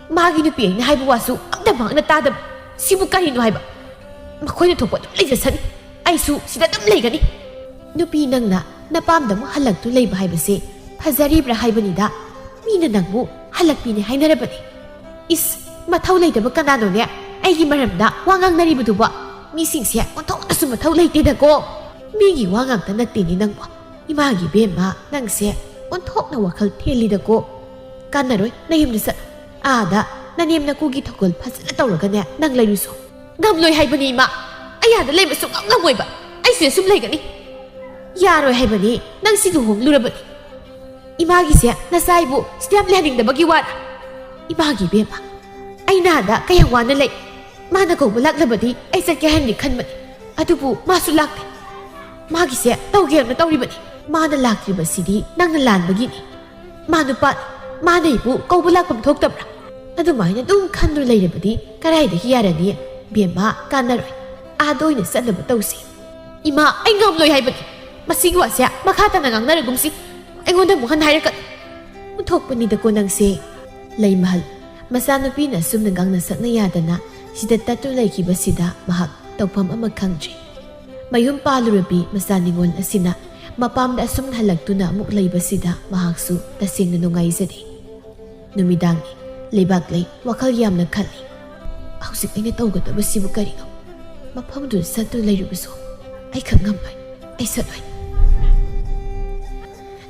ꯃꯥꯒꯤ ꯅꯨꯄꯤ ꯑꯩꯅ ꯍꯥꯏꯕ ꯋꯥꯁꯨ ꯑꯝꯇ ꯃꯍꯥꯛꯅ ꯇꯥꯗꯕ꯫ ꯁꯤꯕꯨ ꯀꯔꯤꯅꯣ ꯍꯥꯏꯕ? ꯃꯈꯣꯏꯅ ꯊꯣꯛꯄ ꯑꯗꯨꯝ ꯂꯩꯖꯁꯅꯤ꯫ ꯑꯩꯁꯨ ꯁꯤꯗ ꯑꯗꯨꯝ ꯂꯩꯒꯅꯤ꯫ ꯅꯨꯄꯤ ꯅꯪꯅ ꯅꯄꯥꯝꯗ ꯑꯃꯨꯛ ꯍꯜꯂꯛꯇꯨ ꯂꯩꯕ ꯍꯥꯏꯕꯁꯦ ꯐꯖꯔꯤꯕ꯭ꯔꯥ ꯍꯥꯏꯕꯅꯤꯗ꯫ ꯃꯤꯅ ꯅꯪꯕꯨ ꯍꯜꯂꯛꯄꯤꯅꯦ ꯍꯥꯏꯅꯔꯕꯅꯤ꯫ ꯏꯁ, ꯃꯊꯧ ꯂꯩꯇꯕ ꯀꯅꯥꯅꯣꯅꯦ ꯑꯩꯒꯤ ꯃꯔꯝꯗ ꯋꯥ ꯉꯥꯡꯅꯔꯤꯕꯗꯨꯕꯣ? ꯃꯤꯁꯤꯡꯁꯦ ꯑꯣꯟꯊꯣꯛꯅꯁꯨ ꯃꯊꯧ ꯂꯩꯇꯦꯗꯀꯣ꯫ ꯃꯤꯒꯤ ꯋꯥ ꯉꯥꯛꯇ ꯅꯠꯇꯦꯅꯦ ꯅꯪꯕꯣ꯫ ꯏꯃꯥꯒꯤ ꯏꯕꯦꯝꯃ, ꯅꯪꯁꯦ ꯑꯣꯟꯊꯣꯛꯅ ꯋꯥꯈꯜ ꯊꯦꯜꯂꯤꯗꯀꯣ꯫ ꯀꯥꯟꯅꯔꯣꯏ, ꯅꯌꯨꯝꯗ ꯆꯠꯂꯣ꯫ ꯑꯥꯗ ꯅꯅꯦꯝ ꯅꯀꯨꯒꯤ ꯊꯧꯒꯜ ꯐꯖꯅ ꯇꯧꯔꯒꯅꯦ ꯅꯪ ꯂꯩꯔꯨꯁꯣ꯫ ꯉꯝꯂꯣꯏ ꯍꯥꯏꯕꯅꯤ ꯏꯃꯥ, ꯑꯩ ꯑꯥꯗ ꯂꯩꯕ ꯁꯨꯡꯉꯝ ꯉꯝꯃꯣꯏꯕ꯫ ꯑꯩ ꯁꯤꯗ ꯁꯨꯝ ꯂꯩꯒꯅꯤ꯫ ꯌꯥꯔꯣꯏ ꯍꯥꯏꯕꯅꯤ, ꯅꯪ ꯁꯤ ꯂꯨꯍꯣꯡꯂꯨꯔꯕꯅꯤ꯫ ꯏꯃꯥꯒꯤꯁꯦ ꯅꯆꯥ ꯑꯩꯕꯨ ꯁꯤꯗ ꯌꯥꯝ ꯂꯩꯍꯟꯅꯤꯡꯗꯕꯒꯤ ꯋꯥꯔ? ꯏꯃꯥꯒꯤ ꯏꯕꯦꯝꯃ, ꯑꯩꯅ ꯑꯥꯗ ꯀꯌꯥꯝ ꯋꯥꯅ ꯂꯩ꯫ ꯃꯥꯅ ꯀꯧꯕ ꯂꯥꯛꯂꯕꯗꯤ ꯑꯩ ꯆꯠꯀꯦ ꯍꯥꯏꯅꯗꯤ ꯈꯟꯕꯅꯤ, ꯑꯗꯨꯕꯨ ꯃꯥꯁꯨ ꯂꯥꯛꯇꯦ꯫ ꯃꯥꯒꯤꯁꯦ ꯇꯧꯒꯦꯅ ꯇꯧꯔꯤꯕꯅꯤ꯫ ꯃꯥꯅ ꯂꯥꯛꯇ꯭ꯔꯤꯕꯁꯤꯗꯤ ꯅꯪꯅ ꯂꯥꯟꯕꯒꯤꯅꯤ꯫ ꯃꯥ ꯅꯨꯄꯥ, ꯃꯥꯅ ꯑꯩꯕꯨ ꯀꯧꯕ ꯂꯥꯛꯐꯝ ꯊꯣꯛꯇꯕ꯭ꯔꯥ? ꯑꯗꯨꯃꯥꯏꯅ ꯑꯗꯨꯝ ꯈꯟꯗꯨꯅ ꯂꯩꯔꯕꯗꯤ ꯀꯗꯥꯏꯗꯒꯤ ꯌꯥꯔꯅꯤ? ꯕꯦꯝꯃ, ꯀꯥꯟꯅꯔꯣꯏ꯫ ꯑꯥꯗ ꯑꯣꯏꯅ ꯆꯠꯅꯕ ꯇꯧꯁꯤ꯫ ꯏꯃꯥ, ꯑꯩ ꯉꯝꯂꯣꯏ ꯍꯥꯏꯕꯅꯤ꯫ ꯃꯁꯤꯒꯤ ꯋꯥꯁꯦ ꯃꯈꯥ ꯇꯥꯅ ꯉꯥꯡꯅꯔꯒꯨꯝꯁꯤ꯫ ꯑꯩꯉꯣꯟꯗ ꯑꯃꯨꯛ ꯍꯟꯅ ꯍꯥꯏꯔꯛꯀꯅꯨ꯫ ꯑꯣꯟꯊꯣꯛꯄꯅꯤꯗꯀꯣ ꯅꯪꯁꯦ꯫ ꯂꯩꯃꯍꯜ, ꯃꯆꯥꯅꯨꯄꯤꯅ ꯑꯁꯨꯝꯅ ꯉꯥꯡꯅ ꯁꯛꯅ ꯌꯥꯗꯅ ꯁꯤꯗ ꯇꯠꯇꯨꯅ ꯂꯩꯈꯤꯕꯁꯤꯗ ꯃꯍꯥꯛ ꯇꯧꯐꯝ ꯑꯃ ꯈꯪꯗ꯭ꯔꯦ꯫ ꯃꯌꯨꯝ ꯄꯥꯜꯂꯨꯔꯕꯤ ꯃꯆꯥ ꯅꯤꯉꯣꯜ ꯑꯁꯤꯅ ꯃꯄꯥꯝꯗ ꯑꯁꯨꯝ ꯍꯜꯂꯛꯇꯨꯅ ꯑꯃꯨꯛ ꯂꯩꯕꯁꯤꯗ ꯃꯍꯥꯛꯁꯨ ꯇꯁꯦꯡꯅ ꯅꯨꯡꯉꯥꯏꯖꯗꯦ꯫ ꯅꯨꯃꯤꯗꯥꯡꯅꯤ꯫ ꯂꯩꯕꯥꯛꯂꯩ ꯋꯥꯈꯜ ꯌꯥꯝꯅ ꯈꯜꯂꯤ꯫ "ꯍꯧꯖꯤꯛ ꯑꯩꯅ ꯇꯧꯒꯗꯕꯁꯤꯕꯨ ꯀꯔꯤꯅꯣ? ꯃꯐꯝꯗꯨꯗ ꯆꯠꯇꯨꯅ ꯂꯩꯔꯨꯕꯁꯨ ꯑꯩ ꯈꯛ ꯉꯝꯂꯣꯏ꯫ ꯑꯩ ꯆꯠꯂꯣꯏ꯫"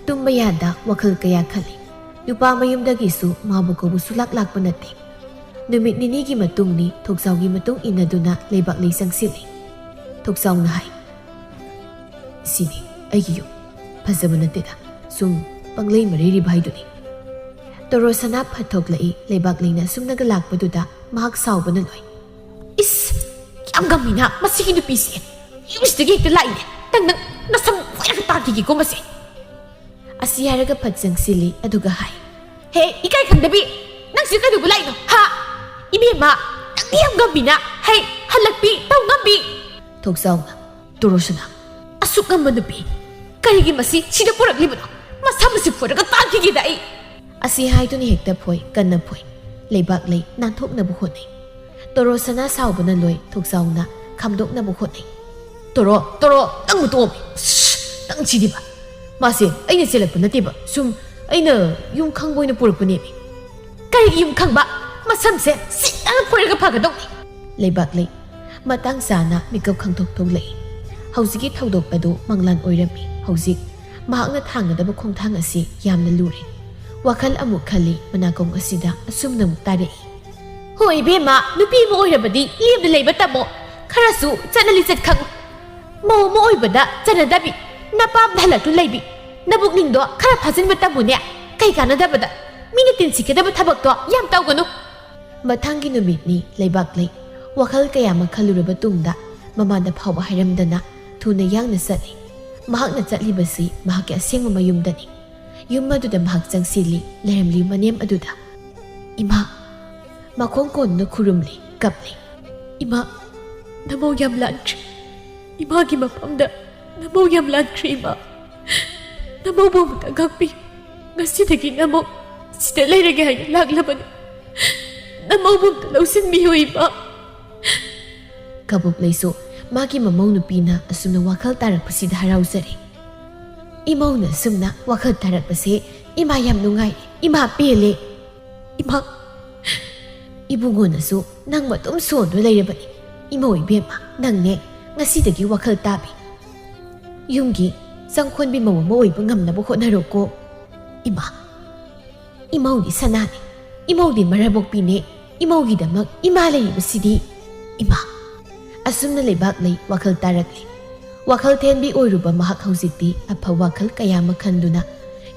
ꯇꯨꯝꯕ ꯌꯥꯗ ꯋꯥꯈꯜ ꯀꯌꯥ ꯈꯜꯂꯤ꯫ ꯅꯨꯄꯥ ꯃꯌꯨꯝꯗꯒꯤꯁꯨ ꯃꯥꯕꯨ ꯀꯧꯕꯁꯨ ꯂꯥꯛ ꯂꯥꯛꯄ ꯅꯠꯇꯦ꯫ ꯅꯨꯃꯤꯠ ꯅꯤꯅꯤꯒꯤ ꯃꯇꯨꯡꯅꯤ꯫ ꯊꯣꯛꯆꯥꯎꯒꯤ ꯃꯇꯨꯡ ꯏꯟꯅꯗꯨꯅ ꯂꯩꯕꯥꯛꯂꯩ ꯆꯪꯁꯤꯜꯂꯤ꯫ ꯊꯣꯛꯆꯥꯎꯅ ꯍꯥꯏ, "ꯁꯤꯅꯤ ꯑꯩꯒꯤ ꯌꯨꯝ꯫ ꯐꯖꯕ ꯅꯠꯇꯦꯗ, ꯁꯨꯝ ꯄꯪꯂꯩ ꯃꯔꯩꯔꯤꯕ ꯍꯥꯏꯗꯨꯅꯤ꯫" ꯇꯣꯔꯣꯁꯅꯥ ꯐꯠ ꯊꯣꯛꯂꯛꯏ꯫ ꯂꯩꯕꯥꯛꯂꯩꯅ ꯁꯨꯝꯅꯒ ꯂꯥꯛꯄꯗꯨꯗ ꯃꯍꯥꯛ ꯁꯥꯎꯕꯅ ꯂꯣꯏ꯫ "ꯏꯁ! ꯀꯌꯥꯝ ꯉꯝꯃꯤꯅ ꯃꯁꯤꯒꯤ ꯅꯨꯄꯤꯁꯦ! ꯌꯨꯝꯁꯤꯗꯒꯤ ꯍꯦꯛꯇ ꯂꯥꯛꯏꯅꯦ꯫ ꯅꯪ, ꯅꯪ ꯅꯁꯝ ꯐꯣꯏꯔꯒ ꯇꯥꯟꯈꯤꯒꯦꯀꯣ ꯃꯁꯦ!" ꯑꯁꯤ ꯍꯥꯏꯔꯒ ꯐꯠ ꯆꯪꯁꯤꯜꯂꯤ꯫ ꯑꯗꯨꯒ ꯍꯥꯏ, "ꯍꯦ, ꯏꯀꯥꯏ ꯈꯪꯗꯕꯤ! ꯅꯪꯁꯤ ꯀꯩꯗꯧꯕ ꯂꯥꯛꯏꯅꯣ, ꯍꯥ? ꯏꯕꯦꯝꯃ, ꯅꯪꯗꯤ ꯌꯥꯝ ꯉꯝꯃꯤꯅ꯫ ꯍꯩ, ꯍꯜꯂꯛꯄꯤ, ꯇꯧ ꯉꯝꯕꯤ!" ꯊꯣꯛꯆꯥꯎꯅ, "ꯇꯣꯔꯣꯁꯅꯥ, ꯑꯁꯨꯛ ꯉꯝꯕ ꯅꯨꯄꯤ ꯀꯔꯤꯒꯤ ꯃꯁꯤ ꯁꯤꯗ ꯄꯨꯔꯛꯂꯤꯕꯅꯣ? ꯃꯁꯝ ꯑꯁꯤ ꯐꯣꯏꯔꯒ ꯇꯥꯟꯈꯤꯒꯦꯗ ꯑꯩ!" ꯑꯁꯤ ꯍꯥꯏꯗꯨꯅ ꯍꯦꯛꯇ ꯐꯣꯏ, ꯀꯟꯅ ꯐꯣꯏ꯫ ꯂꯩꯕꯥꯛꯂꯩ ꯅꯥꯟꯊꯣꯛꯅꯕ ꯍꯣꯠꯅꯩ꯫ ꯇꯣꯔꯣꯁꯅꯥ ꯁꯥꯎꯕꯅ ꯂꯣꯏ꯫ ꯊꯣꯛꯆꯥꯎꯅ ꯈꯥꯝꯗꯣꯛꯅꯕ ꯍꯣꯠꯅꯩ꯫ "ꯇꯣꯔꯣ, ꯇꯣꯔꯣ, ꯅꯪꯕꯨ ꯇꯣꯛꯑꯝꯃꯤ꯫ ꯁꯁ, ꯅꯪ ꯁꯤꯗꯤꯕ꯫ ꯃꯥꯁꯦ ꯑꯩꯅ ꯆꯦꯜꯂꯛꯄ ꯅꯠꯇꯦꯕ꯫ ꯁꯨꯝ ꯑꯩꯅ ꯌꯨꯝ ꯈꯪꯕ ꯑꯣꯏꯅ ꯄꯨꯔꯛꯄꯅꯦꯃꯤ꯫" "ꯀꯔꯤꯒꯤ ꯌꯨꯝ ꯈꯪꯕ? ꯃꯁꯝꯁꯦ ꯁꯤꯠꯇꯅ ꯐꯣꯏꯔꯒ ꯐꯒꯗꯧꯅꯤ꯫" ꯂꯩꯕꯥꯛꯂꯩ ꯃꯇꯥꯡ ꯆꯥꯅ ꯃꯤꯀꯞ ꯈꯪꯊꯣꯛ ꯊꯣꯛꯂꯛꯏ꯫ ꯍꯧꯖꯤꯛꯀꯤ ꯊꯧꯗꯣꯛ ꯑꯗꯨ ꯃꯪꯂꯥꯟ ꯑꯣꯏꯔꯝꯃꯤ꯫ ꯍꯧꯖꯤꯛ ꯃꯍꯥꯛꯅ ꯊꯥꯡꯒꯗꯕ ꯈꯣꯡꯊꯥꯡ ꯑꯁꯤ ꯌꯥꯝꯅ ꯂꯨꯔꯦ꯫ ꯋꯥꯈꯜ ꯑꯃꯨꯛ ꯈꯜꯂꯤ, ꯃꯅꯥꯀꯣꯡ ꯑꯁꯤꯗ ꯑꯁꯨꯝꯅ ꯑꯃꯨꯛ ꯇꯥꯔꯛꯏ꯫ "ꯍꯣꯏ ꯏꯕꯦꯝꯃ, ꯅꯨꯄꯤ ꯑꯃ ꯑꯣꯏꯔꯕꯗꯤ ꯂꯦꯝꯅ ꯂꯩꯕ ꯇꯝꯃꯣ꯫ ꯈꯔꯁꯨ ꯆꯠꯅ ꯂꯤꯆꯠ ꯈꯪꯉꯨ꯫ ꯃꯧ ꯑꯃ ꯑꯣꯏꯕꯗ ꯆꯠꯅꯗꯕꯤ, ꯅꯄꯥꯝꯗ ꯍꯜꯂꯛꯇꯨ ꯂꯩꯕꯤ, ꯅꯕꯨꯛꯅꯤꯡꯗꯣ ꯈꯔ ꯐꯥꯖꯤꯟꯕ ꯇꯝꯃꯨꯅꯦ꯫ ꯀꯩ ꯀꯥꯟꯅꯗꯕꯗ? ꯃꯤꯅ ꯇꯤꯟꯁꯤꯠꯀꯗꯕ ꯊꯕꯛꯇꯣ ꯌꯥꯝ ꯇꯧꯒꯅꯨ꯫" ꯃꯊꯪꯒꯤ ꯅꯨꯃꯤꯠꯅꯤ꯫ ꯂꯩꯕꯥꯛꯂꯩ ꯋꯥꯈꯜ ꯀꯌꯥ ꯑꯃ ꯈꯜꯂꯨꯔꯕ ꯇꯨꯡꯗ ꯃꯃꯥꯗ ꯐꯥꯎꯕ ꯍꯥꯏꯔꯝꯗꯅ ꯊꯨꯅ ꯌꯥꯡꯅ ꯆꯠꯂꯤ꯫ ꯃꯍꯥꯛꯅ ꯆꯠꯂꯤꯕꯁꯤ ꯃꯍꯥꯛꯀꯤ ꯑꯁꯦꯡꯕ ꯃꯌꯨꯝꯗꯅꯤ꯫ ꯌꯨꯝ ꯑꯗꯨꯗ ꯃꯍꯥꯛ ꯆꯪꯁꯤꯜꯂꯤ꯫ ꯂꯩꯔꯝꯂꯤ ꯃꯅꯦꯝ ꯑꯗꯨꯗ꯫ "ꯏꯃꯥ!" ꯃꯈꯣꯡ ꯀꯣꯟꯗꯨꯅ ꯈꯨꯔꯨꯝꯂꯤ, ꯀꯞꯂꯤ꯫ "ꯏꯃꯥ, ꯅꯃꯧ ꯌꯥꯝ ꯂꯥꯟꯈ꯭ꯔꯦ꯫ ꯏꯃꯥꯒꯤ ꯃꯐꯝꯗ ꯅꯃꯧ ꯌꯥꯝ ꯂꯥꯟꯈ꯭ꯔꯦ, ꯏꯃꯥ꯫ ꯅꯃꯧꯕꯨ ꯑꯃꯨꯛꯇ ꯉꯥꯛꯄꯤꯌꯨ꯫ ꯉꯁꯤꯗꯒꯤ ꯅꯃꯧ ꯁꯤꯗ ꯂꯩꯔꯒꯦ ꯍꯥꯏꯅ ꯂꯥꯛꯂꯕꯅꯤ꯫ ꯅꯃꯧꯕꯨ ꯑꯃꯨꯛꯇ ꯂꯧꯁꯤꯟꯕꯤꯌꯨ, ꯏꯃꯥ꯫" ꯀꯕꯣꯛꯂꯩꯁꯨ ꯃꯥꯒꯤ ꯃꯃꯧ ꯅꯨꯄꯤꯅ ꯑꯁꯨꯝꯅ ꯋꯥꯈꯜ ꯇꯥꯔꯛꯄꯁꯤꯗ ꯍꯔꯥꯎꯖꯔꯦ꯫ "ꯏꯃꯧꯅ ꯑꯁꯨꯝꯅ ꯋꯥꯈꯜ ꯇꯥꯔꯛꯄꯁꯦ ꯏꯃꯥ ꯌꯥꯝ ꯅꯨꯡꯉꯥꯏ, ꯏꯃꯥ ꯄꯦꯜꯂꯦ꯫ ꯏꯃꯥ, ꯏꯕꯨꯡꯉꯣꯅꯁꯨ ꯅꯪ ꯃꯇꯨꯝ ꯁꯣꯟꯗꯨꯅ ꯂꯩꯔꯕꯅꯤ꯫ ꯏꯃꯧ ꯏꯕꯦꯝꯃ, ꯅꯪꯅꯦ ꯉꯁꯤꯗꯒꯤ ꯋꯥꯈꯜ ꯇꯥꯕꯤ꯫ ꯌꯨꯝꯒꯤ ꯆꯪꯈꯣꯟꯕꯤ ꯃꯧ ꯑꯃ ꯑꯣꯏꯕ ꯉꯝꯅꯕ ꯍꯣꯠꯅꯔꯣꯀꯣ꯫ ꯏꯃꯥ, ꯏꯃꯧꯗꯤ ꯁꯅꯥꯅꯤ, ꯏꯃꯧꯗꯤ ꯃꯔꯥꯏꯕꯛꯄꯤꯅꯦ, ꯏꯃꯧꯒꯤꯗꯃꯛ ꯏꯃꯥ ꯂꯩꯔꯤꯕꯁꯤꯗꯤ꯫ ꯏꯃꯥ!" ꯑꯁꯨꯝꯅ ꯂꯩꯕꯥꯛꯂꯩ ꯋꯥꯈꯜ ꯇꯥꯔꯛꯂꯤ꯫ ꯋꯥꯈꯜ ꯊꯦꯟꯕꯤ ꯑꯣꯏꯔꯨꯕ ꯃꯍꯥꯛ ꯍꯧꯖꯤꯛꯇꯤ ꯑꯐꯕ ꯋꯥꯈꯜ ꯀꯌꯥ ꯑꯃ ꯈꯟꯗꯨꯅ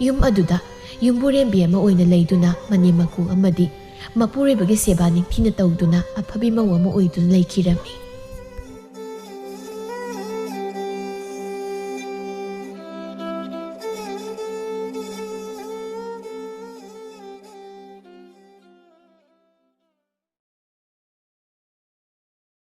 ꯌꯨꯝ ꯑꯗꯨꯗ ꯌꯨꯝꯕꯨꯔꯦꯝꯕꯤ ꯑꯃ ꯑꯣꯏꯅ ꯂꯩꯗꯨꯅ ꯃꯅꯦꯝ ꯃꯀꯨ ꯑꯃꯗꯤ ꯃꯄꯨꯔꯣꯏꯕꯒꯤ ꯁꯦꯕꯥ ꯅꯤꯡꯊꯤꯅ ꯇꯧꯗꯨꯅ ꯑꯐꯕꯤ ꯃꯧ ꯑꯃ ꯑꯣꯏꯗꯨꯅ ꯂꯩꯈꯤꯔꯝꯃꯤ꯫